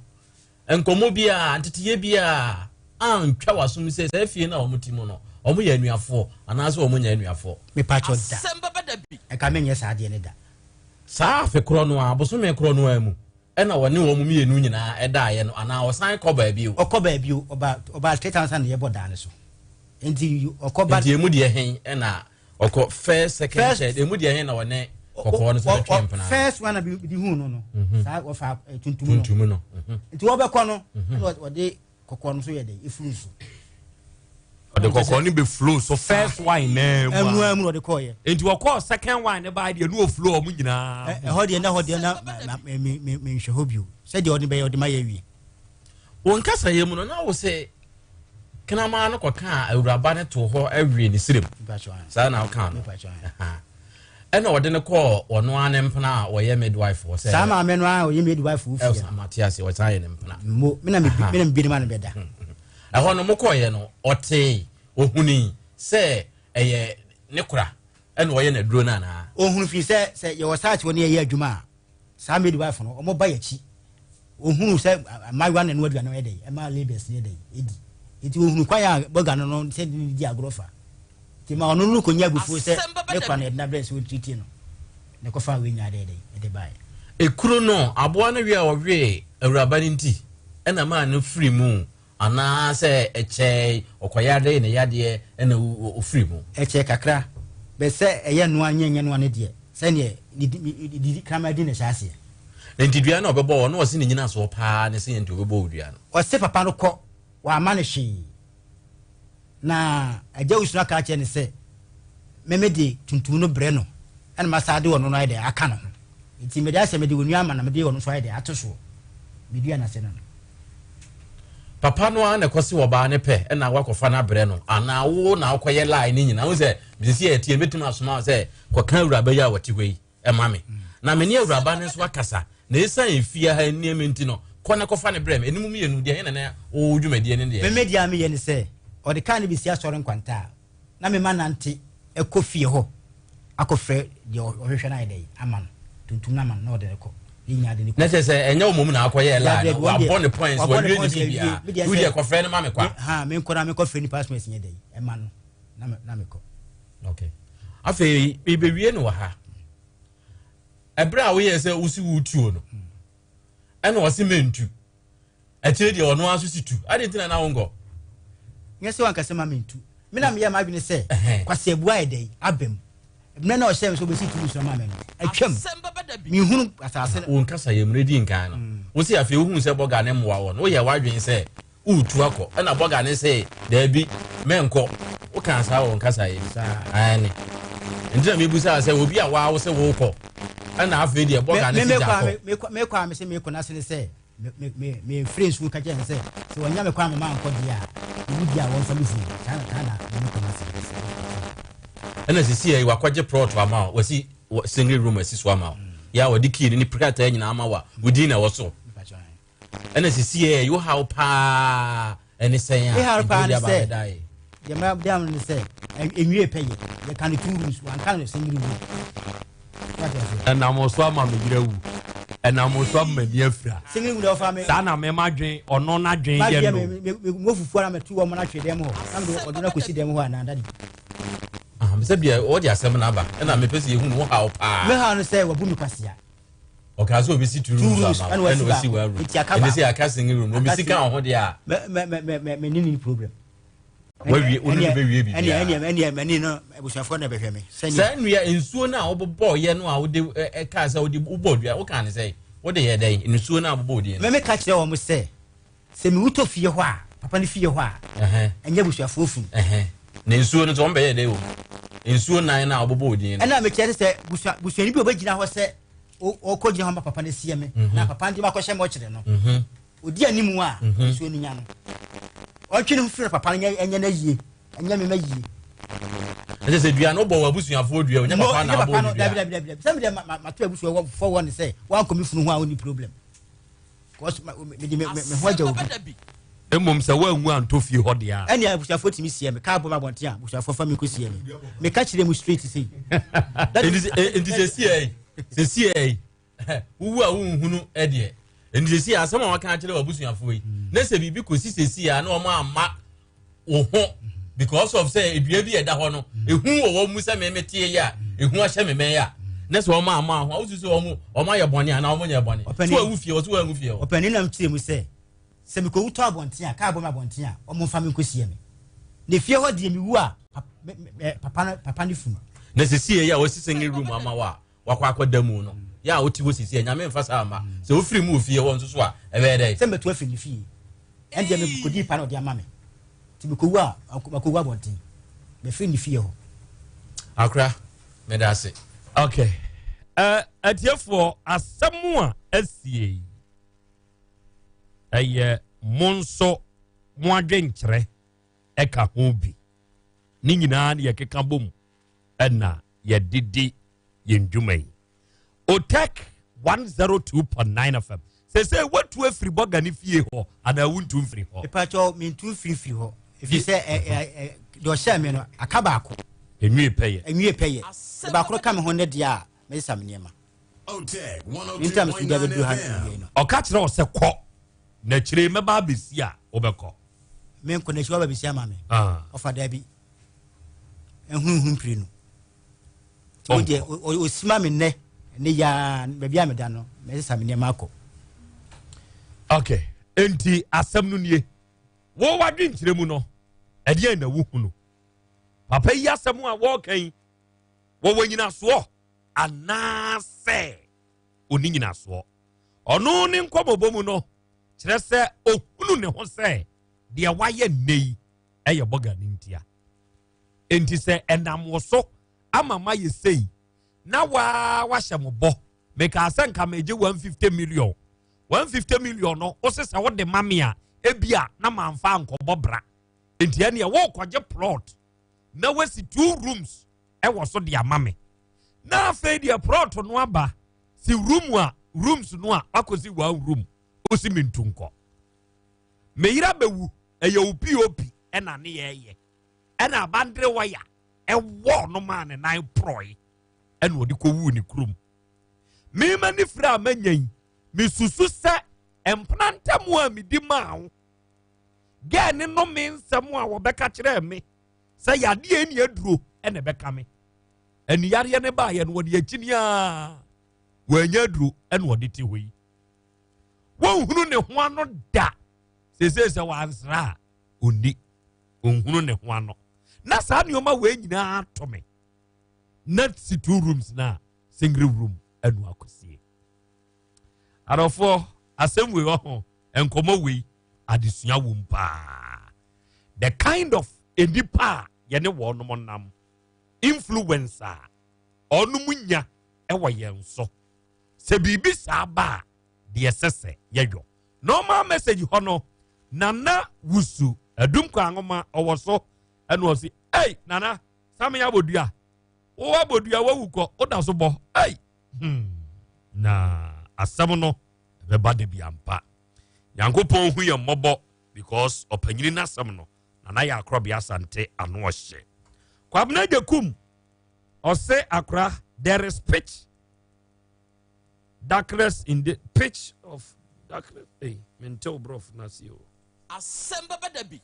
nkɔmmɔ biara nteteyɛ biara antwa w'asom sɛ saa fie no a wɔte mu no wɔn yɛ anuafoɔ anaasɛ wɔn nyɛ anuafoɔ. Mepakyɛw da ɛka menyɛ saa adeɛ no da. Saa afe korɔ no ara bosome korɔ no ara mu ɛna wɔne wɔn mmienu nyinaa ɛdaeɛ no anaa ɔsan kɔ baabi o. Ɔkɔ baabi o ɔba ɔba 3000 na yɛbɔ daa no so. Nti ɔkɔ ba. Nti emu deɛ hen ɛna ɔkɔ first second third emu deɛ hen na ɔne kɔkɔɔ no sɛ bɛtwe mpena. First one na bi bi hu no no. Mhm. Saa wɔfa eh, tuntum no. Tuntum no. Mhm. Nti wɔbɛkɔ no mhm. ɛna wɔde kɔkɔɔ no so yɛ dɛ efuru so. Ɔde kɔkɔɔ no bɛ flow so first wine naa mu. Ɛnu mu na ɔde kɔɔ yɛ. Nti ɔkɔɔ second wine ne baa deɛ no flow ɔmo nyinaa. Ɛhɔ deɛ na hɔ deɛ na ma me me me me nhwɛ hɔ bio sɛdeɛ ɔde bɛyɛ ɔde ma yɛ wie. Wɔn kasa yɛ mu no na wɔ sɛ kraman no kɔkaa awuraba no too hɔ awie ne serem saa na ɔkaa no ɛna ɔde no kɔɔ ɔno ara ne mpena a ɔyɛ midwife wɔ sɛ saa maame no a ɔyɛ midwife wɔ fie no mate ase ɔsan yɛ ne mpena mo me na me na mebie no ma no bɛda hmm, hmm. ɛhɔ no mokɔɔyɛ no ɔtee ɔhuni sɛ ɛyɛ ne kora ɛna ɔyɛ n'aduro no anaa ɔhunu firi sɛ sɛ yɛwɔ saa wɔ ne yɛyɛ adwuma a Saa midwife no, wɔn ba yɛkyi. Ohunu sɛ mmaayewa na ɛnoa aduane yɛ dɛ, ɛma labours yɛ dɛ, edi. Nti ohunu kwan a bɔga no no sɛ ne di agorɔ fa. Nti ma ɔno no kɔnya abufuo sɛ ne kora no yɛde no abrɛ sɛ ɔntiriti no. Na ɛkɔfa wei nyaa dɛ dɛ ɛde baeɛ. Ekuro no, aboa no we a ɔwee awuraba no nti ɛna maa no firi mu Anaa sɛ ɛkyɛe, ɔkɔyaree ne yadeɛ ɛna ɔfiri mu. Ɛkyɛe kakra, but sɛ ɛyɛ noa nyɛ nyɛ noa no deɛ, sɛdeɛ ne di kraman di na ɛhyɛ aseɛ. Nti dua no a ɔbɛbɔ wɔ no ɔse ne nyinasoɔ paa ne sɛ nti ɔbɛbɔ wo dua no. Ɔse papa no kɔ, wamma no hwee. Na agya Wusu no aka akyerɛ no sɛ, me mede tuntum no brɛ no, ɛna masa de ɔno no ayɛ dɛ aka ne ho. Nti mede asɛ mede onua ama na mede ɔno nso ayɛ dɛ ato soɔ. Medua no ase no no. Papa no ara na ɛkɔse ɔbaa no pɛ ɛna wakɔfa no abrɛ no anaa wo na wokɔyɛ lie no nyinaa? Wohu sɛ sisi a yɛte yi mɛtumi asoma wo sɛ kɔka awuraba yi a wɔte hɔ yi ɛma me na me ne awuraba no nso akasa na ɛsiane efie ha nneɛma nti no kɔ na kɔfa no brɛ me. Ɛno mu mmienu deɛ ɛhe na na wo dwumadie no deɛ? Me me deɛ a meyɛ ne sɛ ɔde kaa no bɛsi asɔre nkwanta a na mema nante kɔ fie hɔ akɔfrɛ deɛ ɔhwehwɛ no ayɛ dɛ ama no tuntum no ama no na ɔde no kɔ ne nyinaa de ne kɔ. Na kyerɛ sɛ ɛnyɛ wo mmom na akɔyɛ line no wabɔ ne points wawie ne biribiara wo deɛ kɔfrɛ no ma me kwa. Ha menkɔ na menkɔfrɛ nipa asoma ɛsinyɛ dɛ ɛma no na mekɔ. Okay. Afei mebɛwie no wɔ ha ɛberɛ a woyɛɛ sɛ wosi wo tuo no ɛna ɔse mentu Akyire deɛ ɔno ara nso si tu. Adɛn nti na na wonkɔ? Nyɛ sɛ wanka sɛ ma mentu. Me na meyɛɛ m'adwene sɛ Kwasi Abua ayɛ dɛn aba mu. Mmerɛ na ɔhyɛɛ me sɛ ɔbɛsi tumi so ama me no, atwam. Menhunu asase no. Wo nkasa yɛ mmerɛ di nkan no, wo se afei wohuu sɛ bɔga no mmoa wo no, woyɛɛ w'adwene sɛ woretu akɔ. Ɛna bɔga no se daabi, mɛnkɔ. Wokaa saa wɔ wo nkasa yɛ mu? Aane. Nti na mebusaa sɛ obi a waa wo se worekɔ, ɛna afei deɛ bɔga no se gya kɔ. Mekɔ a mese mekɔ no ase ne sɛ Me me frɛ nsuo ka kyerɛ no sɛ sɛ wɔnya me kwan ma mankɔ deɛ a mewu deɛ a wɔmfa me funu saa na saa na me kɔn ase. Ɛna sisi yɛ wakɔgye plot ama wo wasi single room asi so ama wo yɛ a wɔde key ne krataa nyinaa ama wo a wo din na ɛwɔ so ɛna sisi yɛ yɛ haw paa ɛne sɛn a nti wode aba abɛda yɛ. Deɛ ma de ama no sɛ enwie pɛ yɛ yɛka no two rooms wanka no single room. Ɛnam so ama me yere awu ɛnam so ama m'ani afira. Single room deɛ ɔfa me. Saa na me ma dwen ɔno n'adwen yɛ no. Me me mo fufuo na mɛtu wɔn n'atwe dɛm hɔ na mede ɔdo no akɔsi dɛm hɔ anaa dadi. Ah, sɛ bia wɔde asɛm no aba ɛna mepɛ sɛ yɛhu no wo haw paa. Me haw no sɛ wabu me kwasea. Ɔkaa sɛ obesi two rooms ama wo ɛna osi one room. Ɛnti sɛ aka single room obi sika wo ho deɛ a. Mɛ mɛ mɛ mɛ mɛ ne ni problem. Wawie wo ne no bɛwie biribiara. Ɛneɛ ɛneɛ mɛne no abusuafoɔ na ɛbɛhwɛ me. Saa nnua nsuo no a wobobɔɔyɛ no a wode ɛkaa sɛ wode wobɔɔ dua wokaa ne sɛ wode yɛ dɛn nsuo no a wobobɔɔ din no. Mɛmɛ ka kyerɛ wɔn sɛ sɛ mewu tɔ fie hɔ a papa no fie hɔ a ɛnyɛ abusuafoɔ funu. Na nsuo no nso wɔn bɛyɛ dɛn wɔ mu nsuo nan no a wobobɔɔ din no. Ɛna mekyerɛ sɛ busua busuani bi a ɔbɛgyina hɔ sɛ ɔkɔ gyina hɔ ma papa no sie me mhm. na papa no de makɔhyɛ mɔkyerɛ no mhm. ɔdi anim a mhm. nsuo no nya no ɔntwe ne ho firi papa no ɛnyɛ no ayie ɛnyɛ me ma yie. Ɛsɛ sɛ dua no bɔ wɔ abusuafoɔ dua onyɛ papa na abɔ dua. Dabi dabi dabi sɛ mi deɛ ma to abusuafoɔ wɔ ne sɛ wankɔ mi funu ho a ɔni problem. Because mede me ho agya obi. Mmom sɛ woanwu antɔ fie hɔ deɛ a. Ɛnea abusuafoɔ tumi sie me. Kaa bɔ me abɔnten a, abusuafoɔ fa me kɔ sie me. Meka kyerɛ mu straight sei. Nti sɛsiɛ sɛsiɛ wowu a wonhunu ɛdeɛ. Nti sɛsiɛ asɛm a waka akyerɛ w'abusuafoɔ yi na sɛ biribi kɔsi sɛsiɛ a na wɔn amma wo ho because of sɛ edua bi a ɛda hɔ no ehu wɔ wɔn mu sɛ mɛmɛ tie yi a ehu ahyɛ me mɛn a ne sɛ wɔn ama ho a wosu sɛ wɔn wɔn ayɛ bɔne anaa wɔn nyɛ bɔne so wɔn fie wɔso wɔn fie hɔ. Ɔpanin nam kyerɛ mu sɛ sɛ mekɔwu tɔ abɔnten a kaa bɔ me abɔnten a wɔn mfa me nkɔsie me na efie hɔ deɛ mewu a papa no papa no funu. Na sisi yɛ a wɔsi single room ama wo a wakɔ akɔda mu no yɛ a wote hɔ sisi yɛ nyame nfa saa ma sɛ wofiri mu wɔ fie hɔ nso so a ɛbɛyɛ dɛ. Sɛ mɛtu afiri ne fie ɛndeɛ mekɔdii pa na ɔde ama me. Nti mekɔwu a, makɔwu abɔnten. Mafiri ne fie hɔ. Akora, meda ase. Okay. Uh, atiefoɔ asɛm a asie yi ɛyɛ mo nso mo adwenkyerɛ ɛka ho bi ne nyinaa ne yɛkeka bom ɛna yɛde di yɛn dwuma yi Otec 102.9 FM. Sese watu afiri bɔga ne fie hɔ anaa wontu mfiri hɔ? Mepakyɛw mentu mfiri firi hɔ ɛfiri sɛ deɛ ɔhyɛɛ me no aka baako. Enwie pɛyɛ. Enwie pɛyɛ. Sɛ baako ka me ho nnɛ deɛ a mɛsesa me nneɛma. Ne ntam so deɛ bɛduru ha nwie no. Ɔka kyerɛ wo sɛ kɔ na akyire mɛba abɛsi a wobɛkɔ. Menkɔ na akyire waba abɛsi ama me. Ɔfa daabi. Ɛhunuhunu mpire no. nti wo deɛ ɔsi ma me nnɛ ɛnɛ yaa baabi a meda no mɛsesa me nneɛma akɔ. ok nti asɛm no nie wo wadwenkyerɛ mu no ɛdeɛn na wohunu papa yi asɛm a wɔreka yi wɔwɔ nyinasoɔ anaasɛ ɔni nyinasoɔ ɔno ne nkɔmmɔbɔ mu no kyerɛ sɛ ɔhunu ne ho sɛ deɛ wayɛ nnɛ yi ɛyɛ bɔga no ntia Enti sɛ ɛnam wo so ama mayɛ sei na waa wahyɛ mo bɔ mekaa sɛ nka megye 150 million 150 million no wo se sɛ wode ma me a ebia na mamfa ankɔbɔ bra enti ɛneɛ wokɔgye plot na wasi two rooms ɛwɔ so de ama me na afei deɛ plot no aba si room a rooms no a wakɔsi one room wosi mentu nkɔ meyera bɛwu ɛyɛ wo pop ɛna ne yɛyɛ ɛna abandere waya ɛwɔɔ no maa ne nan porɔe ɛna ɔde kɔwuu ne kurom mema ne firi a manya yi mesusu sɛ mpena ntam a medi maa wo gɛɛ ne no me nsɛm a wɔbɛka kyerɛɛ me sɛ yadeɛ ni aduro ɛna ɛbɛka me aniyareɛ ne baayɛ no wɔde akyini a wɔanya aduro ɛna ɔde te hɔ yi wɔnhunu ne ho ano da seesei sɛ wansra a ɔnni ɔnhunu ne ho ano na saa nneɛma wei nyinaa ato me na si two rooms na single room ɛnu akɔsie adɔfoɔ asɛm wei wɔ ho nkɔmɔ wei adesua wom paa the kind of nnipa a yɛne wɔnom nam influence a ɔnom nya ɛwɔ yɛn so sɛ biribi saa ba a deɛ ɛsɛ sɛ yɛyɔ Normal message hɔ no, Nana Wusu Adum Kwanwoma ɔwɔ so ɛna ɔsi, Ei Nana, same abodua, wo abodua wawu kɔ, woda so bɔ, ei. Hmm. Na asɛm no ɛbɛba da bi ampa. Nyankopɔn hu yɛn mmɔbɔ because ɔpanyini n'asɛm no, Nana yɛ akorɔbea asante ano ɔhyɛ. Kwabena Gyekum ɔse akora there is pitch Darkness in the pitch of darkness. Hey, mentew borɔfo no ase o. Asɛm bɛba da bi.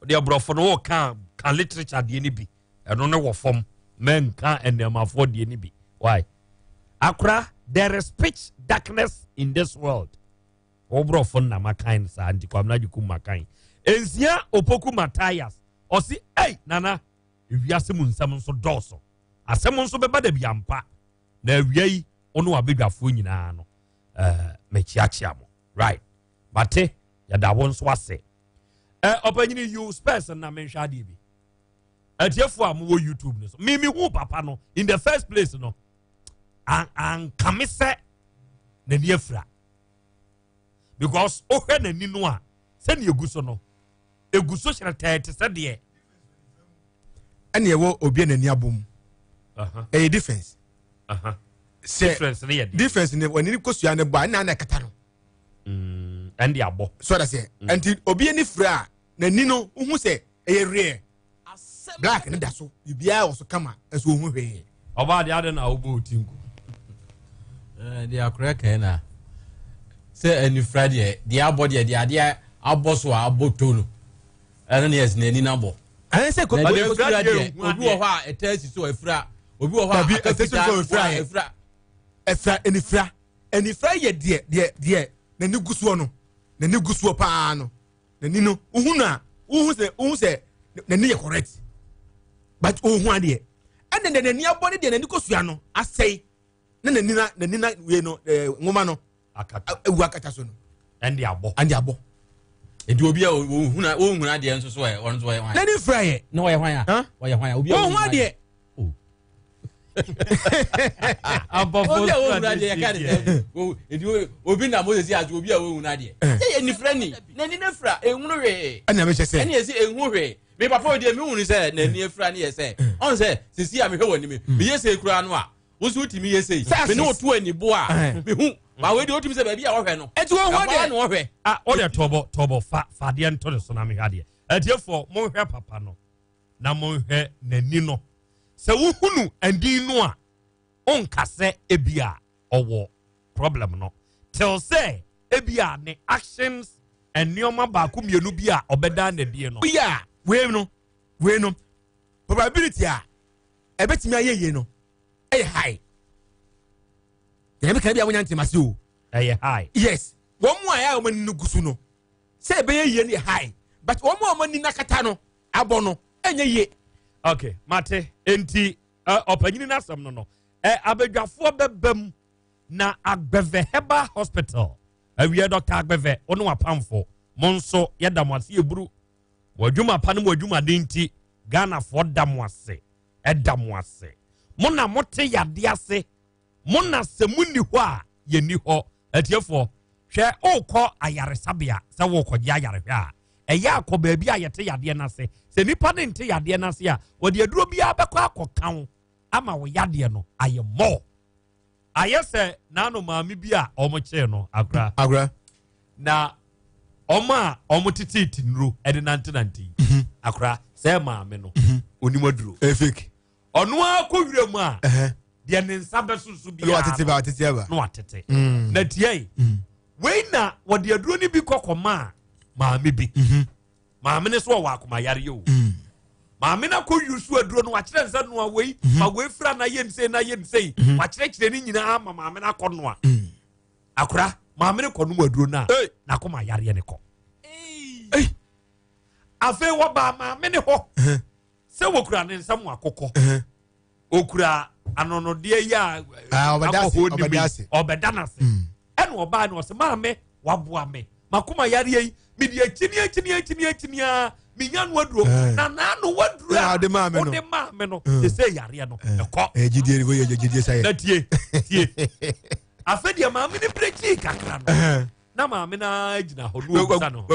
Deɛ borɔfo no wɔka ka literature deɛ no bi ɛno ne wɔ fam mɛnka nneɛmafoɔ deɛ no bi. Why? Akora, there is pitch darkness in this world. Wo borɔfo no na makan saa nti Kwamina Agyekum makan. Nsia Opoku Matthias ɔse, ei nana, ewiase mu nsɛm nso dɔɔso. Asɛm nso bɛba da bi ampa. Na awia yi wo ne wabadwafoɔ nyinaa no eh, mekyeakyea mo right mate yɛda wo nso ase eh, ɔpanyini you spurs na menhwɛ adeɛ bi atiefoɔ a mowɔ youtube no so me mehu papa no in the first place no ankame sɛ n'ani afira because wohwɛ n'ani no a sɛnea egu so no egu so hyerɛtɛɛ te sɛ deɛ. Ɛna ɛwɔ obi a n'ani abom ɛyɛ difference. Sɛ difference ne yɛ deɛ difference ne wɔn ani kosua ne bɔ a ɛna na ɛkata no. Ɛnde abɔ. So ɔda sɛ nti obi ani fira a n'ani no wohu sɛ ɛyɛ rare black ne da so biribiara wɔ so kama ɛso ohun hwee. Ɔbaa deɛ adɛn na wobɔ oti nku. Deɛ akorɛ kan na sɛ anifira deɛ deɛ abɔ deɛ deɛ adeɛ abɔ so a abɔ to no ɛno ne yɛsɛ n'ani no abɔ. Ɛn sɛ ko anifira deɛ obi wɔ hɔ a ɛtɛ si so afira obi wɔ hɔ a aka fitaa wɔ afira. Ɛfira anifira anifira yɛ deɛ deɛ deɛ n'ani gu soɔ no n'ani gu soɔ paa no. N'ani no wohu no a wohu sɛ wohu sɛ n'ani yɛ correct but ohu adeɛ ɛna deɛ n'ani abɔ ne deɛ n'ani kosua no asɛe na n'ani na n'ani na wei no ɛɛ nwoma no ewu akata so no ɛnde abɔ ɛnde abɔ. Nti obi a ohun ohun adeɛ nso so ɛ ɔno nso ɔyɛ hwan. N'ani nfira yɛ. Na ɔyɛ hwan a? Ɔyɛ hwan a? Obi a ohun adeɛ. Obi a ohun adeɛ yɛ ka de sɛ nti obi na Moses yɛ ase obi a ohun adeɛ. Sɛ yɛ nifira ni n'ani na fira ehunu hwee. Ɛna bɛ kyɛ sɛ. Ɛna yɛ sɛ ehu hwee. Mi papa o deɛ mi hunu sɛ n'ani afira ne yɛ sɛ ɔn sɛ sisi a mehwɛ wɔ anim meyɛ sɛ ekura no a wosi wotumi yɛ sei me ne woto anibo a mehu ma wei deɛ wotumi sɛ baabi a wɔhwɛ no ɛti wɔn hɔ deɛ na wɔhwɛ. ah o deɛ tɔbɔ tɔbɔ fa fa adeɛ nto ne so na mehwɛ adeɛ atiefoɔ monhwɛ papa no na monhwɛ n'ani no sɛ wohunu ani no a wonka sɛ ebi a ɔwɔ problem no till sɛ ebi a ne actions nneɛma baako mmienu bi a ɔbɛda n'adie no. Woyɛ a wei no wei no probability a ɛbɛtumi ayɛ yie no ɛyɛ high yɛn kan bi a wonya ntɛm ase o. Ɛyɛ high. Yes wɔn mu a yɛ a wɔn ani no gu so no sɛ ɛbɛyɛ yie no yɛ high but wɔn mu a wɔn ani nakata no abɔ no ɛnyɛ yie. Okay mate enti ɔpanyini n'asɛm no no ɛ abadwafoɔ bɛba mu na Agbɛvɛ Herbal Hospital awie Dr. Agbɛvɛ wo ne wapamfo mo nso yɛda mo ase yɛburu mo adwuma pa ne mo adwumaden nti Ghanafoɔ da mo ase ɛda mo ase mo na mote yadeɛ ase mo na sɛ monni hɔ a yɛnni hɔ atiefoɔ hwɛ wokɔ ayaresabea sɛ wokɔgye ayarehwɛ a ɛyɛ akɔ baabi a yɛte yadeɛ no ase sɛ nipa ne nte yadeɛ no ase a wɔde aduro biara bɛkɔ akɔka wo ama wo yadeɛ no ayɛ mɔ ayɛ sɛ n'ano maame bi a wɔkyee no akora akora na wɔn a wɔn tete ti nnuro de nantenante yi mhm. akora sɛ maame no mhm. onim aduro efik ɔno ara kɔ wura mu a deɛ ne nsa bɛso so biara na watete mm. na tia yi mm. wei na wɔde aduro no bi kɔ kɔmaa maame bi mhm. Maame no so ɔwɔ akomayare o. Mm. Maame no akɔ yusu aduro no wakyerɛ nsa noa wei mm-hmm. ma wei fira na yɛ nsei na yɛ nsei. Mm-hmm. Wakyerɛkyerɛ ne nyinaa ma maame no akɔ noa. Mm. Akora maame no kɔ nom aduro no a n'akomayareɛ no kɔ. Afei wɔbaa maame no hɔ uh-huh. sɛ wɔkura ne nsam akokɔ. Okura anonodeɛ yi a ah, akɔhɔ nim yi ɔbɛda n'ase. Mm. Ɛna ɔbaa no ɔsɛ maame waboa me makoma yareɛ yi mede akyini akyini akyini akyini a menya no aduro eh. na naano waduro a wode maa me no mm. te sɛ yareɛ no eh. ɛkɔ eh, na tie tie afei deɛ maame no berɛ kyii kakra no na maame no ara gyina hɔ na ɔbusa no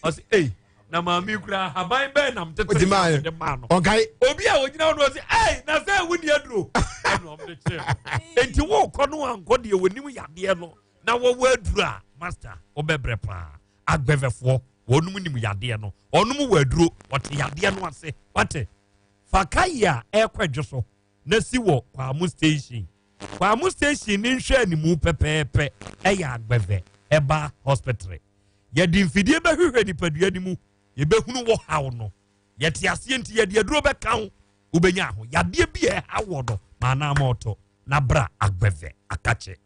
ɔsɛ ei na maame kura ahaban bɛɛ nam tete de maa no ɔnkae obi a ogyina hɔ no ɔsɛ ei na sɛ ewu ni aduro ɛna ɔmo de kyerɛ no enti wɔkɔ no ankɔ deɛ wɔnim yadeɛ no na wɔwɔ aduro a master wɔbɛbrɛ paa agbɛvɛfoɔ wɔnom nim yadeɛ no wɔnom wɔ aduro wɔte yadeɛ no ase wate fa kayi a ɛrekɔ adwo so na si wɔ Kwamu station. Kwamu station ne nhwɛanimu pɛpɛɛpɛ yɛ Agbɛvɛ Herbal Hospital. Yɛde mfidie bɛhwehwɛ nipadua no mu, yɛbɛhunu wo haw no. Yɛte aseɛ nti yɛde aduro bɛka wo, wobɛnya aho. Yadeɛ bi a ɛha wɔ no, ma anaa ma ɔtɔ na bra Agbɛvɛ akakye.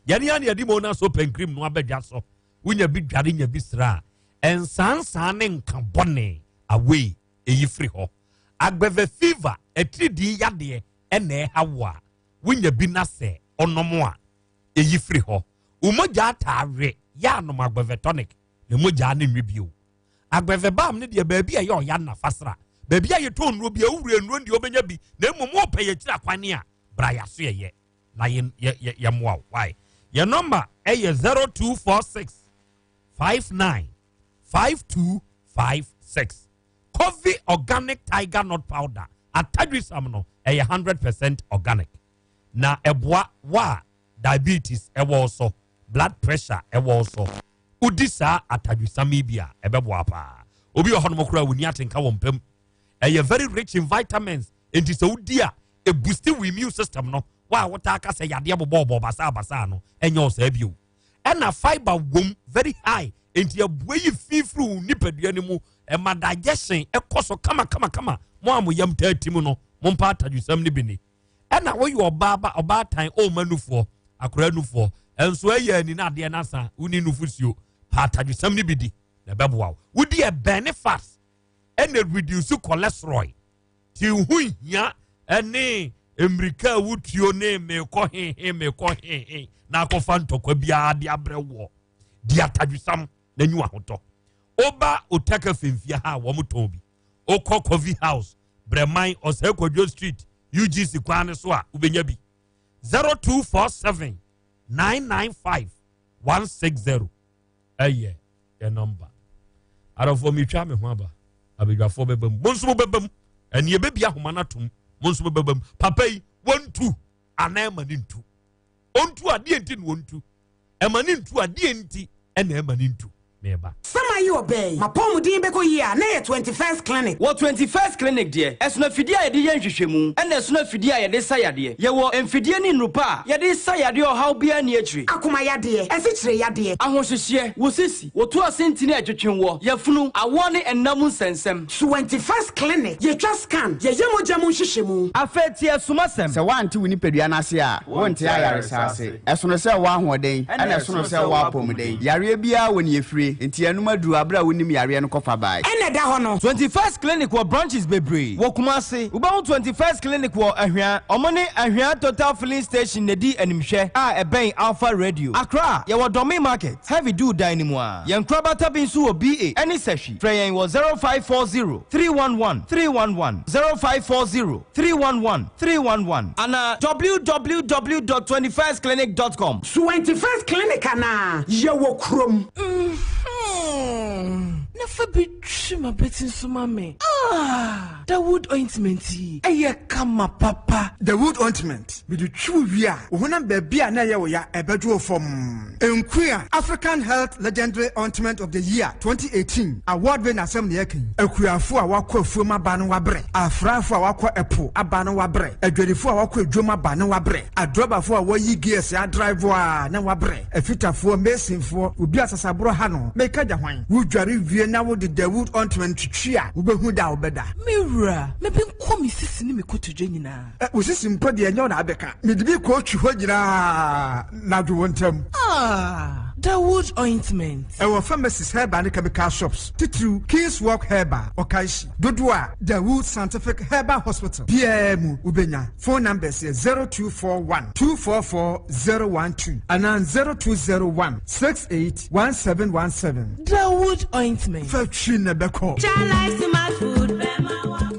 Yɛne a na yɛde Mona soap and cream no abɛdwa so. Wonya bi dware nya bi sra a, ɛnsansan ne nka bɔne away eyi firi hɔ. Agbɛvɛ fever, atiridii yadeɛ na ɛha wo a, wonya bi na sɛ wonom a, eyi firi hɔ. Wo mogyaa taa we, yɛ a nom agbɛvɛ tonic na mogyaa no nwe bio. Agbɛvɛ balm no deɛ baabi a ɛyɛ ɔya na fa sra. Baabi a yɛtɔn nnuro biara, wowura nnuro no deɛ wobɛnya bi na mmom wopɛ yɛn akyiri akwan a, bra yɛaso yɛyɛ na yɛmmoa wo. Why? Yɛn nɔmba ɛyɛ 0246 59 5256. Covey Organic Tiger Nut Powder atadwisam no ɛyɛ 100% organic na ɛboa wo a diabetes ɛwɔ wo so, blood pressure ɛwɔ wo so. Wodi saa atadwisam yi bi a ɛbɛboa paa. Obi wɔ hɔnom koraa wonni atenka wɔ mpam. Ɛyɛ very rich in vitamins nti sɛ wodi a ɛbusti wo immune system no. Wo a wotaa ka sɛ yadeɛ bobɔɔbɔ basaa basaa no ɛnyɛ wo saa bio. Ɛna fibre wom very high nti ɛboa yi fi firi wo nipadua no mu, ɛma digestion ɛkɔ so kama kama kama. Mo a mo yam taa tim no, mompa atadwesɛm no bi ni. Ɛna woyɛ ɔbaa ba ɔbaatan ɔma nufoɔ, akora nufoɔ, ɛnso ɛyɛ ani na adeɛ no asa, woni nufosuo, pa atadwesɛm no bi di na ɛbɛboa wo. Wodi ɛbɛn ne fats ɛna reduce cholesterol. Ti ho nhia ne mmirika a wotuo ne mekɔ hehe mekɔ hehe na akɔfa ntɔkwa biara de abrɛ woɔ. Di atadwesam na nyi w'ahotɔ. Woba Otaka Femfia ha a, wɔn tɔn bi. Wokɔ Coffee House, Brɛman, Ɔsɛe Kwadwo Street, UGC kwan no so a, wobɛnya bi. 0247 995 160 ɛyɛ yɛ nɔmba. Adɔfoɔ metwa me ho aba. Abadwafoɔ bɛba mu. Mo nso mobɛba mu. Ɛne ɛbɛbi ahoma no atom. Mo nso mobɛba mu. Papa yi, wɔntu anaa ɛma ne ntu. Ɔntu adeɛ nti na ɔntu. Ɛma ne ntu adeɛ nti ɛna ɛma ne ntu. Meba. Sama yi ɔbɛn m'apɔwmuden bɛkɔ yie a, na ɛyɛ 21st Clinic. Wɔ 21st Clinic deɛ, ɛsono afidie a yɛde yɛ nhwehwɛmu, ɛna ɛsono afidie a yɛde sa yadeɛ. Yɛwɔ mfidie ne nnuru pa a yɛde sa yadeɛ ɔhaw biara nni akyire. Akoma yadeɛ, asikyire yadeɛ. Ahohyehyeɛ, wo sisi, wo to ase ntini a ɛtwetwe woɔ, yafunu, awoɔ ne nna mu nsɛnsɛm. 21st Clinic, yɛtwa scan, yɛyɛ mogya mu nhwehwɛmu. Afei tie asumasɛm. Sɛ woante wo nipadua no ase a, wonte ayaresa ase. Ɛsono sɛ wowɔ ahoɔden, ɛna ɛsono sɛ wowɔ apɔmuden. Yareɛ biara wɔ nea ɛfire, enti yɛnom aduru aberɛ a wonim yareɛ no kɔfa bae. Ɛna ɛda hɔ no. 21st Clinic wɔ branches bebree wɔ Kumasi. Wobɛhu 21st Clinic wɔ Ahwea. Ɔmo ne Ahwea Total Filling Station na ɛdi animhwɛ a ɛbɛn Alpha Radio. Accra, yɛwɔ Dɔme Market, Heavy Dew dan no mu ara. Yɛn nkorabata bi nso wɔ BA ɛne Sahwi. Frɛ yɛn wɔ 0540 311 311, 0540 311 311 anaa www dot 21stclinic dot com. 21st Clinic anaa? Yɛwɔ kurom. Mm-hmm. Na fa bi twi m'abati nso ma me. Ah! Dawood ointment yi, ɛyɛ kama papa. Dawood ointment, mede twi wo wie a, wo honam baabi a na ɛyɛ wo ya, ɛbɛdwo wo fɔmm. Nkuya African Health Legendary Ointment of the Year 2018 award wei na asɛm na yɛka yi. Akuafo a wɔakɔ afuom aba no wɔabrɛ, afrafo a wɔakɔ ɛpo aba no wɔabrɛ, adwadifo a wɔakɔ adwam aba no wɔabrɛ, adrɔbafo a wɔyi gears adrive a na wɔabrɛ, afitafoɔ, masonfoɔ, obi a sasaborɔ ha no, meka gya hwan? Wodware wie na wode Dawood ointment twitwi a, wobɛhu da a wobɛda. Me wura, me benkum me sisi ne me kotodwe nyinaa. Ɛ, wo sisi mpo deɛ ɛnyɛ wo na abɛka. Mede bi kɔɔtwi hɔ nyinaa na dwo wo ntam. Ah, Dawood ointment. Ɛwɔ pharmacies, herbal ne chemical shops, titiriw King's Walk Herbal, Okaishie. Dodoɔ a Dawood Scientific Herbal Hospital biara mu wobɛnya. Phone numbers yɛ 0241 244 012 anaa 0201 68 1717. Dawood ointment. Fa twi na ɛbɛkɔ.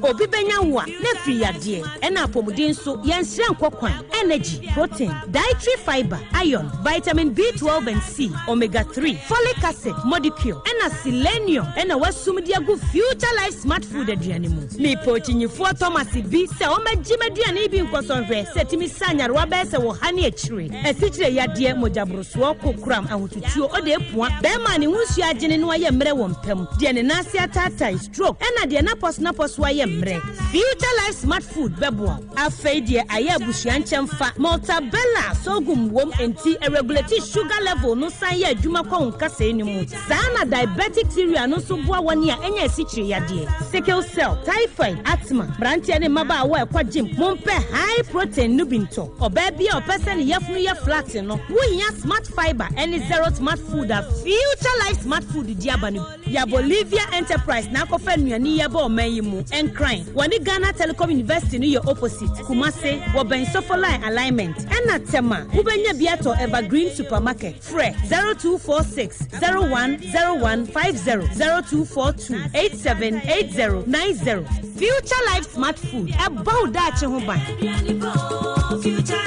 Obi bɛnya wo a, na afiri yadeɛ, ɛna apɔmuden nso, yɛnsrɛ nkɔ kwan, energy, protein, dietary fibre, iron, vitamin B12 and C, omega 3, folic acid, modicure, ɛna selenium ɛna wasum de agu Future Life Smart Food aduane mu. Mepɛ okyinyifoɔ Thomas bi sɛ ɔmmɛgye m'aduane yi bi nkɔsɔ nhwɛ sɛ ɛtumi sa nyarewa bɛyɛ sɛ wɔ ha ne akyire, asikyire yadeɛ, mogyaborosoɔ, kokoram, ahotutuo, ɔde apua, bɛrima a ne ho nsuo agyene na wayɛ mmerɛ wɔ mpa mu, deɛ ne nan ase ataatae, stroke, ɛna deɛ n'apɔsonapɔso ayɛ mmerɛ. Future Life Smart Food bɛboa wo. Afei deɛ ayɛ abusua nkyɛmfa, Maltabella sorghum wom enti ɛregulate sugar level no san yɛ adwuma kɔ wo nkasɛe no mu. Saa na diabetic cereal no nso boa wɔn a anya asikyire yadeɛ, sickle cell, typhoid, asthma. Mmeranteɛ ne mmabaawa a ɛkɔ gym, mompɛ high protein no bi ntɔ. Ɔbaa bi a ɔpɛ sɛ ne yafunu yɛ flat no, wohia Smart Fibre ne Zero Smart Food a Future Life Smart Food de aba no bi. Ya Bolivia Enterprise na akɔfa nnuane yi aba ɔman yi mu. Nkran, wɔne Ghana Telecom University no yɛ opposite. Kumase, wɔbɛn Sofoline Alignment. Ɛna Tema, wobɛnya bi atɔ Evergreen Supermarket. Frɛ 0246 010150, 0242 878090. Future Life Smart Food, ɛbɔ wo daakye ho ban.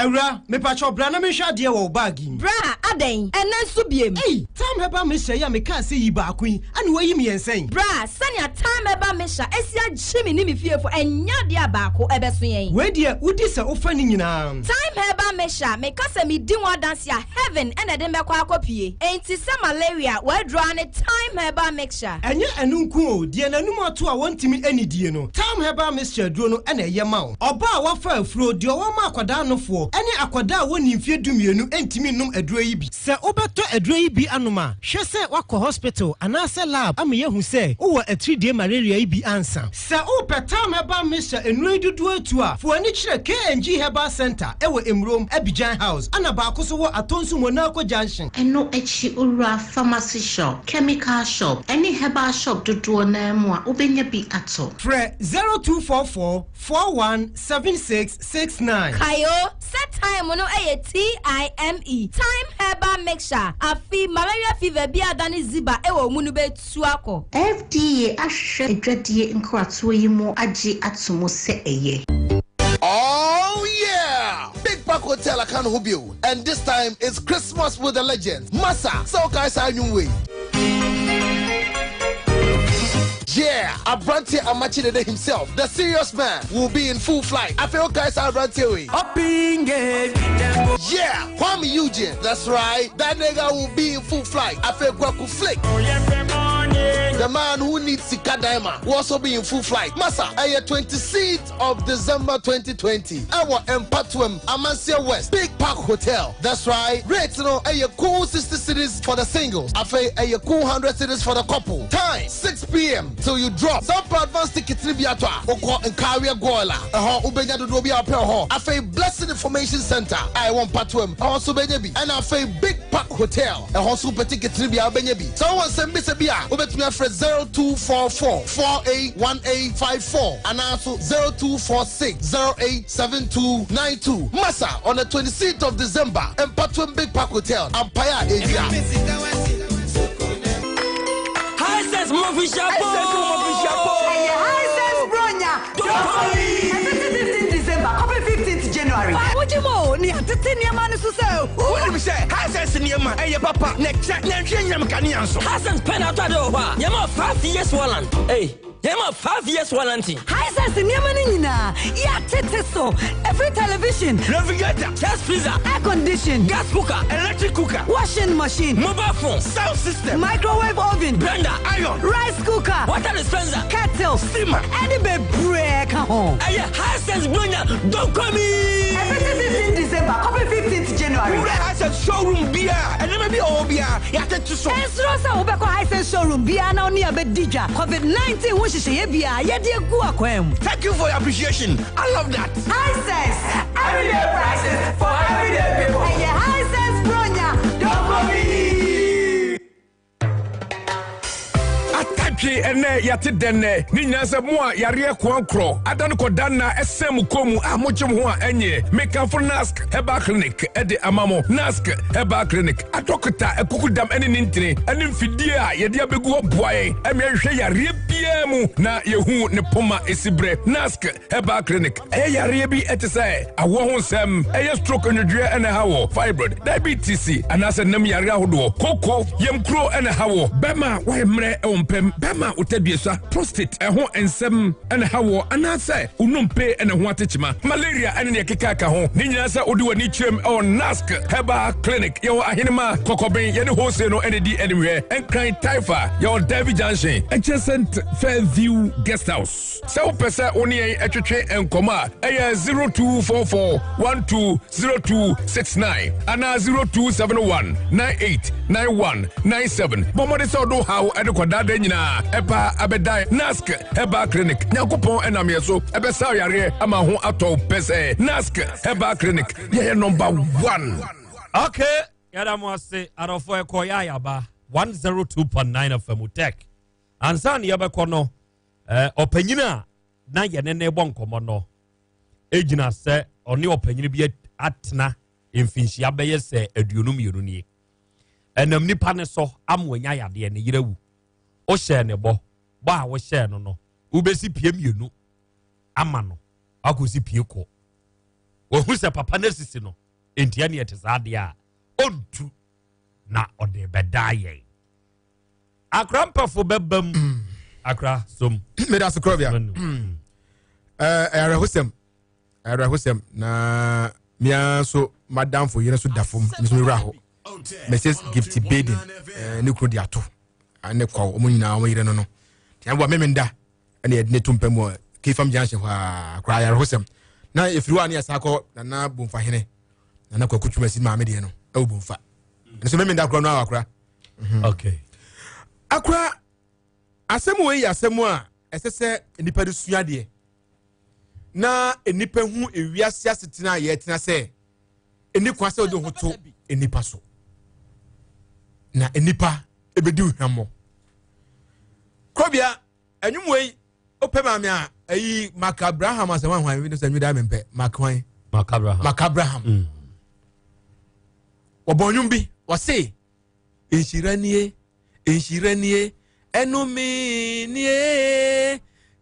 Awura, mepakyɛw bra na menhwɛ adeɛ wɔ wo bag yi mu. Bra, adɛn? Ɛnnɛ nso biem? Ei, Tam Herbal Mixture yi a mekaa sɛ yi baako yi, ɛna woayi mmiɛnsa yi? Bra, sɛnea Tam Herbal Mixture asi agye me ne me fiefo, ɛnyɛ adeɛ a baako ɛbɛso yɛn. Wei deɛ, wodi sɛ wofa ne nyinaa. Thyme Herbal Mixture, meka sɛ medi ho adanse a, heaven na ɛde me bɛkɔ akɔpue. Enti sɛ malaria, w'aduro ara ne Thyme Herbal Mixture. Ɛnyɛ ɛno nko o, deɛ n'anum ato a wɔntumi nnidie no, Thyme Herbal Mixture aduro no na ɛyɛ ma wo. Ɔbaa a wafa afuro, deɛ ɔwɔ ma akwadaa nofoɔ, ne akwadaa a wɔnnii mfeɛ dumienu ntumi nnom aduro yi bi. Sɛ wobɛtɔ aduro yi bi anom a, hwɛ sɛ woakɔ hospital anaasɛ lab ama yɛahu sɛ wowɔ atiridie malaria yi bi ansa. Sɛ wopɛ Tam Herbal Mixture nnuro yi dodoɔ atu a, fa w'ani kyerɛ KNG Herbal Centre wɔ Emurom, Abidjan House, ɛna baako nso wɔ Atonsu Monaco Junction. Ɛno akyi wowura pharmacy shop, chemical shop, ne herbal shop dodoɔ no ara mu a, wobɛnya bi atɔ. Frɛ 0244 41 76 69. Kae o, sɛ thyme no yɛ T-I-M-E, Thyme Herbal. Herbal Mixture, afi malaria fever bi adane ziba ɛwɔ mu no bɛtu akɔ. FDA ahwehwɛ adwadie nkratoɔ yi mu agye ato mu sɛ ɛyɛ. Oh yeah! Big Park Hotel Akanhubio. And this time it's Christmas with the legends. Masa, so guys are new way. Yeah, Abrantie Amachidede himself, the serious man, will be in full flight. I feel guys Abrantie way. Yeah, Kwame Eugene, that's right. That nigga will be in full flight. I feel Kwaku Flick. The man who needs Sika Daima will also be in full flight. Masa, a 26th of December 2020. Our Empatuem, Amansia West, Big Park Hotel. That's right. Rates no, a cool 60 cities for the singles. Afe, a cool 100 cities for the couple. Time 6 p.m. till you drop. Some advance tickets ni biatwa. Oko Nkaria Goila. Eho ubenya dodo bi apɛ hɔ. Afei Blessing Information Center. I want Patuem. Ɛhɔ nso bɛnya bi. Ɛna afei Big Park Hotel. Ɛhɔ nso wopɛ ticket ni bia wobɛnya bi. Sɛ wowɔ nsɛm bi sɛ bi a, wobɛtumi afrɛ 0244 481854 anaa so 0246 087292. Masa on the 26th of December, Mpatuem Big Park Hotel, Ampaya, Asia. Hisense Mofishapo. Ɛyɛ Hisense Bronya. Ɛfiti 15 December kɔpɛ 15th January. Wogye mo ne atete nneɛma no so sɛ. Wonim sɛ Hisense nneɛma ɛyɛ papa na ɛkyɛ na nhwɛ nyinam kanea nso. Hisense pɛ na atɔ ade wɔ hɔ a yɛma 5 years warranty. Hey, yɛma 5 years warranty. Hisense nneɛma no nyinaa yɛatete so. Every television, refrigerator, chest freezer, air condition, gas cooker, electric cooker, washing machine, mobile phone, sound system, microwave oven, blender, iron, rice cooker, water dispenser, kettle, steamer, ɛne bebree ka ho. Ɛyɛ Hisense Bronya dɔnkɔmi. Ɛfiti 15 December kɔpɛ 15th January. Wura Hisense showroom bia ɛnneɛma bi a ɔwɔ bia yɛatete so. Nsoro sɛ wobɛkɔ Hisense showroom biara na wo ne abɛdi dwa. COVID-19 ho nhyehyɛeɛ biara yɛde agu akwan mu. Thank you for your appreciation. I love that. Hisense, everyday prices for everyday people. Ɛyɛ Hisense Bronya dɔnkɔmi. Atadwe ɛnɛ yɛate dɛn nɛ ne nyinaa sɛ mo a yareɛ koankorɔ ada no kɔda nna ɛsɛn mo kɔn mu a mogye mo ho a ɛnyɛ mekamfo Nask Herbal Clinic ɛde ama mo. Nask Herbal Clinic adɔkota akukudam ɛne ne ntini ɛne mfidie a yɛde abɛgu hɔ boa yɛn ɛma yɛhwehwɛ yareɛ biara mu na yɛhu ne poma ɛsi berɛ. Nask Herbal Clinic ɛyɛ yareɛ bi ɛte sɛ awoɔ ho nsɛm, ɛyɛ stroke nnwodwoeɛ ɛna ɛha wɔ, fibroid, diabetes anaasɛ nam yareɛ ahodoɔ, koko, yamkuro ɛna ɛha wɔ, bɛrima a wayɛ mmerɛ ɛwɔ mpam, bɛrima a wotadua prostate ɛho nsɛm ɛna ɛha wɔ, anaasɛ wonompe ɛna ho atekyema, malaria ɛne deɛ ɛkeka ka ho. Ne nyinaa sɛ wode w'ani kyerɛm ɛwɔ Nask Herbal Clinic. Yɛwɔ Ahenema Kɔkɔben, yɛne Hose no ɛna di animhwɛ, Nkran Taifa, yɛwɔ Derby Junction, adjacent Fairview Guest House. Sɛ wopɛ sɛ wo ne yɛn twetwe nkɔmmɔ a, ɛyɛ 0244 120269 anaa 0271 989197. Bɔ mmɔden sɛ wode wo haw de kɔdaadaa nyinaa ɛpa abɛdan Nask Herbal Clinic. Nyankopɔn ɛnam yɛn so ɛbɛsa wo yareɛ ama ho atɔ wo pɛsɛɛ. Nask Herbal Clinic, yɛyɛ number one. Okay, yɛda mo ase adɔfoɔ ɛkɔ yɛ ayaba 102.9 FM Tech. Ansa na yɛbɛkɔ no, ɔpanyin a na yɛne ne bɔ nkɔmmɔ no gyina sɛ ɔne ɔpanyin bi atena mfinhyia bɛyɛ sɛ 22 nie. Ɛnam nipa ne so ama wanya yadeɛ, ne yerɛ wu. Wohyɛɛ ne bɔ, bɔ a wohyɛɛ no no, wobɛsi pie mmienu ama no, wakɔsi pie kɔ. Wahu sɛ papa no asisi no, enti ɛne ɛte saa adeɛ a ɔntu na ɔde bɛdaa yɛn. Akra mpɛfo bɛba mu. Akra som. Meda ase korɔ bia. Awerɛhosɛm, awerɛhosɛm na mea nso madamfo yere nso da fam nso mewura hɔ. Mrs. Gifty Baden ne kunu de ato ne kwaw wɔn nyinaa wɔn yere no no. Tia bɔ meme nda ɛna yɛde ne to mpa mu Kefam Junction hɔ a akora awerɛhosɛm. Na efiri hɔ a ne yɛsa kɔ Nana Bomfa hene Nana Kwaku Twumasi maame deɛ no ɛwɔ Bomfa. Nso meme nda korɔ no akora. Okay. Akora asɛm wei yɛ asɛm a ɛsɛ sɛ nnipa de sua adeɛ na nnipa hu ewiase asetena a yɛtena sɛ ɛni kwan sɛ wode ho to nnipa so na nnipa ɛbɛdi hwammɔ. Korɔbea ɛnwom wei wopɛ maame a ɛyi Mark Abraham asɛm ahwan bi no sɛ nweda mempɛ Mark hwan Mark Abraham Mark Abraham. Wɔbɔ nnwom bi. Wɔse nhyira nie, nhyira nie, ɛnome nie.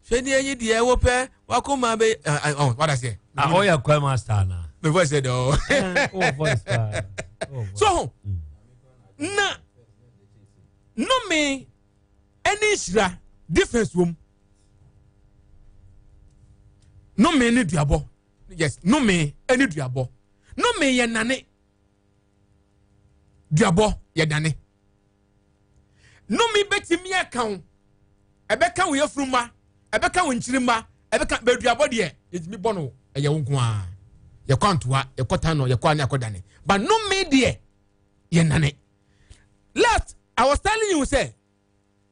Hwɛ nie yi deɛ wopɛ, wakoma bɛ. Ɔ wada seɛ. Ah, ɔyɛ choir master ana? Me voice yɛ dɛ ɔ. Oh, voice paa. So ho na nome ɛne nhyira difference wom. Nome ne duabɔ. Yes, nome ɛne duabɔ. Nome yɛ nane. Duabɔ yɛ dane. Nome bɛtumi aka wo, ɛbɛka wo yafunu mma, ɛbɛka wo nkyiri mma, ɛbɛka bɛduabɔ deɛ yɛtumi bɔ no ɛyɛ wo nko ara. Yɛkɔ antoa, yɛkɔ tanɔ, yɛkɔ ane akɔ dane. But nome deɛ yɛ nane. Last, I was telling you sɛ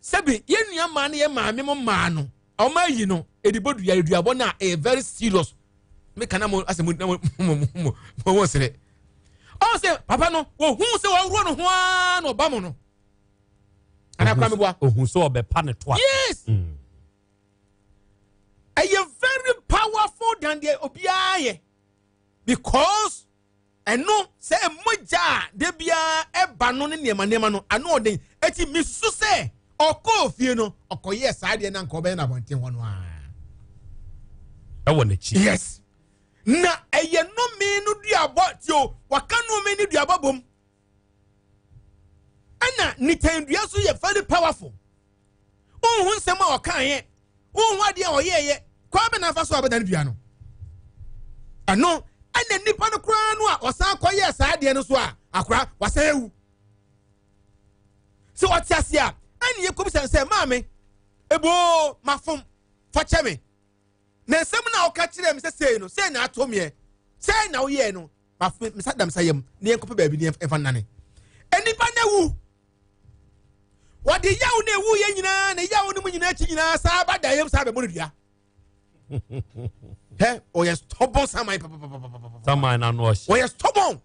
sɛbi yɛn nua mmaa ne yɛn maame mo mmaa no wɔn ayi no ɛde bɔ dua duabɔ no a ɛyɛ very serious me kana mo asɛ mo mo mo mo mo mo sere ɔn sɛ papa no wɔhu sɛ wɔworɔ no ho ara na ɔba mo no anaa kora meboa ohun sɛ ɔbɛpa ne toa yes ɛyɛ very powerful than deɛ obiara yɛ because Ɛno, sɛ mogya a da biara ɛba no ne nneɛma nneɛma no ano ɔden. Eti mesusu sɛ ɔkɔɔ fie no, ɔkɔyɛɛ saa adeɛ no anka ɔbɛyɛ no abɔnten hɔ no ara. Ɛwɔ n'akyi. Yes. Na ɛyɛ nnome no duabɔ tio, waka nnome no duabɔ bom. Ɛna nitɛndua nso yɛ very powerful. Wonhu nsɛm a ɔkaeɛ, wonhu adeɛ a ɔyɛeɛ, kwan bɛ na afa so a ɔbɛda no dua no. Ɛno ɛna nipa no koraa no a ɔsan kɔyɛɛ saa adeɛ no so a akora wasan awu. Sɛ ɔte ase a ɛne yɛkɔbisa no sɛ maame eboo mafom fakyɛ me na nsɛm no a ɔka kyerɛɛ me sɛ sei no sei na ato meɛ sei na woyɛɛ no mafom mesa dam sa yam na yɛnkɔpɛ baabi ne yɛmfa nnane. Nnipa no awu wɔde yaw na ewu yɛ nyinaa na yaw no mu nyinaa akyi nyinaa saa ba da yam saa bɛbɔ no dua hɛ ɔyɛ stubborn saman papapapapa saman na no ɔhyɛ ɔyɛ stubborn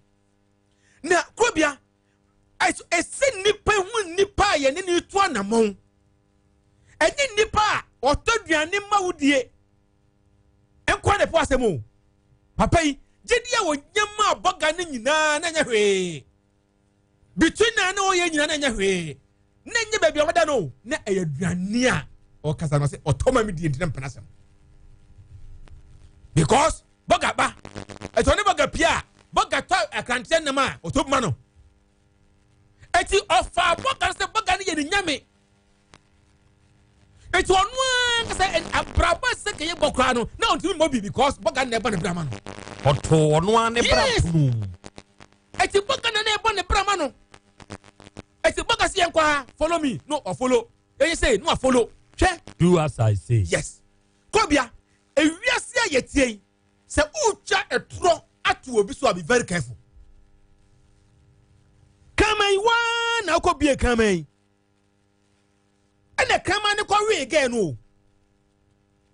na kurobia ɛsɛ nipa hu nipa a yɛne ne tu anamɔn ɛnyɛ nipa a ɔtɔ aduane ma wo die nkwa na ɛpo asɛm o papa yi gyedi a wɔnyɛ ma bɔga no nyinaa na ɛnyɛ hwee Between na na ɔyɛ nyina na ɛnyɛ hwee na ɛnyɛ baabi a ɔda no na ɛyɛ aduane a ɔkasa no sɛ ɔtɔ ma me die nti na mpena asɛm because bɔga ba ɛtɔ ne bɔga pia a bɔga tɔ akranteɛ nam a ɔtɔ ma no eti ɔfa bɔga no sɛ bɔga no yɛ ne nyame eti ɔno ankasa abrabɔ sɛ kɛyɛ bɔ koraa no na ɔntumi mmɔ bi because bɔga no na ɛbɔ ne bra ma no ɔto ɔno ara ne bra pono mu Eti bɔga na na ɛbɔ ne bra ma no. Eti bɔga si yɛn kɔ ha follow me no ɔfollow. Yɛyɛ sɛ no afollow. Hwɛ. Do as I say. Yes. Kɔbia ewiase a yɛtie yi sɛ wotwa ɛtorɔ ato obi so a be very careful. Kraman yi waa na akɔ bie kraman yi. Ɛna kraman no kɔ wee gɛɛ no o.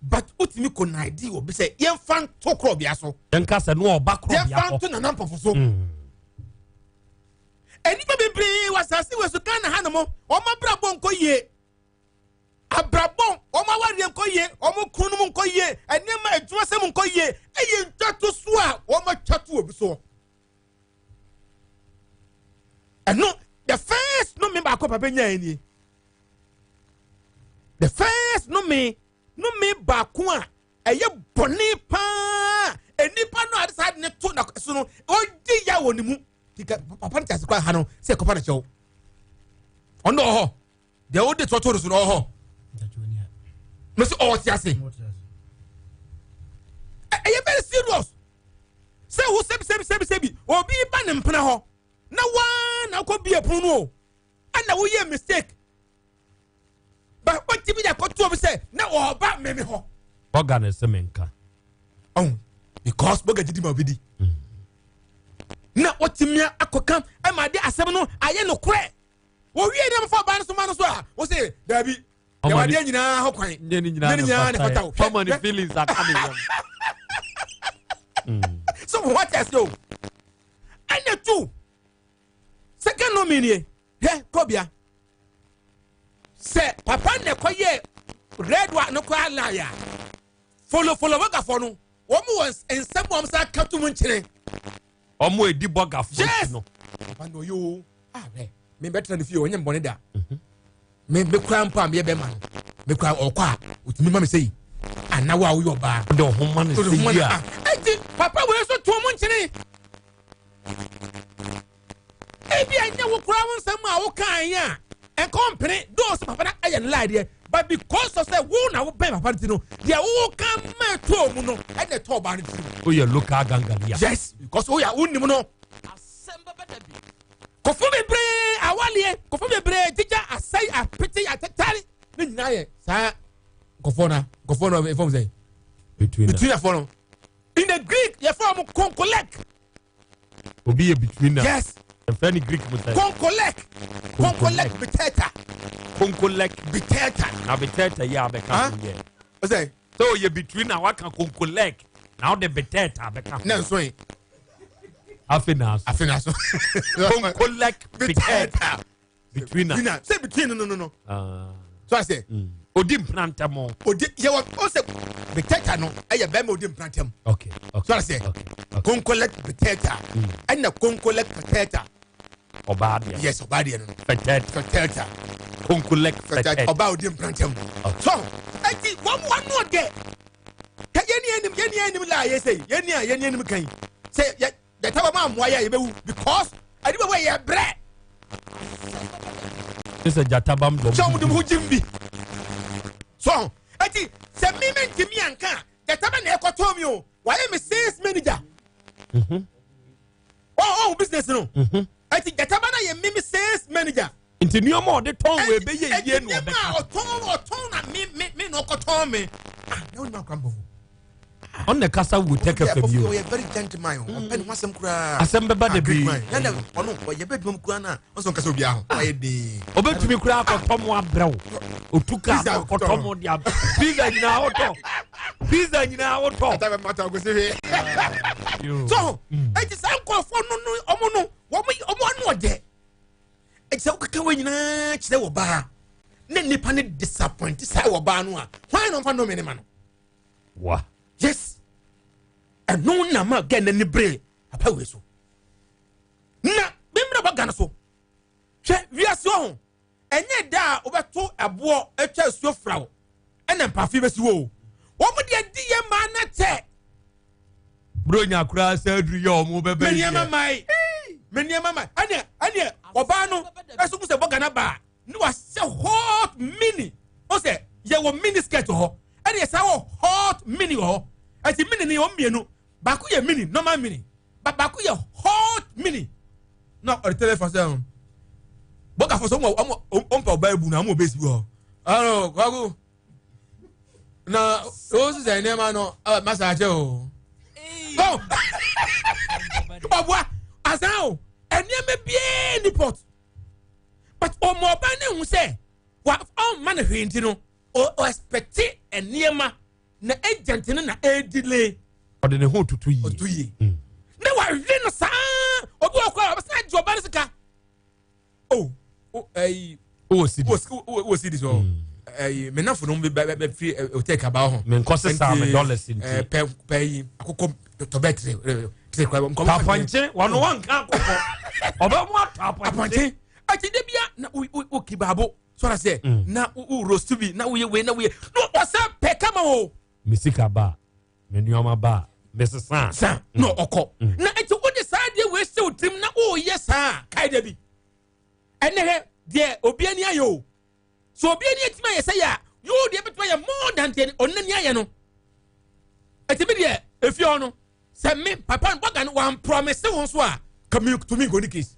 But wotumi kɔ naidi obi sɛ yɛmfa nto korɔbea so. Yɛnka sɛ no ɔba korɔbea hɔ. Yɛmfa nto nana mpɔfo so. Mm. Nnipa bebree wɔ asase wɔ so Ghana ha nom wɔn abrabɔ nkɔ yie. Abrabɔ wɔn awareɛ nkɔ yie, wɔn kunu nom nkɔ yie, nneɛma adwumasɛm nkɔ yie. Ɛyɛ ntwato so a wɔn atwa to obi soɔ. Ɛno the first no me baako papa nyaa nie. The first nome nome baako a ɛyɛ bɔne paa nnipa no a de saa de ne to na so no ɔdi ya wɔ ne mu tika papa no kyase kɔ ha no sɛ kɔpa no kyɛw ɔno ɔhɔ deɛ wode tɔtɔ no so no ɔhɔ mesi ɔwɔ te ase ɛyɛ very serious sɛ wo sɛbi sɛbi sɛbi sɛbi obi ba ne mpena hɔ na waa na akɔ bie pono no o ɛna woyɛ mistake ba wotumi de akɔto obi sɛ na ɔba mɛmi hɔ. bɔga na ɛsɛ menka. ɔn because bɔga gidi ma obi di mm. na wotumi akɔka ɛma ade asɛm no ayɛ nokorɛ wɔwie ne mfa ɔbaa no so ma no so a wo se daabi yɛwadeɛ nyinaa ho kwan ne nyinaa ne fata wo fama ne feelings aka ne yam so what ase o ɛna tu Second nomi nie hwɛ kɔbea sɛ papa na ɛkɔyɛ red one no koraa lie a folofolo bɔgafo no wɔn wɔ nsɛm wɔn sa ka tum nkyene. Wɔn edi bɔgafo yes no. Papa na ɔyɛ o. Ah hwɛ me bɛtena ne fie ɔnyɛ mbɔne da. Me me kura mpo a meyɛ bɛrima no me kura ɔkɔ a otumi ma me sɛyi ana wo a woyɛ ɔbaa. Ɔde ɔho ma ne sɛyi a. Eti papa wei so to mu nkyene. Ebi a nyɛ wo kura wo nsɛm a wokaa yi a ɛnka ɔmpene dɔɔ sɛ papa no ayɛ ne lie deɛ but because of sɛ wo na wobɛn papa no ti no deɛ woka ma ɛtɔɔ mu no ɛna ɛtɔɔ ɔbaa no tirim. Woyɛ local gangalia. Yes because woyɛ wonim no. Kɔfo bebree awaleɛ kɔfo bebree gyigya asɛe apete atetare ne nyinaa yɛ saa nkɔfoɔ no nkɔfoɔ no ɛfɔm sɛ betweenafoɔ no in the Greek yɛfrɛ wɔn konkolek. Obi yɛ betweener. Yes. Yɛfrɛ no Greek mu sɛ. Konkolek konkolek bitɛta. Konkolek bitɛta. Na bitɛta yi a bɛka ho yɛ. Ɔsɛ. Sɛ ɔyɛ betweener waka konkolek na ɔde bitɛta bɛka ho. Na nso yi. Afe na aso. Afe na aso. Konkolek bitɛta. Betweener. Betweener sɛ between no no no. Ah. So I say. Odi mpena ntɛm. Odi yɛ wɔ ɔsɛ bitɛta no ɛyɛ bɛrima odi mpena ntɛm. Okay. Okay. So I say. Okay. Konkolek bitɛta ɛna konkolek fɛtɛta. Ɔbaa deɛ. Yes ɔbaa deɛ no. Fɛtɛta. Fɛtɛta. Konkolek fɛtɛta. Ɔbaa odi mpena ntɛm. So ɛti wɔn mu ano dɛ. Kɛ yɛn ni anim yɛn ni anim la yɛ sɛ yɛn ni a yɛn ni anim kan sɛ yɛ yɛta wɔn amoa yɛ yɛbɛwu because ɛdi bɛ wɔ yɛ brɛ. Ne sɛ gyata bam dɔm. Sɛ wɔn de ho gyim bi. So ɛti sɛ mímɛ ntumi anka gyata bɛ na ɛkɔtɔ mi o wɔayɛ mi sales manager. Mm-hmm. Ɔ ɔ business no. Ɛti gyata bɛ na yɛ mímí sales manager. Nti nneɛma a ɔde tɔn wɔ ɛbɛyɛ yie na ɔbɛka. Nneɛma a ɔtɔn ɔtɔn na mi mi mi na ɔkɔtɔn mi. Ah na ɔnyɛ akora mbɔfo. Ɔno na ɛkasa wɔ tɛkɛ fɛ bi o. Ɔyɛ very gentleman o. Ɔmpɛ ne ho asɛm koraa. Asɛm bɛba da bi. Nana ɔno ɔyɛ bɛ adwuma mu koraa na ɔsɛ ɔnkasa obiara ho. Ɔyɛ den. Ɔbɛtumi koraa akɔtɔ mo abrɛ wo. Otu kaa na ɔkɔtɔ mo de abrɛ. Pizza nyinaa wotɔ. Pizza nyinaa wotɔ. Ata bɛ mata ogosi hwee. So eti saa nkurɔfoɔ no no ɔmo no wɔn ɔmo ano ɔdɛ. Eti sɛ wokeka wɔ nyinaa kyerɛ wɔ baa na nipa ne disappoint saa wɔ baa no a hwan na ɔmfa nnome ne ma no. Wa. Yes. Ɛno na ma gɛ n'ani bere papa wei so. Na memmrɛ bɔ ga no so. Hwɛ wiase ɔho. Ɛnyɛ da a wobɛto ɛboɔ atwa asuo fraw ɛna mpafe bɛsi wɔ o. Wɔn deɛ di yɛ maa na kyɛ. Buronya koraa sɛ aduru yɛ wɔn bɛbɛ yi. Me nneɛma mae. Me nneɛma mae. Ɛneɛ ɛneɛ ɔbaa no ɛso hu sɛ bɔga no ba a ne wahyɛ hot mini. O sɛ yɛwɔ mini skirt wɔ hɔ ɛne yɛ saa wɔ hot mini wɔ hɔ. Ɛti mini no yɛ wɔn mmienu. Baako yɛ mini normal mini. Ba baako yɛ hot mini. Na ɔde telephone sɛ bɔga fɔ so ɔmo ɔmo ɔmo ɔbaa ebu na ɔmo base bi wɔ hɔ. Alo kwaku. Na o sisan nneɛma no masa akyɛ o. Ɔboa asan o nneɛma biara ni pot but ɔmo ɔba ne ho sɛ wa ɔmma no hwee nti no o ɔexpecte nneɛma na agent no na ɛdelay. Ɔde ne ho tutu yie. Ɔtutu yie. Na wahwe no saa obi wɔ kɔ a ɔbɛsan agye ɔba no sika. Oh, oh, ɛyi. Wowɔ CD. Wowɔ CD so. Ɛyi, me nafo no bɛ bɛ fi hotel kaba ho. Me nkɔ sisa me dollars nti. Pɛ pɛ yi akokɔ tɔbɛ tire tire kura. Apɔnkye wɔn wɔn nka akokɔ. Ɔbɛ mu atɔ apɔnkye. Apɔnkye. Ɛti de bia na o o o kibaabo sɔrɔ sɛ. Na o o roast bi na o ye wei na o ye. No ɔsɛ pɛ kama o. Me sika ba me nneɛma ba me sesa. Sa na ɔkɔ. Na eti o de saa deɛ wei hyɛ o tirim na o yɛ saa kae da bi. Ɛnɛ hɛ deɛ obi ani ayɛ o. So obi ani atumi ayɛ sɛ yɛ a yoo deɛ bɛtumi ayɛ more than deɛ ɔno ani ayɛ no. Ɛti mi deɛ efie hɔ no sɛ me papa no bɔga no wɔn promise wɔn so a kami tumi nkɔ ne case.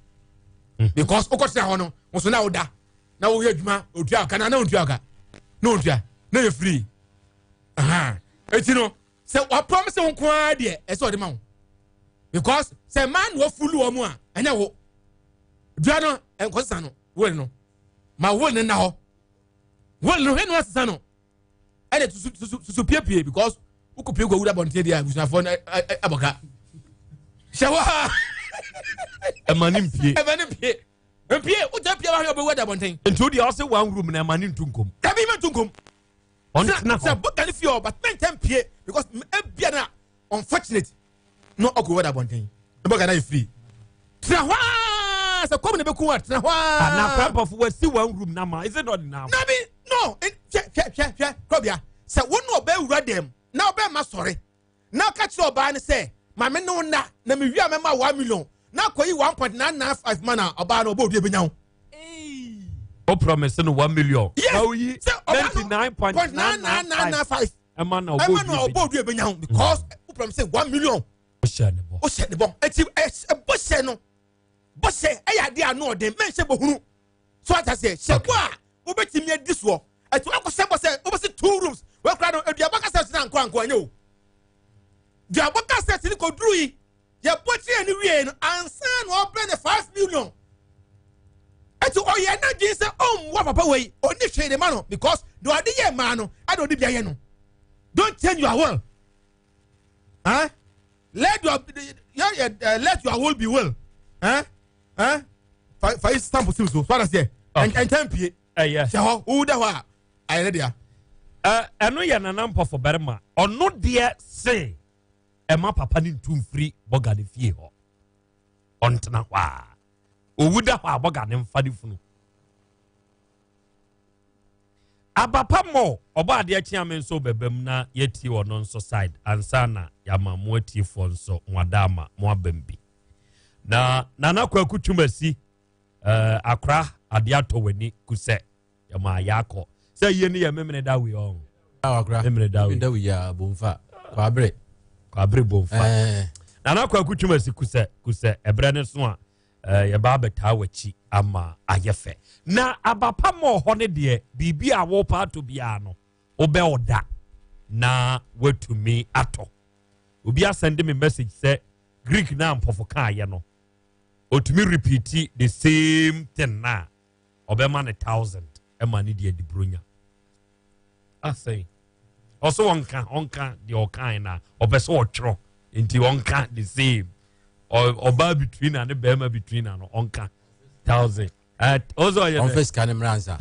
Because okɔ tena hɔ no wɔn so na ɔda na wɔyɛ adwuma otua ɔka na na ontua ɔka na ontua na yɛ free. Eti no sɛ wɔn promise wɔn nko ara deɛ ɛsɛ ɔde ma wɔn because sɛ mmaa na wɔfulu wɔn a ɛnyɛ wo dua no nkɔsesa no wele no ma wele no nna hɔ wele no hwɛ no asesa no ɛna susu susu susu piepie because wokɔ pie kɔ wura abɔnten deɛ abusuafoɔ no abɔka hyɛ hɔ ha ɛma ne mpie ɛma ne mpie mpie wogya pie wahwɛ ɔbɛwu ada abɔnten nti wo deɛ ɔse one room na ɛma ne ntu nkom dabi ma ntu nkom ɔntena hɔ sɛ bɔga ne fie ɔ but mɛntɛ mpie because ebia na unfortunate na ɔkɔ wura abɔnten na bɔga na yɛ free tena hɔ aa. hɔ a sɛ kɔm na bɛku a tena hɔ a. Ah, na Krampɔfo wasi one room na ma is it not enough? Nabi no hwɛ hwɛ hwɛ hwɛ kɔbea sɛ wo ne ɔbaa wura dɛm na ɔbɛn ma sɔre na ɔka kyerɛ ɔbaa no sɛ maame ne wo nna na mewie a mɛma 1 million na akɔyi 1.995 ma na ɔbaa no ɔbɔ obi ebenya wo. O promise no 1 million. Yes, na oyi sɛ ɔbaa no 99.9995 ɛma na ɔbɔ ɛma na obi ɔbɔ obi ebenya wo because o promise 1 million. O hyɛ ne bɔ. O hyɛ ne bɔ, eti ɛ bɔ hyɛ no, bɔ hyɛ ɛyɛ adeɛ ano ɔden mɛ nhyɛ bɔ hunu so ata sɛ hyɛ bɔ a wobɛtumi adi soɔ. Ɛti wakɔ hyɛ bɔ sɛ wobɛsi two rooms wɔkura no aduaba kasa si na nko anko ɛnyɛ o duabɔ kasa si ne kɔ duru yi yɛ bɔ kyerɛ ne wie no ansa na ɔbrɛ ne 5 million. Ɛti ɔyɛ n'adwene sɛ ɔmmoa papa wei, ɔni hwee de ma no because deɛ ɔde yɛ mmaa no ɛna ɔde bi ayɛ no. Don't change your will, huh? Let your yeah, yeah, let your will be will, huh? Huh? Fa fa yi stamp sim so so adaseɛ ɛntɛn pie ɛyɛ hyɛ hɔ wowu da hɔ a ayɛ ne dea. Ɛno yɛ Nana Mpɔfo barima ɔno deɛ se ɛma papa ne ntu mfiri bɔga ne fie hɔ, ɔntena hɔ a owu da hɔ a bɔga ne mfa ne funu. Abapa mɔ ɔbɔ adeɛ kyea me nso bɛbɛm na yɛtie ɔno nso side ansa na yɛama mo atiefoɔ nso mo ada ama mo abam bi. Na Nana Kwaku Twumasi, akora adeɛ atɔ w'ani kusɛ yɛma yɛakɔ sɛ yie no yɛ memene da wei ɔho memene da wei da wei ya bomfa kwabere kwabere bomfa. Nana Kwaku Twumasi kusɛ kusɛ ɛberɛ ne so a yɛba abɛtaa w'akyi ama ayɛ fɛ. Na abapa ma ɔhɔ ne deɛ biribi a wɔpa atɔ biara no wobɛ ɔda na watumi atɔ. Obi asɛnde me message sɛ Greek na mpɔfo kaayɛ no otumi repeat the same thing na ɔbɛma ne 1,000 ɛma ne deɛ di bronya asɛn. Ɔso ɔnka ɔnka deɛ ɔkae na ɔpɛ sɛ ɔtwerɛ nti ɔnka the same ɔbaa between na ne bɛrima between na no ɔnka 1,000 ɔsɛ ɔyɛ dɛ ɔnfɛ sika ne mmra nsa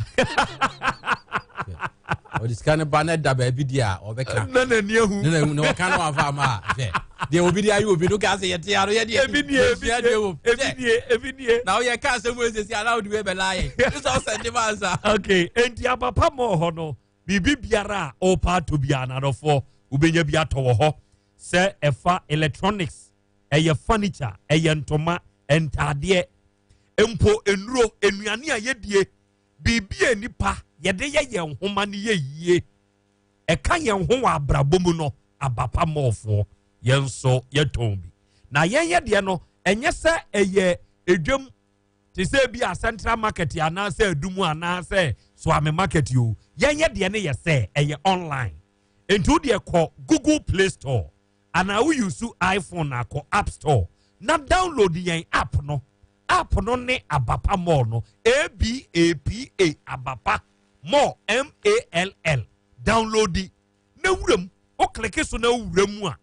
ɔde sika ne ba na da baabi di a ɔbɛka na n'ani ahu na n'ani na ɔka no wafa ama a hwɛ deɛ obi de ayɛ obi no ka sɛ yɛte ano yɛ deɛ ebi nie ebi nie ebi nie ebi nie na ɔyɛ ka asɛm wo esisi ana ɔde wei bɛ laayɛ ne sɛ ɔsɛ ne ba nsa. Okay, enti abapa ma ɔhɔ no biribi biara a ɔrepa atɔ biara n'adɔfoɔ wobɛnya bi atɔ wɔ hɔ sɛ ɛfa electronics, ɛyɛ furniture, ɛyɛ ntoma, ntaadeɛ, mpo nnuro, nnuane a yɛdie, biribi a nipa yɛde yɛ yɛn nhoma no yɛ yie ɛka yɛn ho wɔ abrabɔ mu no, abapa mɔɔfoɔ yɛn nso yɛtɔn bi. Na yɛn yɛ deɛ no ɛnyɛ sɛ ɛyɛ edwam te sɛ bi a Central Market anaasɛ Adumu anaasɛ Suame Market o. Yɛn yɛ deɛ no yɛ sɛ ɛyɛ online, nti wo deɛ kɔ Google Play Store anaa wo use iPhone akɔ App Store na download yɛn app no. App no ne Abapa Mall no, ABAPA Abapa Mall MALL. Download na wuram, wo click so na wura mu a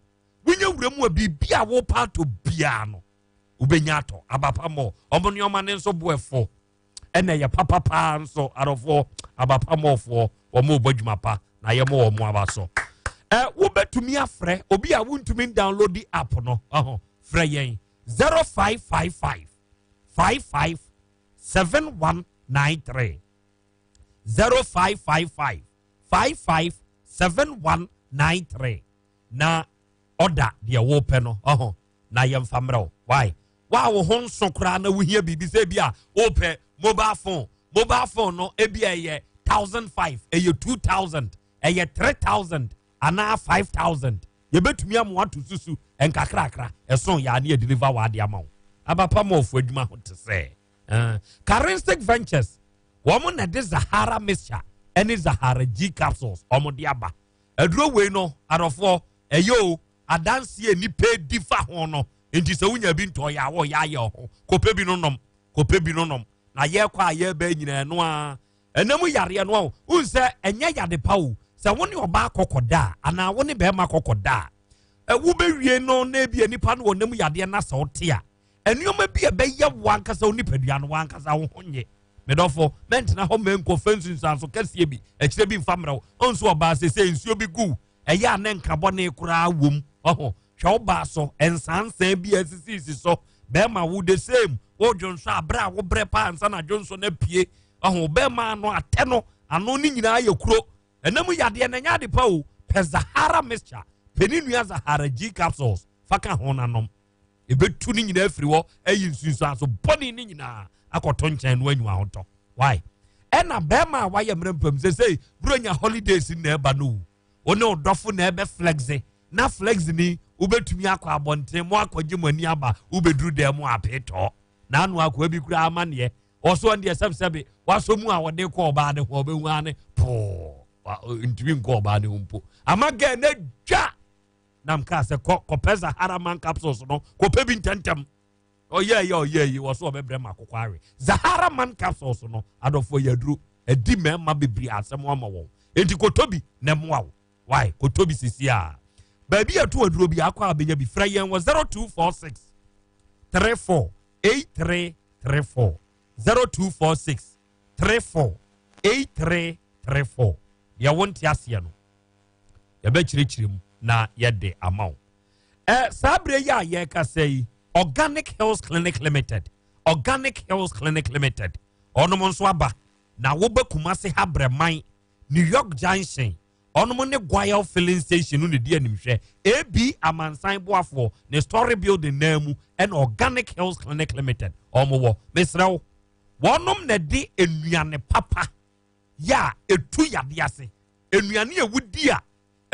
wonya wura mu a biribi a wɔpa atɔ biara no wobɛnya atɔ. Abapa Mall ɔmo nneɛma ne nso bo ɛfo ɛna ɛyɛ papapaa nso. Adɔfoɔ, Abapa Mallfoɔ wɔn bɔ adwuma pa na yɛ mo wɔn aba so. Wobɛtumi afrɛ obi a wontumi download the app no ɔho, frɛ yɛn 0555 55 7193, 0555 55 7193 na ɔda deɛ wɔpɛ no ɔho na yɛmfa mmerɛ wo. Why wa wo ho nso koraa na wohia biribi sɛ bi a wopɛ mobile phone, mobile phone no ebi a ɛyɛ 1,500, ɛyɛ 2,000, ɛyɛ 3,000 anaa 5,000, yɛbɛtumi ama wato susu nkakrakra ɛso yɛ ane deliver wɔ ade ama wo. Abapa ma ɔfo adwuma ho te sɛ Karinstic Ventures wɔn na de Zahara mixture ɛne Zahara G capsules wɔn de aba. Aduro wei no, adɔfoɔ, ɛyɛ o adanseɛ nipa di fa ho no nti sɛ wonya bi ntɔ yɛ awɔ yɛ ayɛ ho kɔpɛ bi no nom, kɔpɛ bi no nom. Na yɛkɔ a yɛbɛ nyinaa no a ɛnam yareɛ no a wohu sɛ ɛnyɛ yade pa o. Sɛ wo ne ɔbaa kɔkɔ da a anaa wo ne bɛrima kɔkɔ da a, wobɛwie no na ebi nipa no wɔ nam yadeɛ na sɛ wote a nneɛma bi a ɛbɛyɛ wo ankasa wo nipadua no, wo ankasa wo ho nye. Medɔfo, mɛntena hɔ mɛnkɔfa nsunsuanso kɛseɛ bi akyerɛ bi mfa mmerɛ wo. Ɔnso ɔbaa sɛ nsuo bi gu ɛyɛ a ne nka bɔne koraa wom ɔho. Hwɛ wo baa so nsansan bi a asisisi so. Bɛrima wo the same, wo dwonsɔ a berɛ a wobrɛ paa ansa na dwonsɔ no apue. Ɔho bɛrima ano atɛ no, ano no nyinaa yɛ kuro. Ɛnam yadeɛ no ɛnyɛ ade pa o. Pɛ Zahara mixture, pɛ ne nua Zahara G capsules fa ka ho na nom. Ɛbɛtu ne nyinaa afiri hɔ ayi nsunsuanso bɔne ne nyinaa akɔto nkyɛn no anyi ahotɔ. Why? Ɛna bɛrima a wayɛ mmerɛ mpam sɛ sɛ buronya holidays na ɛba no o. Wo ne ɔdɔfo na ɛbɛ flexe na flex ni wobɛtumi akɔ abɔnten mo akɔgye mo ani aba wobɛduru dɛn mo apeetɔɔ na ano akoa bi koraa amanneɛ ɔso ɔno deɛ sɛbsɛbe wasɔ mu a wɔde kɔ ɔbaa ne ho ɔbɛhu ane poo ntumi nkɔ ɔbaa ne ho mpo ama gɛɛ na dwa nam kaa sɛ kɔ kɔpɛ Zahara man capsules no kɔpɛ bi ntɛntɛm ɔyɛ yɛ ɔyɛ yi wɔ so ɔbɛbrɛ ma akokɔ awe Zahara man capsules no adɔfoɔ yɛ aduro ɛdi mmarima bebree asɛm ama wɔn enti kɔtɔ bi na ɛmoa wo Why? Kɔtɔ bi sisi a. Baabi a ɛto aduro bi akɔ a bɛnya bi. Frɛ yɛn wɔ 0246 34 8334 0246 34 8334. Deɛ wonte aseɛ no, yɛbɛkyerɛkyerɛ mu na yɛde ama wo. Ɛ saa berɛ yi a yɛrekasa yi, Organic Hills Clinic Limited, Organic Hills Clinic Limited, ɔnom nso aba na woba Kumase ha brɛman New York Junction, ɔnom ne Guayel Filling Station no na ɛdi animhwɛ. AB Amansan Boafoɔ ne Story Building naa mu ɛna Organic Hills Clinic Limited ɔmo wɔ. Mesrɛ wo, wɔnom na ɛde nnuane papa yɛ a ɛtu yadeɛ ase. Nnuane a wodi a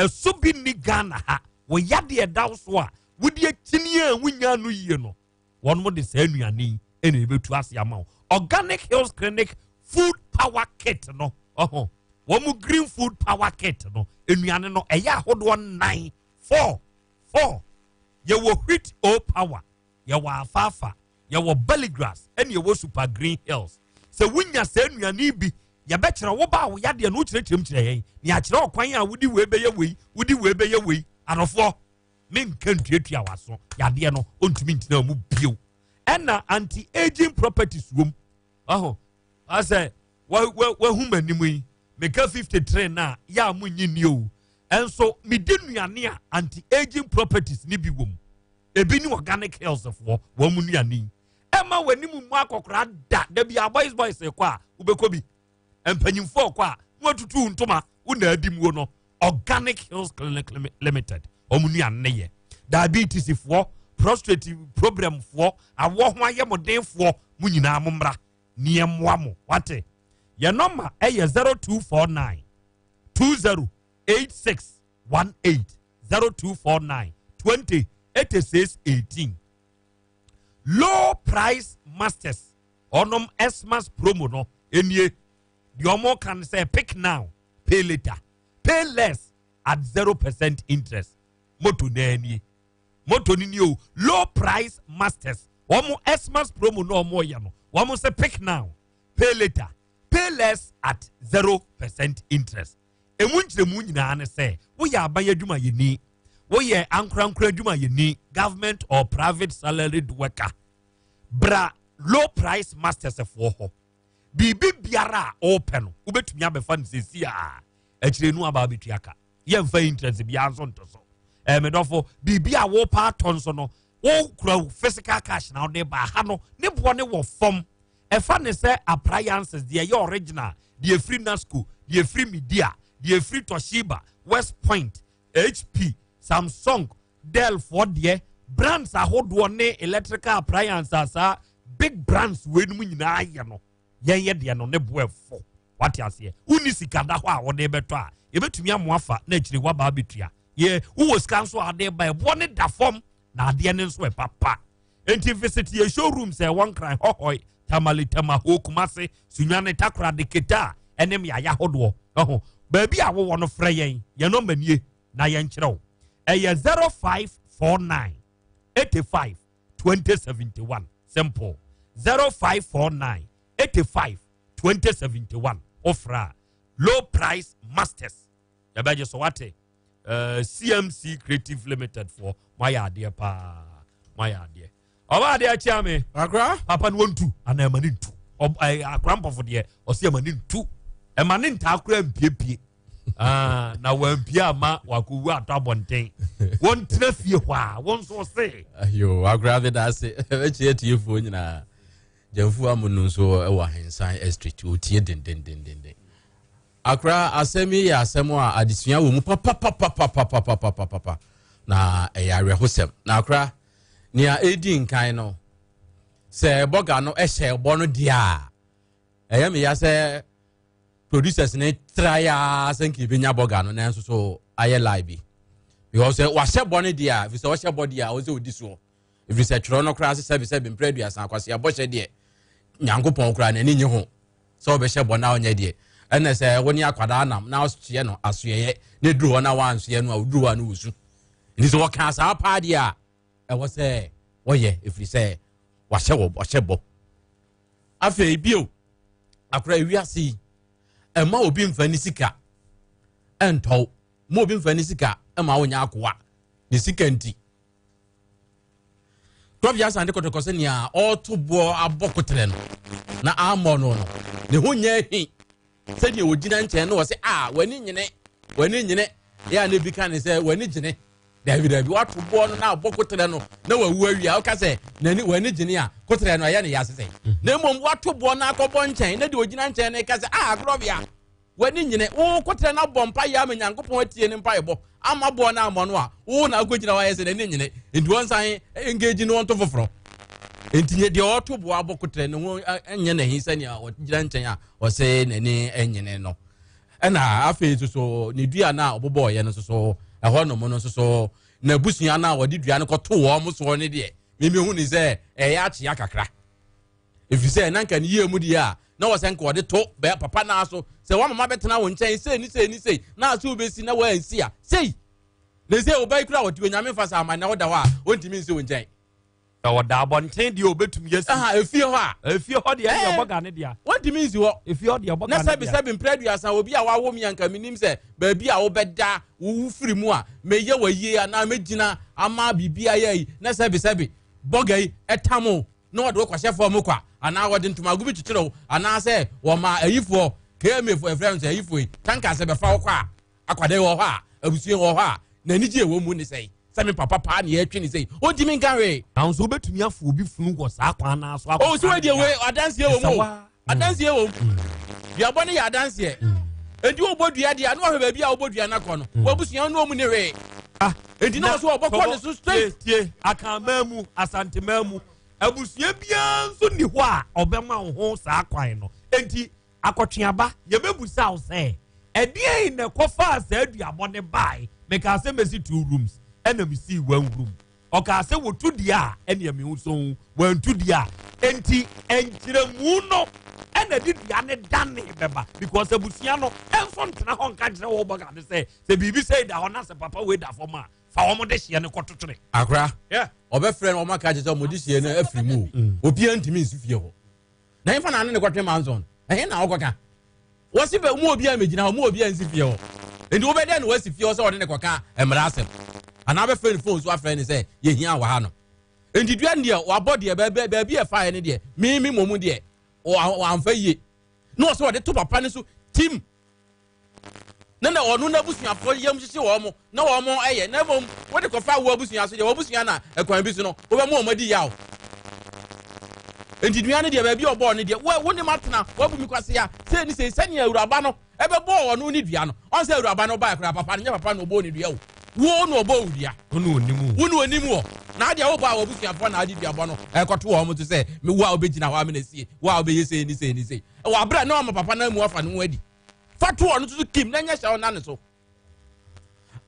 ɛso bi nni Ghana ha, wo yadeɛ ɛda wo so a wodi akyini a wonya ano yie no, wɔnom de saa nnuane yi ɛna ɛbɛtu ase ama wo. Organic Hills Clinic Food Power Kit no, ɔho wɔn green food power kit no, nnuane no ɛyɛ ahodoɔ nnan, four, four. Yɛwɔ wheat o power, yɛwɔ alfalfa, yɛwɔ barley grass, ɛna yɛwɔ super green hills. Sɛ wonya saa nnuane yi bi, yɛbɛkyerɛ wo ba a wo yadeɛ no, wokyerɛkyerɛ mu kyerɛ yɛn, na yɛakyerɛ ɔkwan a wode wei bɛyɛ wei, wode wei bɛyɛ wei. Adɔfoɔ, menka ntuatua w'aso, yadeɛ no ɔntumi ntena mu bio. Ɛna anti-aging properties wom. Ɔho, asɛ wahu m'anim yi, meka 53 no a, yɛ a monyi nni o. Ɛnso medi nnuane a anti-aging properties ne bi wom. Ebi ne organic health foɔ wɔn mu nnuane yi. Ɛma w'anim mu akɔkora da, da bi a boys boys kɔ a wobɛkɔ bi. Mpanyinfoɔ kɔ a na watutu ntoma, wo na adi muo no. Organic Hills Clinic Limited wɔn nnuane ne yɛ. Diabetes foɔ, prostate problem foɔ, awɔ ho ayɛmɔden foɔ, mo nyinaa mo mmra ne yɛn mmoa mo. Wate? Yɛn nɔma ɛyɛ 0249 208618 0249 20 86 18. Low Price Masters ɔnom Xmas promo no enie. Deɛ ɔmo ka no sɛ pick now, pay later, pay less at 0% interest. Moto na nie, moto ni nie o. Low Price Masters wɔn Xmas promo na wɔn yɛ no, wɔn sɛ pick now, pay later, pay less at 0% interest. Emu nkyerɛmu nyinaa ne sɛ woyɛ aban adwumayɛni, woyɛ ankorankora adwumayɛni, government or private salaried worker, bra Low Price Masters foɔ hɔ. Biribi biara a ɔrepɛ no, wobɛtumi abɛfa no sɛsi a akyire no aba abɛtua ka. Yɛmfa interest biara nso nto so. Medɔfo, biribi a wɔrepa atɔ nso no, wokura physical cash na wode ba ha no, ne boɔ ne wɔ fam. Ɛfa ne sɛ appliances, deɛ ɛyɛ original, deɛ ɛfiri Nasco, deɛ ɛfiri Media, deɛ ɛfiri Toshiba, West Point, HP, Samsung, Dell foɔ deɛ, brands ahodoɔ ne electrical appliances a saa big brands weinom nyinaa yɛ no, yɛn yɛ deɛ no ne boɔ ɛfo. Wate aseɛ? Wonni sika da hɔ a wɔde bɛtɔ a, yɛbɛtumi amoa fa na akyire waba abɛtua. Yɛ wowɔ sika nso a ade ba, ɛboɔ ne da fam na adeɛ ne nso ɛpapa. Enti visit yɛ showroom sɛ ɛwɔ Nkran, Hɔhɔe, Tamale, Tamaho, Kumase, Sunyani, Takoradi, Keta ɛne mmeaeɛ ahodoɔ. Ɛho baabi a wowɔ no frɛ yɛn, yɛn nɔmba nie na yɛnkyerɛ wo. Ɛyɛ 0549 85 2071. Simple. 0549 85 2071. Wofrɛ a Low Price Masters yɛbɛgye so. Wate? CMC Creative Limited foɔ, moayɛ adeɛ paa, moayɛ adeɛ. Ɔba adeɛ akyia me. Akora? Papa no wɔntu anaa ɛma ne ntu? Akora mpɔfo deɛ ɔsi ɛma ne ntu, ɛma ne ntaa koraa mpiepie. Ah, na wampie ama wakɔwu atɔ abɔnten. Wɔntena fie hɔ a, wɔn nso ɔse. Ayo, akora meda ase. Bɛkyerɛ atiefoɔ nyinaa. Gyamfuo Amonu nso wɔ Ahensan Estate. Ɔtie dendendendenden. Akora, asɛm yi yɛ asɛm a adesua wɔ mu papapapapapapapapapa na ɛyɛ awerɛhosɛm. Na akora, nea ɛdi nkan no, sɛ bɔga no hyɛ bɔ no deɛ a, ɛyɛ me ya sɛ producers ne tra ya sɛ nka ebenya bɔga no nanso so ayɛ lie bi. Because sɛ wahyɛ bɔ no deɛ a, ɛfiri sɛ ɔhyɛ bɔ deɛ a, ɔsɛ ɔdi soɔ. Ɛfiri sɛ twerɛ no koraa sɛ sɛbi sɛbi mprɛ aduasa akwasi abɔhyɛ deɛ, Nyankopɔn koraa n'ani nye ho. sɛ wobɛhyɛ bɔ na ɔnyɛ deɛ ɛnɛ sɛ wo ne akwadaa nam na ɔsoɛ no asoɛyɛ na ɛduru hɔ na woansoɛ no a woduru hɔ a no wɔsu nti sɛ wɔka saa paa deɛ a ɛwɔ sɛ wɔyɛ ɛfiri sɛ wahyɛ wɔ ɔhyɛ bɔ afei bio akora ewiase yi ɛma obi mfa ne sika ɛntɔw ma obi mfa ne sika ɛma wonyɛ akoa ne sika nti Tɔbea Asante Kɔtɔkɔ sɛ nea ɔreto boɔ abɔ koterɛ no na ammɔ no no, ne ho nyɛ ahi sɛdeɛ ɔgyina nkyɛn no wɔ sɛ a w'ani nyene w'ani nyene yɛ a na ebi ka ne sɛ w'ani gyene daabi daabi wato boɔ no na abɔ koterɛ no na wawu awie a woka sɛ n'ani w'ani gyene a koterɛ no ɛyɛ ne yase sɛ na mmom wato boɔ no akɔbɔ nkyɛn na deɛ ɔgyina nkyɛn no ka sɛ a agorɔbea W'ani nnyene, wo koterɛ no abɔ mpaeɛ ama Nyankopɔn atie ne mpaebɔ, amma boɔ no ammɔ no a, wo na wokɔgyina hɔ ayɛ sɛ n'ani nnyene, enti wɔnsan engage no wɔnto foforɔ. Enti nyɛ deɛ ɔto boɔ abɔ koterɛ no ho nyɛ n'ahi sɛnea ɔgyina nkyɛn a ɔsɛ n'ani nnyene no. Ɛna afei nso so ne dua no a ɔbobɔɔyɛ no nso so ɛhɔ nom no nso so n'abusua no a wɔde dua no kɔto wɔn soɔ no deɛ memehu ne sɛ ɛyɛ akyea kakra. ɛfiri sɛ na nka ne yie mu deɛ a na wɔ sɛ nka ɔde to bɛɛ papa naa so sɛ wamama bɛtena wo nkyɛn sei ne sei ne sei na ase wobɛsi na woansi a sei na sɛ woba yi kura wɔte onyame mfa sɛ ama na woda hɔ a ɔntumi nsi wo nkyɛn na wɔda abɔnten deɛ ɔbɛtumi asi aha efie hɔ a efie hɔ deɛ ɛyɛ bɔga ne deɛ wɔntumi nsi hɔ efie hɔ deɛ bɔga ne na deɛ sɛbi sɛbi mpere aduasa obi a wawo mi anka menim sɛ baabi a wobɛda wowu firi mu a meyɛ wɔ yie anaa mɛgyina ama biribi ayɛ yi na sɛbi sɛbi bɔga yi ɛtam o na wɔde wo kɔhyɛ fam kwa anaa wɔde ntomago bi kyekyere wo anaasɛ wɔma ayifoɔ KMA foɔ ɛfrɛ no sɛ ayifoɔ yi tanka sɛ bɛfa wo kɔ a akwadaa wɔ hɔ a abusua wɔ hɔ a n'anigye ɛwɔ mu ne sɛe sɛ me papa paa ne yɛtwe ne sɛi ɔntumi nka hwee. Nanso wobɛtumi afo obi funu wɔ saa kwan no so akɔ. Oh, so wɔdeɛ wei adanseɛ wɔ mu o adanseɛ wɔ mu duabɔ no yɛ adanseɛ enti wobɔ dua deɛ a na wahwɛ baabi a wobɔ dua no akɔ no wabusua no ɔmu ne hwee Ah, enti na ɔso ɔbɔkɔ ne so straight. Tie, Akanman mu, Asanteman mu, abusua biara nso nni hɔ a ɔbɛma wo ho saa kwan no. Enti, akɔtweaba, yɛbɛbusa wo sɛ, ɛdeɛn na ɛkɔfaa saa duabɔ no bae? Mekaa sɛ mɛsi two rooms, ɛna mesii one room. Ɔkaa sɛ wɔtu deɛ a, ɛneɛ me nso wɔantu deɛ a. Enti, nkyerɛmu no ɛna de dua no dane bɛba because abusua no nso ntena hɔ nka nkyerɛ wɔ bɔga no sɛ sɛ biribi sɛ da hɔ na sɛ papa wei da fam a fa wɔn de hyeɛ no kɔto twene. Akora, ɔbɛfrɛ no wɔn aka kyerɛ sɛ wɔn de hyeɛ no afiri mu o. Mm. Obiara ntumi nsi fie hɔ. Na ɛnfa na ano ne kɔtwe manson. Ɛhe na ɔkɔka? Wɔsi bɛ mu obiara megyina hɔ, mu obiara nsi fie hɔ. Nti wobɛdɛn na wasi fie hɔ sɛ ɔde ne kɔka mmara asɛm? Anaa bɛfrɛ ne fon so afrɛ ne sɛ yɛhia wɔ ha no. Nti dua no deɛ wabɔ deɛ baabi ɛfaeɛ no deɛ me me mmom deɛ wamfa yie. Na ɔsɛ ɔde to papa no so tim. na na ɔno n'abusuafoɔ yam hyehye wɔn mo na wɔn mo yɛ na mmom wode kɔfa wo abusua so deɛ w'abusua na ɛkwan bi so no wobɛma wɔn adi yaw nti dua no deɛ baabi a ɔbɔɔ no deɛ wo wo ne ma tena wabu mi kwasea sei ne sei sɛnea awuraba no ɛbɛbɔɔ ɔno ne dua no ɔn sɛ awuraba no ɔbaa koraa papa no nyɛ papa na ɔbɔɔ ne dua o wo na ɔbɔɔ wo dua wo na ɔnim wo na ɔnim wɔ na adeɛ wobɔ a w'abusuafoɔ na ade duabɔ no ɛkɔto wɔn to sɛ wo a wobɛgyina hɔ amena sie wo a wobɛyɛ sei ne sei ne sei wɔ aberɛ a na ɔma papa no amu afa ne ho adi fa to ɔno nso kim na nyɛ hyɛ ɔna ne so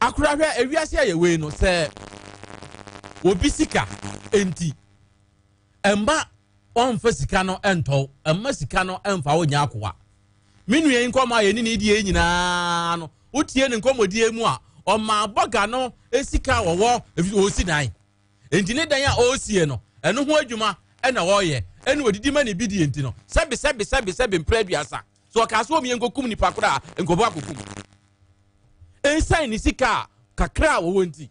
akora hwɛ ewiase a yɛwei no sɛ obi sika enti ɛmma ɔmfa sika no ɛntɔw ɛmma sika no ɛmfa wo nyɛ akoa me nua yi nkɔmɔ a yɛne ne die nyinaa no wotie ne nkɔmɔdie mu a ɔma bɔga no sika wɔwɔ ɔsi dan Enti ne dan a ɔresie no, ɛno ho adwuma na ɔreyɛ, ɛna ɔdidi ma ne bidie nti no, sɛbe sɛbe sɛbe sɛbe mprɛ aduasa. So ɔkaa sɛ ɔmie nkɔkum nipa koraa a, nkɔbɔ akɔkum. Ɛnsan ne sika a kakra a wɔwɔ nti.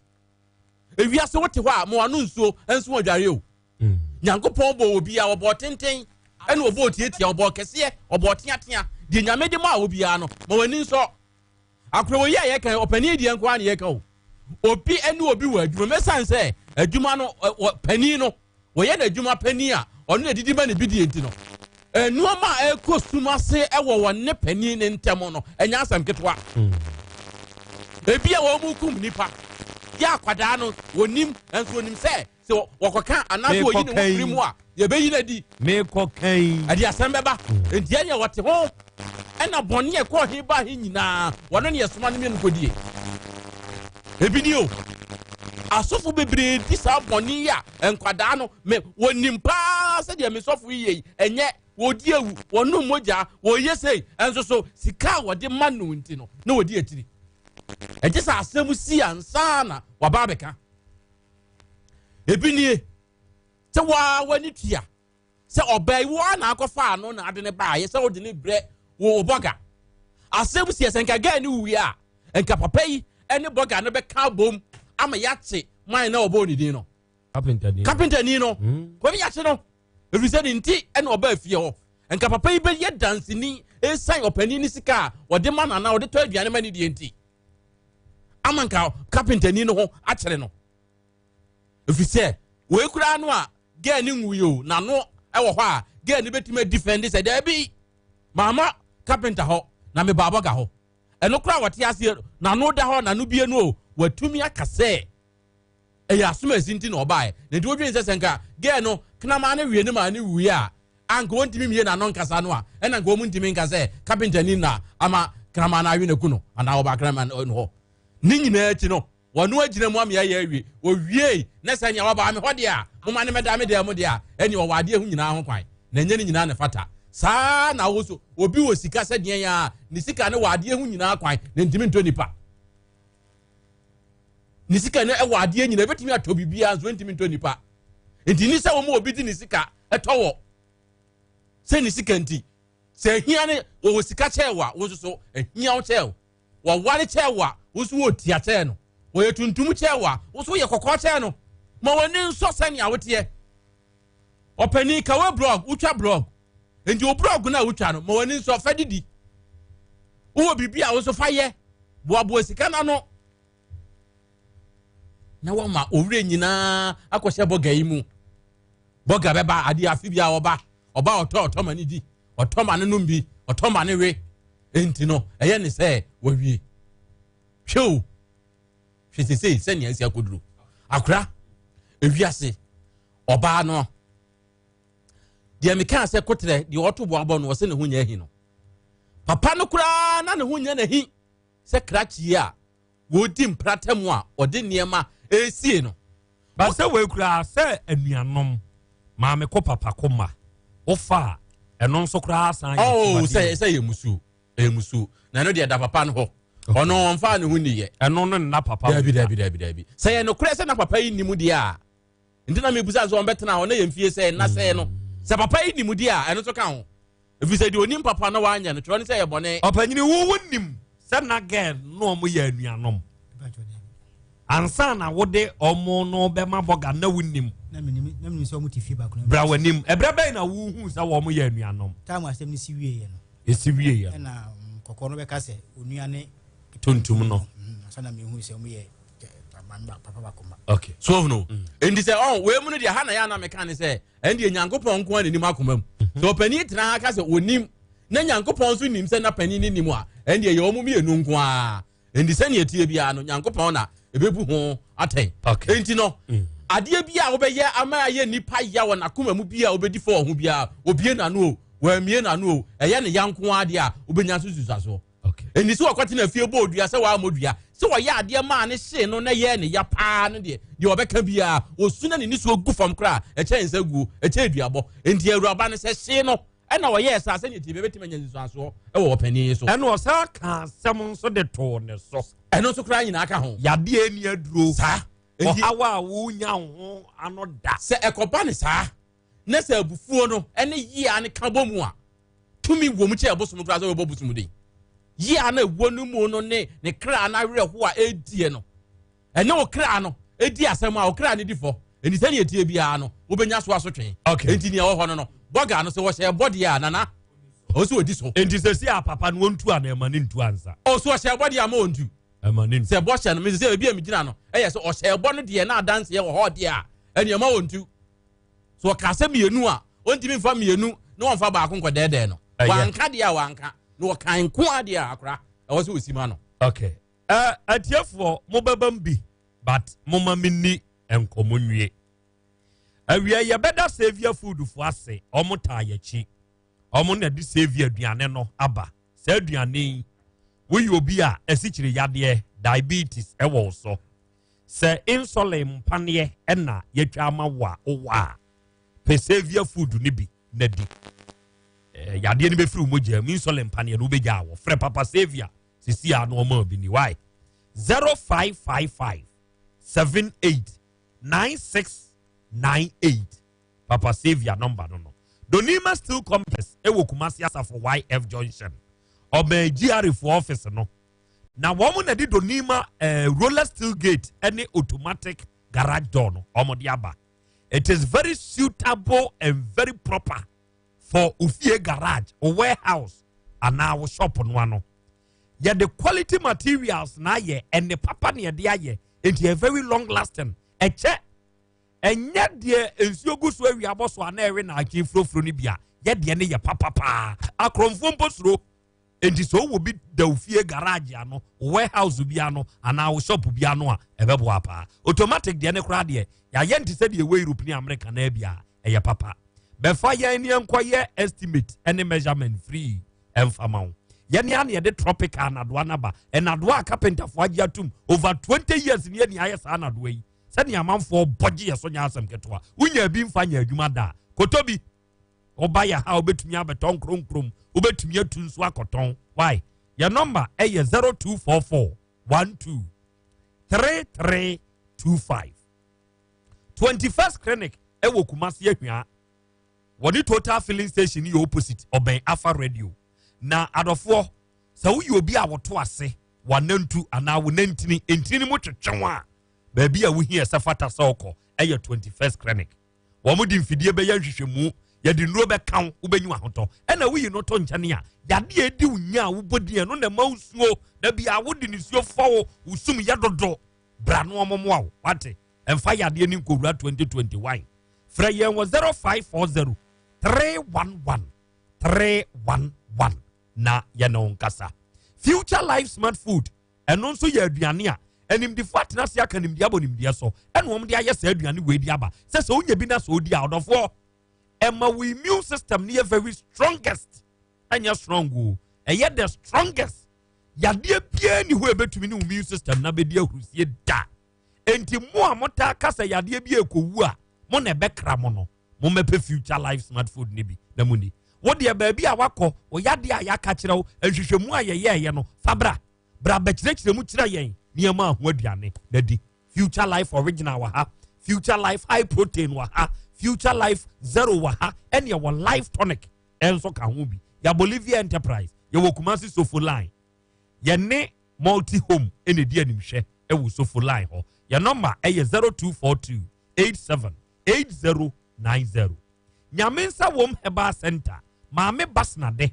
Ewiase wote hɔ a, ma wano nsuo nso adware o. Mm. Nyankopɔn bɔ obi a ɔbɔ tenten, ɛna ɔbɔ otiatia, ɔbɔ kɛseɛ, ɔbɔ teatea. Deɛ Nyame de maa obiara no, ma w'ani nsɔ. Akora wɔ yi a yɛka ɔpanin deɛ nko ara na yɛka o. Obi ne obi wɔ adwuma mu ɛsiane sɛ adwuma no panin no wɔyɛ n'adwuma panin a ɔno na ɛdidi ma ne bidie nti no nneɛma a ɛkɔ sum ase wɔ wɔn ne panin ne ntɛm no ɛnyɛ asɛm ketewa. Ebi a wɔn mu kum nipa yɛ akwadaa no wɔnim nso wɔnim sɛ sɛ wɔkɔka anaasɛ wɔyi ne ho firi mu a yɛbɛyi no adi. Mekɔka yi. Ɛde asɛm bɛba. Enti ɛneɛ wɔte ho. Ɛna bɔne a ɛkɔɔ he baa he nyinaa, wɔno ne yɛsoma no mmienu kɔdie. Ebi ni o. Asɔfo bebree di saa bɔne yi a nkwadaa no, me, wɔnim paa sɛdeɛ me sɔfo yi yɛ yi, ɛnyɛ, wɔdi awu, wɔnom mogya, wɔyɛ sei, ɛnso so sika a wɔde ma no nti no, na wɔdi akyiri. Ɛgye sɛ asɛm si ansa na waba abɛka. Ebi nie, sɛ waa w'ani tua sɛ ɔbaa yi waa na akɔfa ano na ade ne baayɛ sɛ wode ne brɛ wo bɔga. Asɛm si sɛ nka gaa ne wuwie a, nka papa yi ne bɔga no bɛka abom ama yɛakye man na ɔbɔɔ ne din no. Kapentani no. Kɔbi yɛakye no. Ɛfiri sɛ ne nti ɛna ɔbaa fie hɔ. Nka papa yi bɛyɛ danseni ɛsiane ɔpanin ne sika a ɔde ma no anaa ɔde tɔ aduane ma ne deɛ nti. Ama nka kapentani no ho akyere no. Ɛfiri sɛ wei koraa no a gɛɛ ne nwui o, n'ano wɔ hɔ a gɛɛ no bɛtumi adifɛnde sɛ daabi maama kapenta hɔ na mebaa bɔga hɔ. Ɛno koraa wɔte aseɛ n'ano da hɔ n'ano bie no o, watumi aka sɛ ɛyɛ asomasi nti na ɔbaeɛ. Na nti wodwene sɛ sɛ nka gɛɛ no kraman no wie ne maa ne wui a anka wɔntumi mmie n'ano nkasa no a, ɛna nka wɔn ntumi nka sɛ kapentani na ama kraman no awe no aku no anaa ɔbaa kraman no hɔ. Ne nyinaa akyi no, Wɔno agyina mu ama yɛayɛ awie. Wɔwiei, na sɛ nea wɔbaa me hɔ deɛ a, momma no mmɛda me dan mu deɛ a, ɛnneɛ wɔwɔ adeɛ ho nyinaa ho kwan, na ɛnyɛ ne nyinaa na ɛfata. Saa ara na wo nso, obi wɔ sika sɛ deɛn ara, ne sika no wɔ adeɛ ho nyinaa kwan, na ɛntumi ntɔ nipa. Ne sika no wɔ adeɛ nyinaa, ɛbɛtumi atɔ biribiara, nso ɛntumi ntɔ nipa. Nti ni sɛ wɔn obi de ne sika ɛtɔ wɔ sɛ ne sika nti, sɛ ahia ne wɔwɔ sika kyɛɛ wɔ a, wo nso so ahia wo kyɛɛ wo. Wɔware kyɛɛ wo a, wo nso wɔtia kyɛɛ no. Wɔyɛ tuntum kyɛɛ wo a, wo nso woyɛ kɔkɔɔ kyɛɛ no. Ma w'ani nsɔ sɛnea woteɛ. Ɔpanin, ka wo blɔg, wotwa blɔg. Enti wo blɔg no a wotwa no, ma w'ani nsɔ, fa didi. Wowɔ biribi a wo nso fa yɛ. Boaboa sika no ano na wɔma owura nyinaa akɔhyɛ bɔga yi mu. Bɔga bɛba adeɛ afe bi a ɔba, ɔba ɔtɔ ɔtɔ ma ne di, ɔtɔ ma ne nom bi, ɔtɔ ma ne we. Enti no, ɛyɛ ne sɛ wawie. Hwɛ o, hwɛ sesei sɛnea asi akɔduru. Akora, ewiase, ɔbaa no, deɛ mekaa sɛ kotrɛ, deɛ ɔto boabɔ no, ɔsɛ ne ho nyɛ ahi no. Papa no koraa na ne ho nyɛ n'ahi sɛ krakyie a wɔredi mprata mu a ɔde nneɛma resie no. Ba sɛ wei koraa sɛ anuanom maame ko papa ko ma wofa a ɛno nso koraa san yɛ Oh, sɛ sɛ yɛ musuo ɛyɛ musuo na ɛno deɛ da papa no hɔ ɔno ɔmfa ne ho niyɛ ɛno no nna papa dabi dabi dabi dabi sɛ yɛ nokorɛ sɛ na papa yi nim deɛ a nti na mebusa sɛ ɔmbɛtena hɔ na yɛ mfie sɛ nna sɛ no sɛ papa yi nim deɛ a ɛno nso ka ho Ɛfiri sɛ deɛ ɔnim papa na wanyɛ no, twerɛ no sɛ ɛyɛ bɔne. Ɔpanyini wo wo nim sɛ na girl no ɔmo yɛ anuanom ansa na wode ɔmo no bɛma bɔga na wo nim. Na menim na menim sɛ ɔmo te fie baako na. Bra w'anim ɛbrɛ bɛn na wo hu sɛ wɔn yɛ anuanom. Time asɛm no si wie yɛ no. Esi wie yɛ no. Ɛna kɔkɔɔ no bɛka sɛ onua ne. Tuntum no. Ansa na mehu sɛ ɔmo yɛ maame baako papa baako ma. Okay. So ohunu. Nti sɛ ɔn wei mu no deɛ ha na yɛ ana meka ne sɛ ɛndeɛ Nyankopɔn nko ara na nim akoma mu. Mhm. Sɛ ɔpanin tena ha ka sɛ ɔnim na Nyankopɔn nso nim sɛ na panin no nim a, ɛndeɛ yɛ wɔn mmienu nko ara. Enti sɛnea ɛteɛ biara no, Nyankopɔn na ɛbɛbu ho atɛn. Okay. Enti no, mm. adeɛ bi a wobɛyɛ ama ayɛ nipa ya wɔ n'akoma mu bi a wobɛdi fɔ wɔ ho biara, obie n'ano o, wɔamie n'ano o, ɛyɛ ne ya nko ara deɛ a wobɛnya so susuasoɔ. Ɛnni sɛ ɔkɔtena fie bɔɔ dua sɛ wammɔ dua, sɛ ɔyɛ adeɛ maa ne hyee no na ɛyɛɛ ne ya paa no deɛ, deɛ ɔbɛka biara, ɔsu na ne nisuo gu fam koraa a, ɛkyɛn nsa guo, ɛkyɛn duabɔ. Enti awuraba no, sɛ hyee no na ɔyɛɛ saa, sɛdeɛ ɛteɛ biara, ɛbɛtumi anya nsunsuansoɔ wɔ ɔpanin yi so. Ɛna ɔsan kaa asɛm nso de too ne so. Ɛno nso koraa nyinaa ka ho. Yadeɛ nni aduro. Saa. Ɔhaw a wonya wo ho ano da. Sɛ ɛkɔba no saa, na sɛ abufuo no ne yea no ka bɔ mu a, tumi wɔ mu kyɛ ɛbosom koraa sɛ wɔbɔ bosom din. Yea no ɛwɔ no mu no ne ne kra no awerɛho a ɛredie no, ɛne wo kra no ɛdi asɛm a wo kra no di fɔ. Ɛnti sɛdeɛ ɛteɛ biara no, wobɛnya so asotwe. Okay. Ɛnti nea ɛwɔ hɔ no no, bɔga no sɛ wɔhyɛ ɛbɔ deɛ a, nana. Ɔsɛ ɔdi so. Nti sɛ si a papa no wɔntu ana ɛma ne ntu ansa. Ɔso ɔhyɛ bɔ deɛ ama ɔntu. Ɛma ne ntu. Sɛ bɔ hyɛ no mesɛ sɛ ebi a megyina no ɛyɛ sɛ ɔhyɛ bɔ no deɛ na adanseɛ wɔ hɔ deɛ a ɛne ɛma ɔntu. So ɔka sɛ mmienu a ɔntumi nfa mmienu na wɔnfa baako nkɔdɛɛdɛɛ no. Wanka deɛ a wanka na ɔka nko a deɛ a akora ɛwɔ sɛ ɔsi ma no. Okay. Uh, atiefoɔ mobɛbam bi but moma menni nkɔmmɔ nwie. Awia yɛbɛda Saviour Food fo ase, wɔn taa yɛkyi. Wɔn na de Saviour aduane no aba. Saa aduane yi, woyɛ obi a asikyire yadeɛ, diabetes ɛwɔ wo so. Sɛ insulin mpaneɛ ɛna yɛatwa ama wo a wowɔ a, pɛ Saviour Food no bi na di. Eh, yadeɛ no bɛfiri wo mogya mu, insulin mpaneɛ no wobɛgya awɔ. Frɛ Papa Saviour sisi a na ɔma bi ni. Why? 0555 78 9698 Papa Saviour number no no. Donima Steel Complex ɛwɔ Kumasi Asafo YF Junction. Ɔbɛn GRA fo office no. Na wɔn na de Donima eh, roller steel gate ɛne automatic garage door no wɔn de aba. It is very suitable and very proper for ofie garage, o warehouse anaa wo shop no ano. Yɛde quality materials na ayɛ ɛne papa na yɛde ayɛ nti yɛ very long lasting ɛkyɛ ɛnyɛ deɛ nsuo gu so awia bɔ so ana ɛwe na akyi furofuro no bi a yɛdeɛ no yɛ papa paa akorɔmfoɔ mpo suro nti sɛ ɔwɔ bi da ofie garage ano warehouse bi ano anaa wo shop bi ano a ɛbɛboa paa automatic deɛ ne koraa deɛ yɛayɛ nte sɛ deɛ ɛwɔ Europe ne America na bi a ɛyɛ papa bɛfa yɛn ne yɛnkɔyɛ estimate ne measurement free ɛmfa ma wo yɛne a na yɛde tropical anadoa no aba ɛnadoa a kapentafoɔ agye atum over 20 years ne yɛni ayɛ saa anadoa yi sɛnea amanfoɔ bɔgye yɛ so nyɛ asɛm ketewa wonya bi mfa nyɛ adwuma da kɔtɔ bi woba yɛ ha wobɛtumi abɛtɔ nkronkrom wobɛtumi atu nso akɔtɔn why yɛ nɔmba ɛyɛ 0244 12 3325 21st clinic ɛwɔ Kumasi Ahwia Wɔne Total filling station no yɛ opposite, ɔbɛn Alpha Radio. Na adɔfoɔ, sɛ woyɛ obi a woto ase, w'anantu anaa wo nantini, ntini no mu twetwe wo a, baabi a wohia sɛ fata sɛ wokɔ yɛ 21st Clinic. Wɔn de mfidie bɛyɛ nhwehwɛmu, yɛde nnuro bɛka wo, wobɛnya ahotɔ. Ɛna woyi no to nkyɛn a, yadeɛ a ɛdi wo nya a wobɔ din ɛno na ɛma wo suo, da bi a wode nisuo fɔ wo, wo sum yɛ dodo. Bra na wɔmmoa wo, wate? Ɛmfa yadeɛ no nkɔwura 2021. Frɛ yɛn wɔ 0540 311 311 na yɛne wo nkasa. Future Life Smart Food, ɛno nso yɛ aduane a animdefoɔ atena ase aka nimdeɛ abɔ nimdeɛ so ɛna wɔn de ayɛ saa aduane wei de aba sɛ sɛ wonya bi na sɛ odi a ɔdɔfoɔ ɛma wo immune system no yɛ very strongest ɛnyɛ strong o ɛyɛ the strongest yadeɛ biara ni hɔ ɛbɛtumi ne wo immune system na bɛdi ahurusie da Enti mo a motaa ka sɛ yadeɛ bi rekɔwu a mo na ɛbɛkra mo no, mommɛpɛ Future Life Smart Food no bi na monni. Wo deɛ baabi a wakɔ, wo yadeɛ a yɛaka kyerɛ wo, nhwehwɛmu a yɛyɛeɛ no, fa bra. Bra bɛkyerɛkyerɛ mu kyerɛ yɛn nneɛma a ho aduane na di. Future Life Original wɔ ha, Future Life High Protein wɔ ha, Future Life Zero wɔ ha, ɛne ɛwɔ Life Tonic nso ka ho bi. Yɛ Bolivia Enterprise, yɛwɔ Kumasi Sofo Line. Yɛne Multi Home na ɛdi animhwɛ wɔ Sofo Line hɔ. Yɛn nɔmba yɛ 0242 87 8090. Nyame Nsa Wom Herbal Center, Maame Basnade,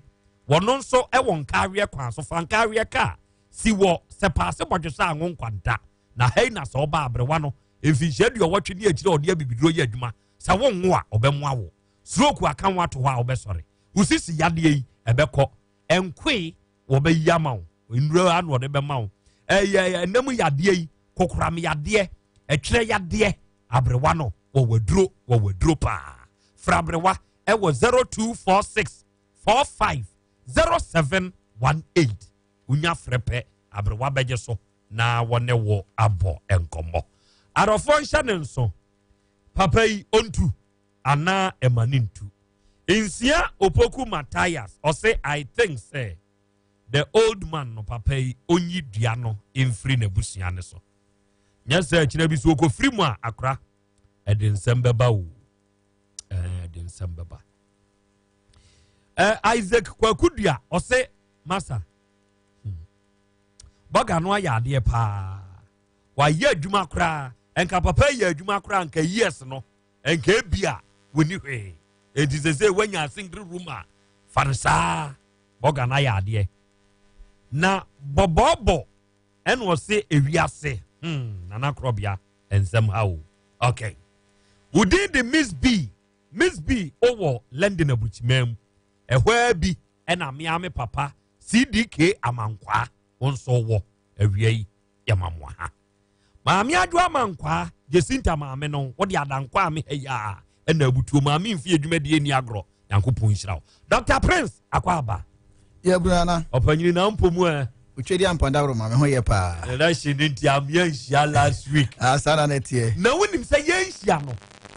wɔno nso wɔ Nkaaweɛ kwan so, fa Nkaaweɛ kaa si wɔ Sɛpaase Bɔdwesa Anwo Nkwanta. Na ha yi na sɛ ɔba aberewa no, mfinhyia aduɔwɔtwe ne akyire a ɔde abibiduro yɛ adwuma, sɛ wonwo a, ɔbɛmoa wo. Stroke aka wo ato hɔ a wobɛsɔre. Wo sisi yadeɛ yi, ɛbɛkɔ. Nkoe wɔbɛyi ama wo nnuro ano wɔde bɛma wo ɛyɛ ɛnam yadeɛ yi kokoram yadeɛ ɛtwerɛ yadeɛ aberewa no wɔwɔ aduro wɔwɔ aduro paa fra aberewa ɛwɔ 0246 45 0718 wonya frɛ pɛ aberewa bɛgye so na wɔne wo abɔ nkɔmmɔ adɔfoɔ nhyɛ ne nso papa yi ɔntu anaa ɛma ne ntu Nsia Opoku Matthias ɔse I think sɛ the old man no papa yi onyi dua no mfiri n'abusua no so. Nyɛ sɛ akyina bi so okofiri mu a akora ɛde nsɛm bɛba o. Ɛde nsɛm bɛba. Isaac Kwaku Dua ɔse masa bɔga no ayɛ adeɛ paa. Wayɛ adwuma koraa. Nka papa yɛ adwuma koraa nka years no nka ebi a wɔni hwee enti sɛ sɛ woanya single room a Fa no saa. Bɔga no ayɛ adeɛ. Na bɔbɔɔbɔ ɛna ɔse ewiase. Hmm, Nana Korɔbea, nsɛm ha o. Okay. Wo din de Miss B. Miss B wowɔ London aburukyimaa mu. Ɛhɔ ara bi ɛna mea me papa CDK Amankwaa wo nso wɔ awia yi yɛma mo ha. Maame Adwo Amankwaa Jacinta maame no wode adankwa a me ha yi a ɛna abutuo maame mfi adwumadie ni agorɔ Nyankopɔn nhyira wo. Dr. Prince akɔ aba. Yɛ brana. Ɔpanyini na mpo mu ɛ. Otwa di ampa daworo ma me ho yɛ paa. Ɛna hyɛ ne nti amea nhyia last week. Ah saa na na ɛteɛ. Na wonim sɛ yɛnhyia no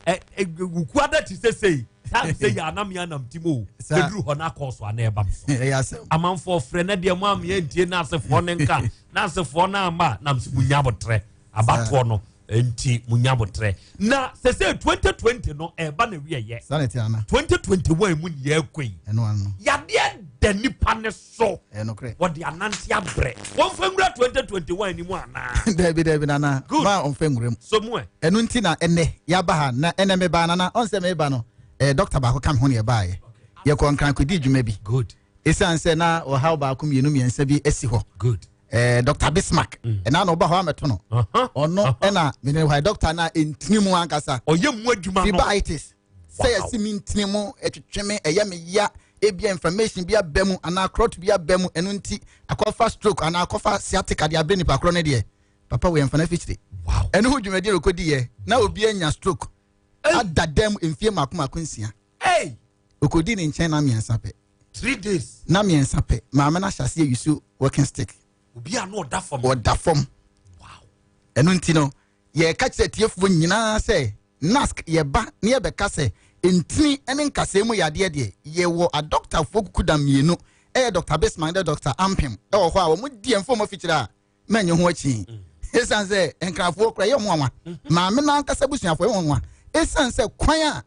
ɛ ɛ wukuada te sɛ sei time sɛ yɛ anam yɛ anam ti mu o. Bɛduru hɔ na akɔɔ so ana ɛba me so. Ɛyɛ asɛm. Amanfoɔ frɛ na deɛ mo amea ntie na asefoɔ ne nka na asefoɔ no ama nam sɛ munya abotrɛ abatoɔ no nti munya abotrɛ na sɛ sɛ 2020 no ɛba na wiɛyɛ 2021 mu ne yɛakɔ yi yadeɛ da nipa ne so wɔde anante abrɛ wɔmfa nwura 2021 ni mu anaa dabi dabi nana ma ɔmfa nwura mu so mu ɛ ɛno nti na ɛnɛ yɛaba ha na ɛnɛ mebaa nana ɔn sɛ meba no eh, dɔkta baako ka me ho ne yɛbaeɛ yɛkɔ nkran kɔdii dwuma bi good ɛsiane sɛ na ɔhaw baako mmienu mmiɛnsa bi asi hɔ good eh, dr bismarck mm. ɛna na ɔba hɔ amɛto no ɔno ɛna mene hɔ dɔkta no a ɛntini mu ankasa ɔyɛ mu adwuma no fibritis sɛ yɛsi mi ntini mu ɛtwetwe me ɛyɛ me ya ebia information bi aba mu anaa krɔt bi aba mu ɛno nti akɔfa stroke anaa akɔfa sciatic adeɛ abere nipa korɔ no deɛ papa wɔ yɛmfa no afikyire ɛno ho dwumadie rekɔdi yɛ na obi anya stroke ada dɛm mfie mako mako nsia okɔdi ne nkyɛn na mmiɛnsa pɛ three days na mmiɛnsa pɛ maame no ahyɛ aseɛ yusu working stick obi a na ɔda fam ɔda fam ɛno nti no yɛka kyerɛ tiefoɔ nyinaa sɛ NASC yɛba na yɛbɛka sɛ ntini ne nkasɛɛ mu yadeɛ deɛ yɛwɔ adɔktafoɔ kukudam mmienu ɛyɛ Dr. Bismarck ne Dr. Ampem ɛwɔ hɔ a wɔn di ɛmfa wɔn afikyire a mɛnyɛ ho akyi ɛsiane sɛ nkrafoɔ kora ɛyɛ wɔn nwanwa maame no ankasa busuafoɔ ɛyɛ wɔn nwanwa ɛsiane sɛ kwan a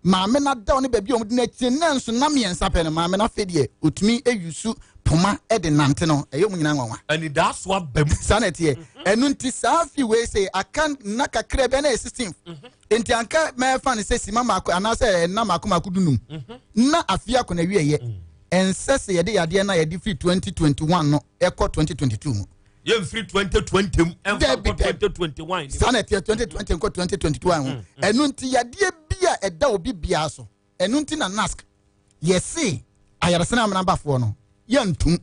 maame no adaw ne baabi a wɔde no akyire na nso na mmiɛnsa pɛ no maame no afei deɛ ɔtumi ayusu poma de nante no ɛyɛ wɔn nyinaa nwanwa. Anidaso aba mu. Saa na ɛteɛ. Ɛno nti saa afi wei sɛ aka nna kakra bɛn na ɛyɛ 16 nti anka mɛfa no sɛ sima mako anaasɛ ɛnna mako mako dunum na afi akɔ na wieɛ ɛnsɛ sɛ yɛde yadeɛ no a yɛde firi 2021 no ɛkɔ 2022 mu. Yɛmfiri 2020 mu ɛmfa nkɔ 2021. Saa na ɛteɛ 2020 nkɔ 2021 ho. Ɛno nti yadeɛ bi a ɛda obi biara so ɛno nti na NASC yɛse ayaresena amenabafoɔ no yɛntom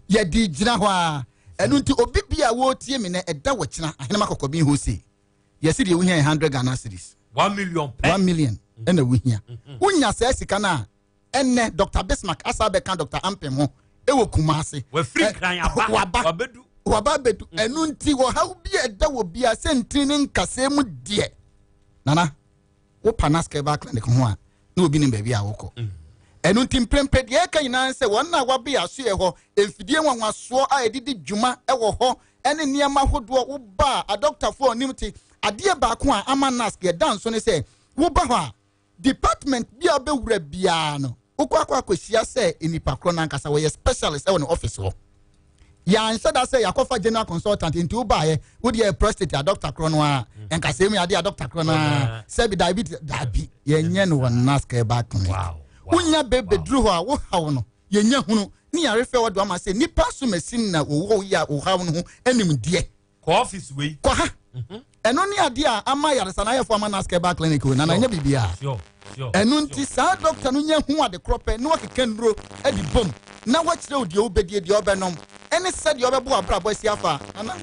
yɛde gyina hɔ a ɛno nti obi bi a wɔretie me nɛ ɛda wɔkyena ahenema kɔkɔben hɔ se yɛse deɛ wohia yɛ 100 Ghana cedis 1 million pɛ 1 million ɛna wohia wonya saa sika no a ɛnɛ Dr. Bismarck asa bɛka Dr. Ampem ho ɛwɔ Kumase wafiri nkran aba waba wabedu waba abɛdu ɛno nti wɔhaw bi a ɛda wɔ bia sɛ ntini ne nkasɛɛ mu deɛ nana wo pa NASC Herbal Clinic ho a na obi nim baabi a wokɔ mm. ɛno nti mprempren deɛ ɛka nyinaa sɛ wɔn a wɔabe asoɛ hɔ mfidie nwanwasoɔ a yɛde di dwuma wɔ hɔ ne nneɛma ahodoɔ woba a adɔktafoɔ ɔnim te adeɛ baako a ama NASC yɛda nso ne sɛ woba hɔ a department bi a wobɛwura biara no wokɔ akɔ akɔhyia sɛ nnipa korɔ no ankasa wɔyɛ specialist ɛwɔ ne office hɔ yɛanhyɛ da sɛ yɛakɔfa general consultant nti wobaeɛ wode yɛ prostate a doctor korɔ no a nkasɛɛ mu yɛade a doctor korɔ no a sɛbi diabetes dabi yɛnyɛ no wɔ NASC Herbal Clinic wonya bɛbɛduru hɔ a wohaw no yɛnya hunu ne yɛarefɛ wɔde ama sɛ nnipa so masi na wɔwɔ yi a wohaw no ho animdeɛ kɔ office wei kɔ ha ɛno ne adeɛ a ama yaresa no ayɛfo ama NASC Herbal Clinic o nana ɛnyɛ biribiara ɛno nti saa dɔkta no nya hu ade korɔ pɛ na wakeka nnuro de bom na wakyerɛ wo deɛ wobɛdie deɛ wobɛnom ɛne sɛdeɛ wobɛbɔ w'abrabɔ asi afa nana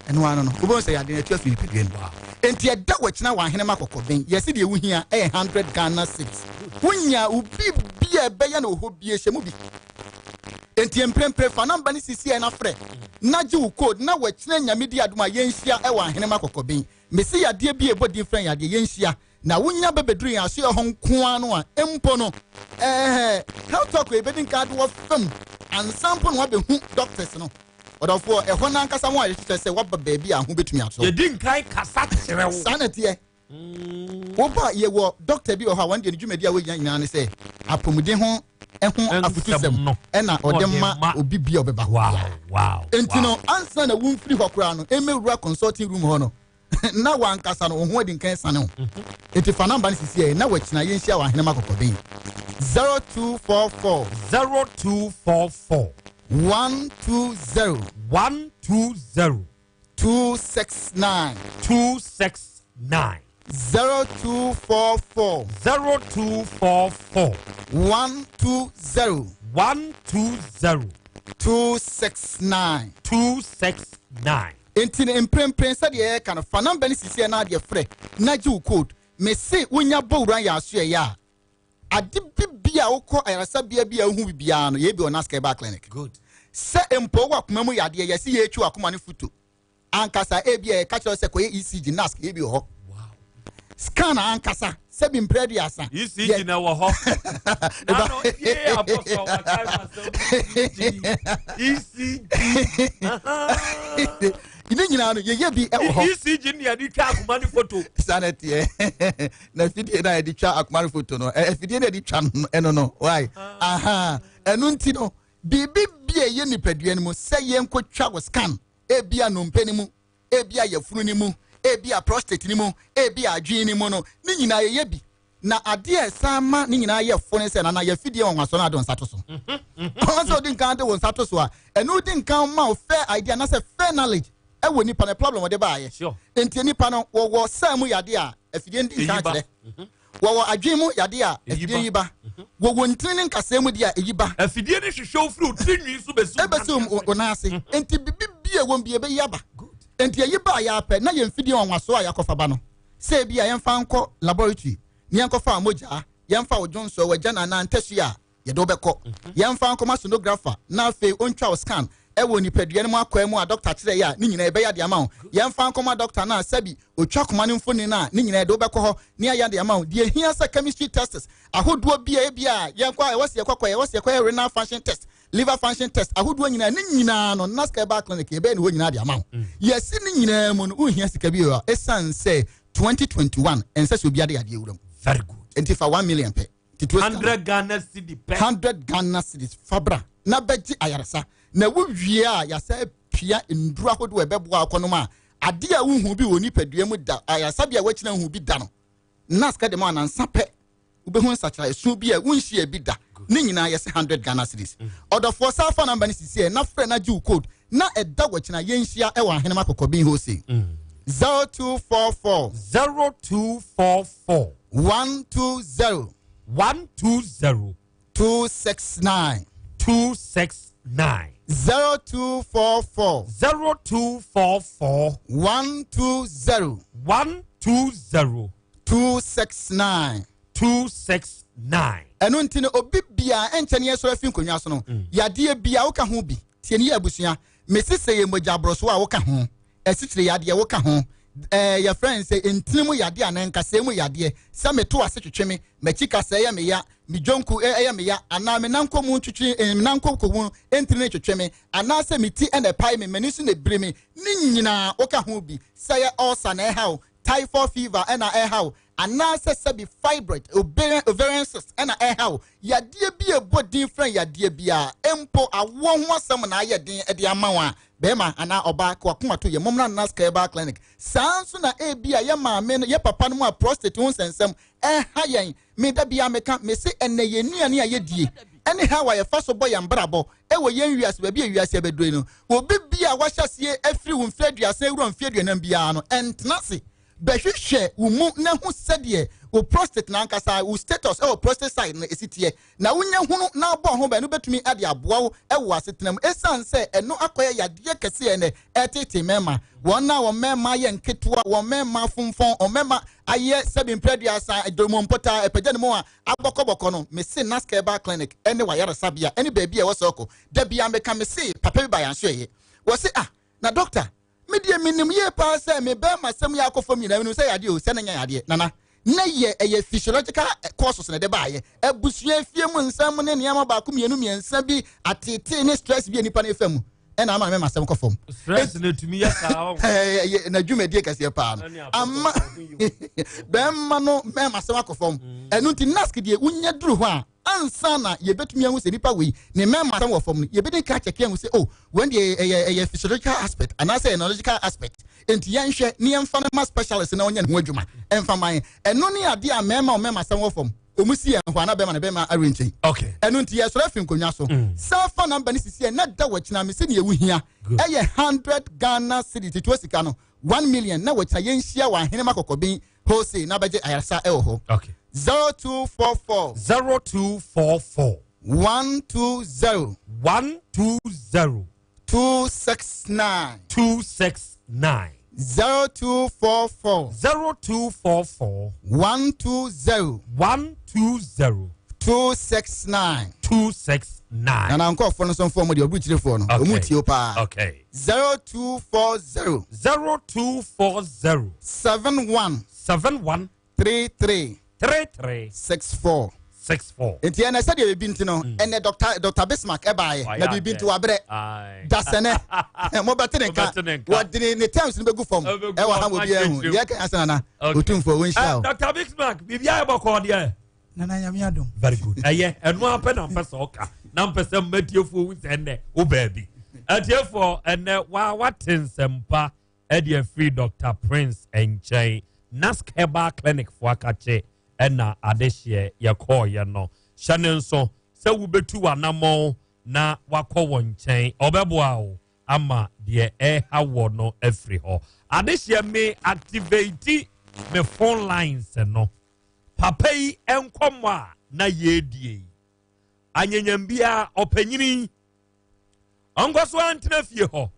ɛno ano no wobɛhu sɛ yadeɛ no atu afiri nipadua no enti ɛda wɔkyena wɔ ahenema kɔkɔben yɛse deɛ wohia ɛyɛ 100 Ghana cedis wonya wo biribi a ɛbɛyɛ no wɔ hɔ bie hyɛ mu bi enti mprempre fa namba no sisi ɛ na frɛ na gye wo code na wɔkyena nyame di adom a yɛnhyia ɛwɔ ahenema kɔkɔben mese yadeɛ bi a ɛbɔ din frɛ yadeɛ yɛnhyia na wonya bɛbɛduru yɛn asoɛ hɔ nko ara no a mpo no ɛɛ health talk yɛbɛdi nka de wɔ fam ansa mpo na wabɛhu doctors no ɔdɔfoɔ ɛhɔ no ankasa ho a yɛhyehyɛ sɛ waba baabi a ho bɛtumi ato yɛdi nkan kasa kyerɛ wo saa na ɛteɛ woba yɛwɔ doctor bi wɔ hɔ a wɔn deɛ ne dwumadi a wɔgyina nyinaa ne sɛ apɔmuden ho ɛho afotusɛm ɛna ɔde ma obi bia ɔbɛba hɔ enti no ansa na womfiri hɔ koraa no ɛmɛwura consulting room hɔ no na wankasa no wo ho adi nkan sane ho enti fa namba no sisi ɛ na wakyina yɛnhyia wɔ ahenema kɔkɔben. 0244. 0244. 120. 120. 269. 269. 0244. 0244. 120. 120. 269. 269. Nti no mprempren sɛdeɛ yɛreka no, fa namba no sisi ɛ na adeɛ frɛ na gye wo code. Mese wonya bɔ wura yɛ aso ɛyɛ a, ade bi bi a wokɔ ayaresabea bi a wohu bibiara no, yɛbi wɔ Nask Herbal Clinic. Good. Sɛ mpo wɔ akoma mu yadeɛ, yɛse yɛtwi wɔ akoma no foto. Ankasa ebi a yɛka kyerɛ sɛ kɔyɛ ECG, Nask yɛbi wɔ hɔ. Scan ankasa sɛbi mpere aduasa. ECG na wɔ hɔ. Nano ye abɔsɔ wakae ma sɛ ECG. Ne nyinaa no yɛyɛ bi wɔ hɔ. ECG ne yɛde twa akoma no foto. Saa na ɛteɛ. Na afidie na yɛde twa akoma no foto no, afidie na yɛde twa no ɛno no why? Aha, ɛno nti no biribi bi a ɛyɛ nipadua no mu sɛ yɛnkɔtwa wɔ scan, ebi a nnompe no mu, ebi a yafunu no mu, ebi a prostate no mu, ebi a adwene no mu no, ne nyinaa yɛyɛ bi. Na adeɛ a ɛsan ma ne nyinaa yɛ fo ne sɛ nana yɛfidie wɔn asɔ no ade wɔn nsa to so. Wɔn sɛ odi nkan de wɔn nsa to so a, ɛno di nkan ma o fair idea anaasɛ fair knowledge ɛwɔ nipa no problem wɔde baayɛ. Nti nipa no wɔwɔ saa mu yadeɛ a afidie no di nkan kyerɛ. Wɔwɔ adwene mu yadeɛ a afidie yi ba. Wɔwɔ ntini ne nkasɛɛ mu deɛ a eyi ba. Afidie no hwehwɛ ofiri otiri nwi so bɛsi ebɛsi wɔn nan ase. Nti bibi bi a wɔn bi ebeyi aba. Nti eyi ba a yɛapɛ na yɛn fidie wɔn aso a yɛakɔfa ba no sɛ ebi a yɛmfa nkɔ laboratory ne yɛnkɔfa mogya, yɛmfa odwonso wɔ gya nana ntɛsi a yɛde wobɛkɔ, yɛmfa nkɔma sonographer na afei ontwa wo scan ɛwɔ nipadua no mu akwan mu a doctor kyerɛ yɛ a ne nyinaa ɛbɛyɛ de ama wo. Yɛmfa nkɔma doctor no a sɛbi otwa koma no mfoni no a ne nyinaa yɛde wobɛkɔ hɔ ne ayɛ de ama wo. Deɛ ehia sɛ chemistry tests ahodoɔ bi a ebi a yɛnkɔ a ɛwɔ sɛ yɛkɔkɔ yɛwɔ sɛ yɛkɔyɛ renal function test, liver function test ahodoɔ nyinaa ne nyinaa no, Nask Herbal Clinic yɛbɛyɛ ne hɔ nyinaa de ama wo. Yɛsi ne nyinaa mu no, wohia sika bi wɔ ɛsiane sɛ 2021 ɛnsɛ sɛ obi ade adeɛ wura mu. Very good. Nti fa 1 million pɛ. 100 Ghana cedi pɛ. 100 Ghana cedis fabra na bɛgye ayaresa na wowie a yɛsɛ pia nduru ahodoɔ ɛbɛboa akɔnom a adeɛ a wohu bi wɔ nipadua mu da ayaresabea a wakyina hu bi da no, Nask de ma anansa pɛ wobɛhu nsakyera esu bi a wonhyia bi da. Ne nyinaa yɛsɛ 100 Ghana cedis. Ɔdɔfoɔ, saa fa namba no sisi ɛ na frɛ na gye wo code na ɛda wɔkyena yɛnhyia ɛwɔ Ahenema Kɔkɔbin Wholesale. 0244. 0244. 120. 120. 269. 269. 0244. 0244. 120. 120. 269. 269. Ɛno nti no obi bia ɛnkyɛ ne yɛsɔrɔ afi nkonnwa so no, yadeɛ bia woka ho bi tie ne yɛ abusua. Mesi sɛ yɛ mogya aborɔso a woka ho, asikyire yadeɛ woka ho, yɛfrɛ n sɛ ntini mu yadeɛ anaa nkasɛɛ mu yadeɛ, sɛ meto ase twetwe me m'akyi kasɛɛ yɛ me ya, me dwonku ɛyɛ me ya, anaa me nankɔ mu twetwe, me nankɔ kɔ mu ntini ne twetwe me, anaasɛ me ti ɛna ɛpae me, m'ani so na ebiri me, ne nyinaa woka ho bi. Sɛ yɛ ulcer na ɛha wo, typhoid fever ɛna ɛha wo, anaasɛ sɛbi fibroid, ovarian cyst ɛna ɛha wo, yadeɛ bi a ɛbɔ din frɛ yadeɛ bi a mpo awoɔ ho asɛm na ayɛ den ɛde ama wo a, bɛrima anaa ɔbaa wakoma to yɛ mɔmra Nask Herbal Clinic. Saa nso na ebi a yɛ maame no yɛ papa no mu a prostate ho nsɛnsɛm ɛha yɛn. Meda bia meka mese ɛnɛ yɛn nnuane a yɛdie ɛne ha wa yɛfa so bɔ yɛn brabɔ ɛwɔ yɛn wiase baabi a wiase abɛdure no, obi bi a wahyɛ aseɛ afiri wo mfeɛ 30 awura mfeɛ 40 biara no ɛntena ase bɛhwehwɛ wo mu na hu sɛdeɛ wo prostate n'ankasa wo status ɛwɔ prostate side no esi teɛ na wonya hunu na abɔ ho bɛn no bɛtumi ade aboa wo ɛwɔ asetena mu. Ɛsiane sɛ ɛno akɔyɛ yadeɛ kɛseɛ nɛ ɛtete mmarima, wɔn a wɔn mmarima ayɛ nketewa, wɔn mmarima fonfɔn, wɔn mmarima ayɛ sɛbi mpere aduasa adomo mpɔta ɛpɛgya ne mu a abɔkɔbɔkɔ no, mese Nask Herbal Clinic ɛne wayaresabea ɛne baabi a ɛwɔ sɛ ɔkɔ. Da bia meka mese papa bi ba yɛn so ɛyɛ wɔse ah na doctor, me deɛ menim yie paa sɛ me bɛrima sɛm yɛ akɔ fam nyinaa, menim sɛ yadeɛ o sɛ ne nyɛ yadeɛ nana ne yɛ ɛyɛ physiological causes na ɛde baayɛ, abusua fie mu nsɛm ne nneɛma baako mmienu mmiɛnsa bi atetee ne stress bi a nipa no fa mu ɛna ama mɛma asɛm kɔ fam. Stress na etumi yɛ saa. Ɛyɛ n'adwumadie kɛseɛ paa no ama bɛrima no mɛma asɛm akɔ fam. Ɛno nti Nask deɛ wonya duru hɔ a, ansa na yɛbɛtumi ahu sɛ nipa wei ne mɛma asɛm wɔ fam no, yɛbɛdi ka kyɛkɛ ahu sɛ oh wɔn deɛ ɛyɛ physiological aspect anaasɛ ɛyɛ neurological aspect. Nti yɛnhwɛ ne yɛmfa no ma specialist na ɔnyɛ ne ho adwuma ɛmfa man. Ɛno ne adeɛ a mɛma mɛma asɛm wɔ fam. Ɔmu si yɛn hɔ a na bɛrima no bɛrima awe nkyɛn. Okay. Ɛno nti yɛsɔre afiri nkonnwa so. San fa namba no sisi ɛ na da wɔkyena me sɛdeɛ wohia ɛyɛ 100 Ghana cedi tituo sika no 1 million na wɔkyena yɛnhyia wɔ Ahenema Kɔkɔben wholesale na bɛgye ayaresa ɛwɔ hɔ. Okay. 0244. 0244. 120. 120. 269. 269. 0244. 0244. 120. 120. 269. 269. Nana nkɔfoɔ no nso mfɔm deɛ ɔburukyirifoɔ no. Ɔmu tie paa. Okay. 0240. 0240. 71. 71. 33. 33. 64. 64. Nti ɛnɛ sɛdeɛ biribi nti no ɛnɛ Dr. Dr. Bismarck ɛbaayɛ na biribi nti wabrɛ dasɛnɛ mobɛte ne nka wɔde ne ne terms no bɛgu fam ɛwɔ ha wɔ biara hu deɛ ɛka asɛ nana otumfoɔ wɔnhyira o. Dr. Bismarck biribi ayɛ bɔkɔɔ deɛ. Nana nyame adom. Very good. Ɛyɛ ɛno apɛ na mpɛ sɛ ɔka na mpɛ sɛ mmatiefoɔ hu sɛ ɛnɛ wo baabi. Atiefoɔ ɛnɛ wa wate nsɛmpa ɛde afiri Dr. Prince nkyɛn Nask Herbal Clinic foɔ akakye ɛna adehyeɛ yɛkɔɔyɛ no. Hyɛ ne nso sɛ wobɛtu w'anammɔn na wakɔ wɔn nkyɛn ɔbɛboa wo ama deɛ ɛha wɔ no afiri hɔ. Adehyeɛ me activate me phone lines no. Papa yi nkɔmmɔ a na yɛredie yi. Anyanyam biara ɔpanyini ɔnkɔ so antena fie hɔ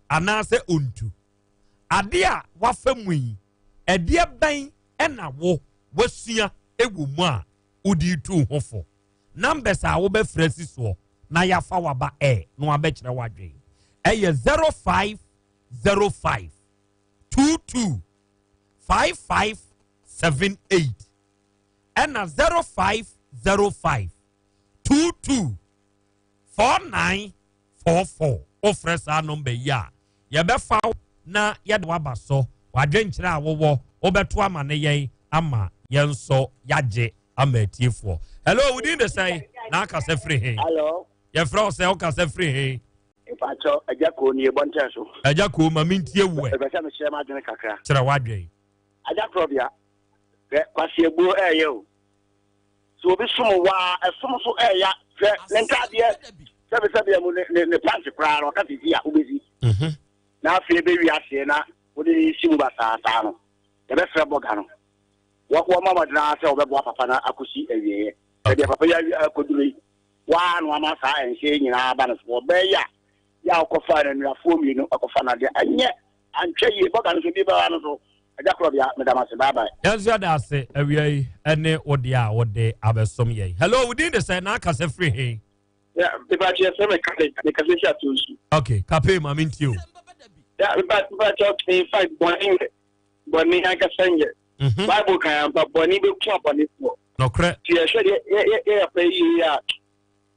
anaasɛ ɔntu. Ade a wafa mu yi, ɛdeɛ bɛn ɛna wo wasua ɛwɔ mu a wode tu ho fo? Numbers a wobɛfrɛ si soɔ na yɛafa waba ɛ na wabɛkyerɛ w'adwene ɛyɛ 0505 22 5578 ɛna 0505 22 4944. Wofrɛ saa nɔmba yi a yɛbɛfa wo na yɛde waba so wadwenkyerɛ a wowɔ wobɛto ama ne yɛn ama yɛn nso yɛagye ama atiefoɔ. Hello, wodin de sɛn na akasa firi he? Hello. Yɛfrɛ wo sɛ wokasa firi he? Mpakyɛ agya koo nie bɔntɛn so. Agya koo ma mentie wo ɛ. Ɛbɛ sɛ mekyerɛ m'adwene kakra. Kyerɛ w'adwene. Agya korɔbea, hwɛ kwaseabuo ɛɛyɛ o. Sɛ obi som waa ɛsom so ɛɛya hwɛ ne ntaadeɛ sɛbesɛbea mu ne ne ne pant koraa no ɔka sisi a wobɛsi. Na afei bɛwi aseɛ na wode ne si mu basaa saa no yɛbɛfrɛ bɔga no. Wɔ wɔmmɔ mmɔden ara sɛ wɔbɛboa papa no akɔsi awieɛ. Sɛ deɛ papa yi awi akɔduru yi waa na wama saa ɛnhyɛ yi nyinaa aba no so. Ɔbaa yi a yɛ a ɔkɔfaa no anuafoɔ mmienu ɔkɔfa no adeɛ ɛnyɛ antwa yie bɔga no so bi bɛba no so. Agya Korɔbea meda mo ase bye bye. Yɛn nso yɛda ase awia yi ne wo deɛ a wode abɛsom yɛn. Hello, wo din de sɛn na akasa firi he? Yeah, mepa kyɛ sɛ me kale me kasa si ato nsu. Okay, kape ma me ntie o. Yeah, mepa mepa kyɛ in fact bɔne nyɛ bɔne ankasa nyɛ. Bible kan ampa bɔne bɛku abɔnefoɔ. Nɔkorɛ. Ti yɛhwɛ deɛ yɛ yɛ yɛ yɛpɛ yie a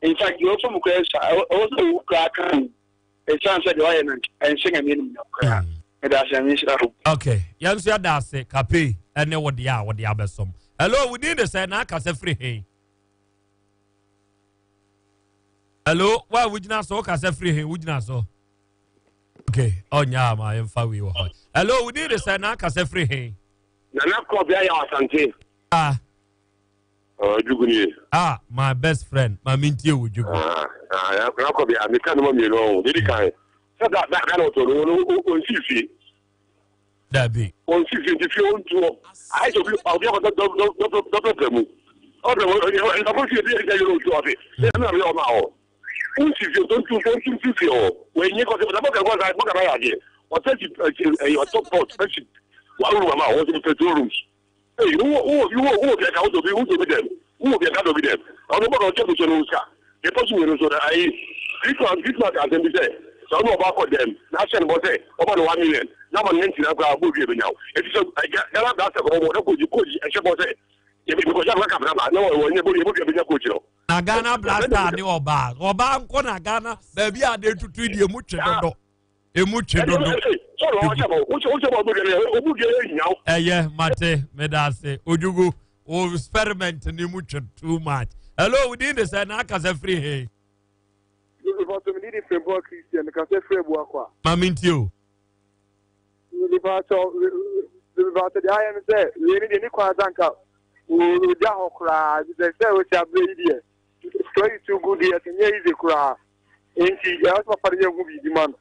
in fact deɛ ɔfam koraa sa ɛwɔ sɛ owu koraa ka ho. Ɛsiane sɛ deɛ ɔyɛ no ɛnsɛ Nyame animuonyam koraa. Meda ase Nyame nhyira wo. Ok, yɛn nso yɛda ase Kape ɛne wo deɛ a wode abɛsom. Hello, wo din de sɛn na akasa firi he? Hello, wo a wogyina so wokasa firi he wogyina so? Ok, ɔnyɛ a ma yɛmfa wei wɔ hɔ. Hello, wo din de sɛn na akasa firi he? Nana Kɔbe Ayaw Asante. Ah. Dwugu nie. Ah, my best friend, ma mentie wo Dwugu. Ah, ah, Nana Kɔbe, ah, meka noma mmienu ɔho. Deɛ di kan, sɛ da da da na ɔtɔ no, ɔno ɔnsi fie. Dabi. Ɔnsi fie, nti fie ɔntu hɔ. Ayɛ sɛ obi obi akɔtɔ dɔpɛpɛ mu. Ɔpɛ mu, ɔkɔ fie bi ɛsɛ yɛrɛ otu ɔfe. Ɛna mi na ɔma hɔ. Ɔnsi fie, ɔntu ɔntu fie hɔ. Wɔnyi kɔsɛ, na bɔkɛ kɔsɛ, bɔkɛ na yɛ adeɛ. Ɔtɛ si ɛyɛ ɔtɔ pɔt ɛsi one room ama hɔ, ɔsɛ petrol rooms. Ei, wo wo wo wo wo bianka wo dobi wo dobi dɛm wo wo bianka dobi dɛm ɔno bɔkɔ ɔkyɛ bukyɛ no sika deɛ ɛtɔ so mmienu nso no ayi Christmas Christmas asɛm bi sɛ sɛ ɔne ɔba kɔ dɛm na ahyɛ no bɔ sɛ ɔba no 1 million na ama no ne ntina koraa bɔ dua bɛnya wo ɛti sɛ Ghana Blaster kɔbɔ bɔ na coach coach ɛhyɛ bɔ sɛ yɛbɛkɔhyɛ Africa Cup na ba na wɔnyɛ bɔ dua bɛnya coach no. Na Ghana Blaster ne ɔbaa ɔbaa nko na Ghana baabi a de tutu deɛ mu twe dodo. Emu twe dodo. Ɛyɛ mate meda ase Ojugu wo experiment ni mu twe too much. Hello, wo din de sɛ na akasa firi he? Ma mentie o. Nipa sɛ deɛ ayɛ no sɛ wei ne deɛ ne kwan sɛ anka Ɔgya hɔ koraa sɛ sɛ ɔsi aberɛ yi deɛ 22 good years ɛnyɛ easy koraa nti ɛwɔ sɛ papa no yɛ hu biribi ma no.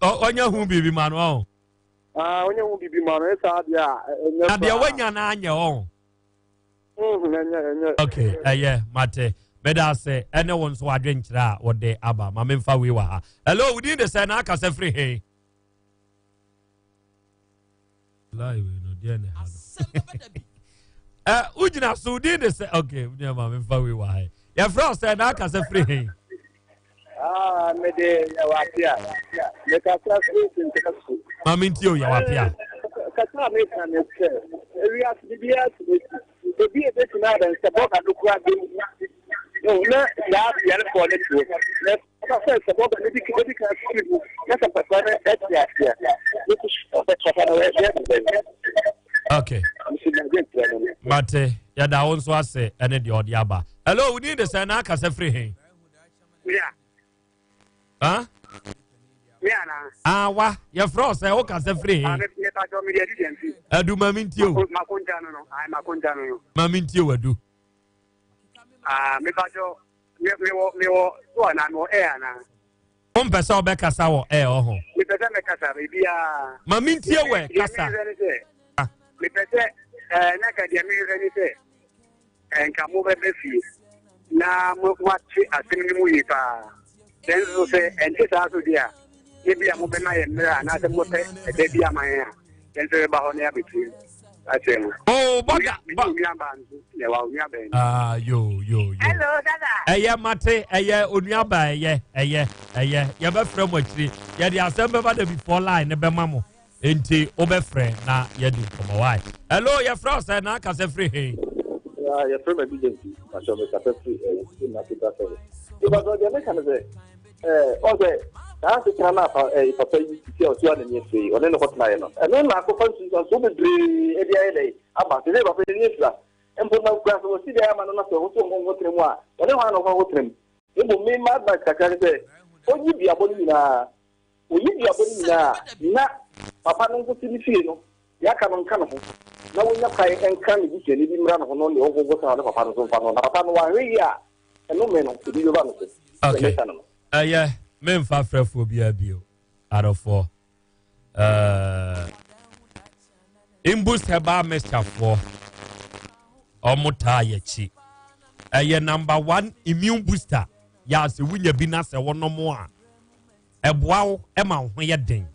Ɔnyɛ hu biribi ma no ɔn. Ɔnyɛ hu biribi ma no ɛsaa deɛ a ɛnyɛ koraa. Na deɛ wanya no anyɛ ɔn. Ɛnyɛ ɛnyɛ. Ok ɛyɛ mate meda ase ɛne wo nso adwenkyerɛ a wode aba ma memfa wei wɔ ha. Hello, wo din de sɛ na akasa firi he? Lai wei no deɛ ne ha no. Ɛ wogyina so wo din de sɛ ok deɛ ma memfa wei wɔ ha. Yɛfrɛ wo sɛ na akasa firi he? Ah, mede Yawapia. Mekasa firi Kintampo. Ma mentie o Yawapia. Kasa a meka ne sɛ, ewiase biribiara tumi si. Ebi a ebetumi abɛn sɛ bɔga no kura bi mu na saa yarefoɔ no te hɔ. Na ɛba sɛ sɛ bɔga no di kan di kan firi mu na sɛ papa no te aseɛ a, ne so papa no ɛyɛ ne dɛn. Okay. Mate, yɛda wo nso ase ɛne deɛ ɔde aba. Hello, wo din de sɛ na akasa firi he? Mia. Huh? Mia na. Ah, wa, yɛfrɛ wo sɛ wokasa firi he? Ah, mepatɔ mede adu deɛ mfi. Adu ma mentie o. Makonta no no, ai makonta no no. Ma mentie o adu. Ah, mepatɔ mewɔ mewɔ so anaa mewɔ air anaa? Wompɛ sɛ wobɛkasa wɔ air ɔho? Mepɛ sɛ mɛkasa biribiara. Ma mentie wɔ kasa. Mepɛ sɛ ɛɛ na ka deɛ mehwehwɛ ne sɛ Nka mobɛba fie na moate asɛm no mu yie paa. Sɛ nso sɛ ɛnte saa so deɛ a, ebia mobɛma yɛn mmerɛ anaasɛ mobɛpɛ ɛda bi ama yɛn a, yɛn nso yɛbɛba hɔ na yɛabɛtie akyerɛ mo. Oh, bɔga. Mene onuabaa nso na ɛwɔ onuabaa ni. Ah, yo, yo, yo. Hello, dada. Ɛyɛ mate, ɛyɛ onuabaa, ɛyɛ, ɛyɛ, ɛyɛ. Yɛbɛfrɛ mo akyire. Yɛde asɛm bɛba da before line ne bɛma mo. Enti wobɛfrɛ na yɛadi nkɔmmɔ why? Hello, yɛfrɛ wo sɛ na akasa firi he? Yeah, yɛfrɛ me Abigya nti, makyɛ mekasa firi ɛyi eh, na Africa service. Ìbàdàn deɛ meka no sɛ, ɛɛ ɔn sɛ saa asetena no afa ɛyi papa yi sisi a ɔsi a n'ani afiri yi ɔne ne kɔtenaeɛ no ɛno na akɔfa nsunsuansoɔ bebree ɛde ayɛ dɛ aba sɛ sɛ papa yi n'ani afira mpo na kura sɛ wɔsi deɛ ama no na sɛ ɔso ɔnkɔ nkɔtena mu a ɔne hwan na ɔkɔ akɔtena mu mmom me ma advice kakra ne sɛ ɔnyi duabɔ no nyinaa Oyi duabɔ no nyinaa a, na papa no nko te ne fie no, deɛ aka no nka ne ho, na wɔnya kwan nka ne busuani bi mmra ne ho na ɔne ɔnkɔ nkɔtena ɔne papa no so mfa no, na papa no wanhwɛ yie a, nnome no, ebi bɛba ne so. Deɛ Okay. meka no no. Ɛyɛ, memfa frɛfoɔ biara bio, adɔfoɔ. Uh, Imbus Herbal Mixture-foɔ, ɔmo taa yɛkyi. Ɛyɛ number one immune booster. Yɛ a sɛ wonya bi na sɛ wonom a, Ɛboa wo ma wo ho yɛ den.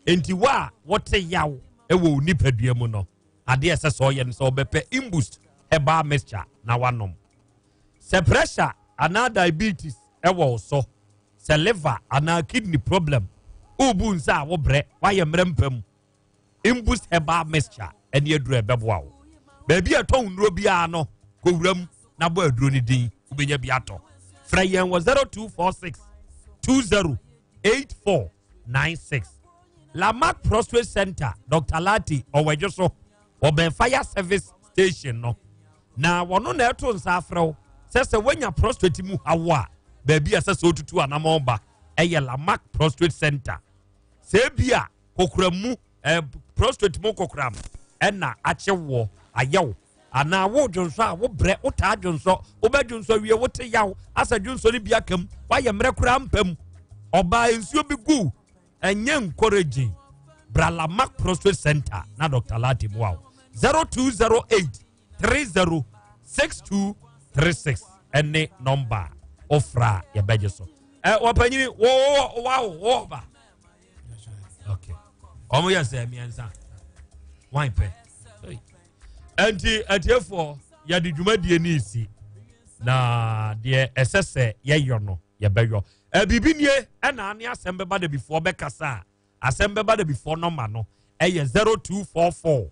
Enti wo a wote yaw wɔ wo nipadua mu no, adeɛ ɛsɛ sɛ ɔyɛ no sɛ ɔbɛpɛ Imboost herbal mixture na wanom. Sɛ pressure anaa diabetes wɔ wo so, sɛ liver anaa kidney problem, wobu nsa a wobrɛ, woayɛ mmerɛ mpa mu, Imboost herbal mixture ɛne aduro a ɛbɛboa wo. Baabi a ɛtɔn nnuro biara no, kɔwura mu na bɔ aduro no din, wobɛnya bi atɔ. Frɛ yɛn wɔ 0246 208496. Lamarck Prostate Center, Dr. Lati, ɔwɔ so, wɔbɛn fire service station no. Na wɔno na ɛto nsa afrɛ wo sɛ sɛ woanya prostate mu hawo a, baabi a ɛsɛ sɛ wotutu anamɔn ba ɛyɛ Lamarck Prostate Center. Sɛ ebi a kokoram mu eh, prostate mu kokoram ɛna akye woɔ ayɛ wo anaa wo dwonsɔ a wobrɛ wotaa dwonsɔ wobɛdwonsɔ wie wote yaw asɛ dwonsɔ no bi aka mu woayɛ mmerɛ koraa mpa mu ɔbaa nsuo bi gu ɛnyɛ encouraging bralamak prostate center na dr lati mu wo 0208 30 6236 ɛne nɔmba a wofra a yɛbɛgye so ɛ wɔpanyini wo wo wo ba okay wɔn yɛ sɛ mmiɛnsa wan pɛ nti atiefoɔ yɛde dwumadie ne esi na deɛ ɛsɛ sɛ yɛyɔ no yɛbɛyɔ ɛbibi nie ɛna ane asɛm bɛba dabifoɔ bɛkasa a asɛm bɛba dabifoɔ nɔma no ɛyɛ 0244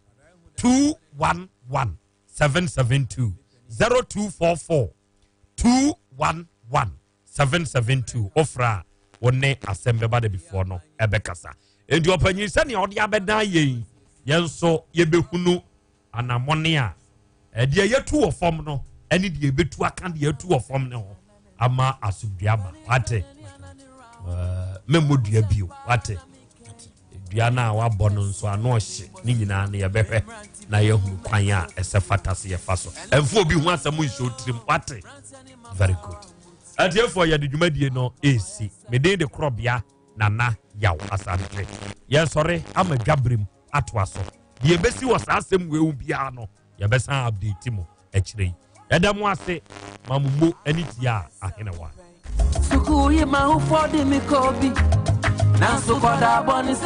211 772 0244 211 772 wofrɛ a wo ne asɛm bɛba dabifoɔ no ɛbɛkasa enti ɔpanyin sɛnea ɔde abɛdan yɛn yɛn nso yɛbɛhunu anammɔne a ɛdeɛ yɛtu wɔ fam no ɛne deɛ yɛbɛtu aka deɛ yɛtu wɔ fam no ho ama asomdua aba wate mɛmmɔ dua bio wate. Dua no a wabɔ no nso ano ɔhye ne nyinaa no yɛbɛhwɛ na yɛahunu kwan a ɛsɛ fata sɛ yɛfa so. Ɛmfa obi ho asɛm nhyɛ wo tirim, wate? Very good. Atiefoɔ yɛde dwumadie no ɛresi. Me din de Korɔbea Nana Yaw Asante. Yɛsɔre ama dwaberem atoa so. Deɛ ɛbɛsi wɔ saa asɛm wei ho biara no, yɛbɛsan update mo akyire yi. Yɛda mo ase ma mo mo ani tia ahenewa. Sukuu yi ma ho fɔ de mi kɔ bi. Nanso kɔda bɔ ne sɛ.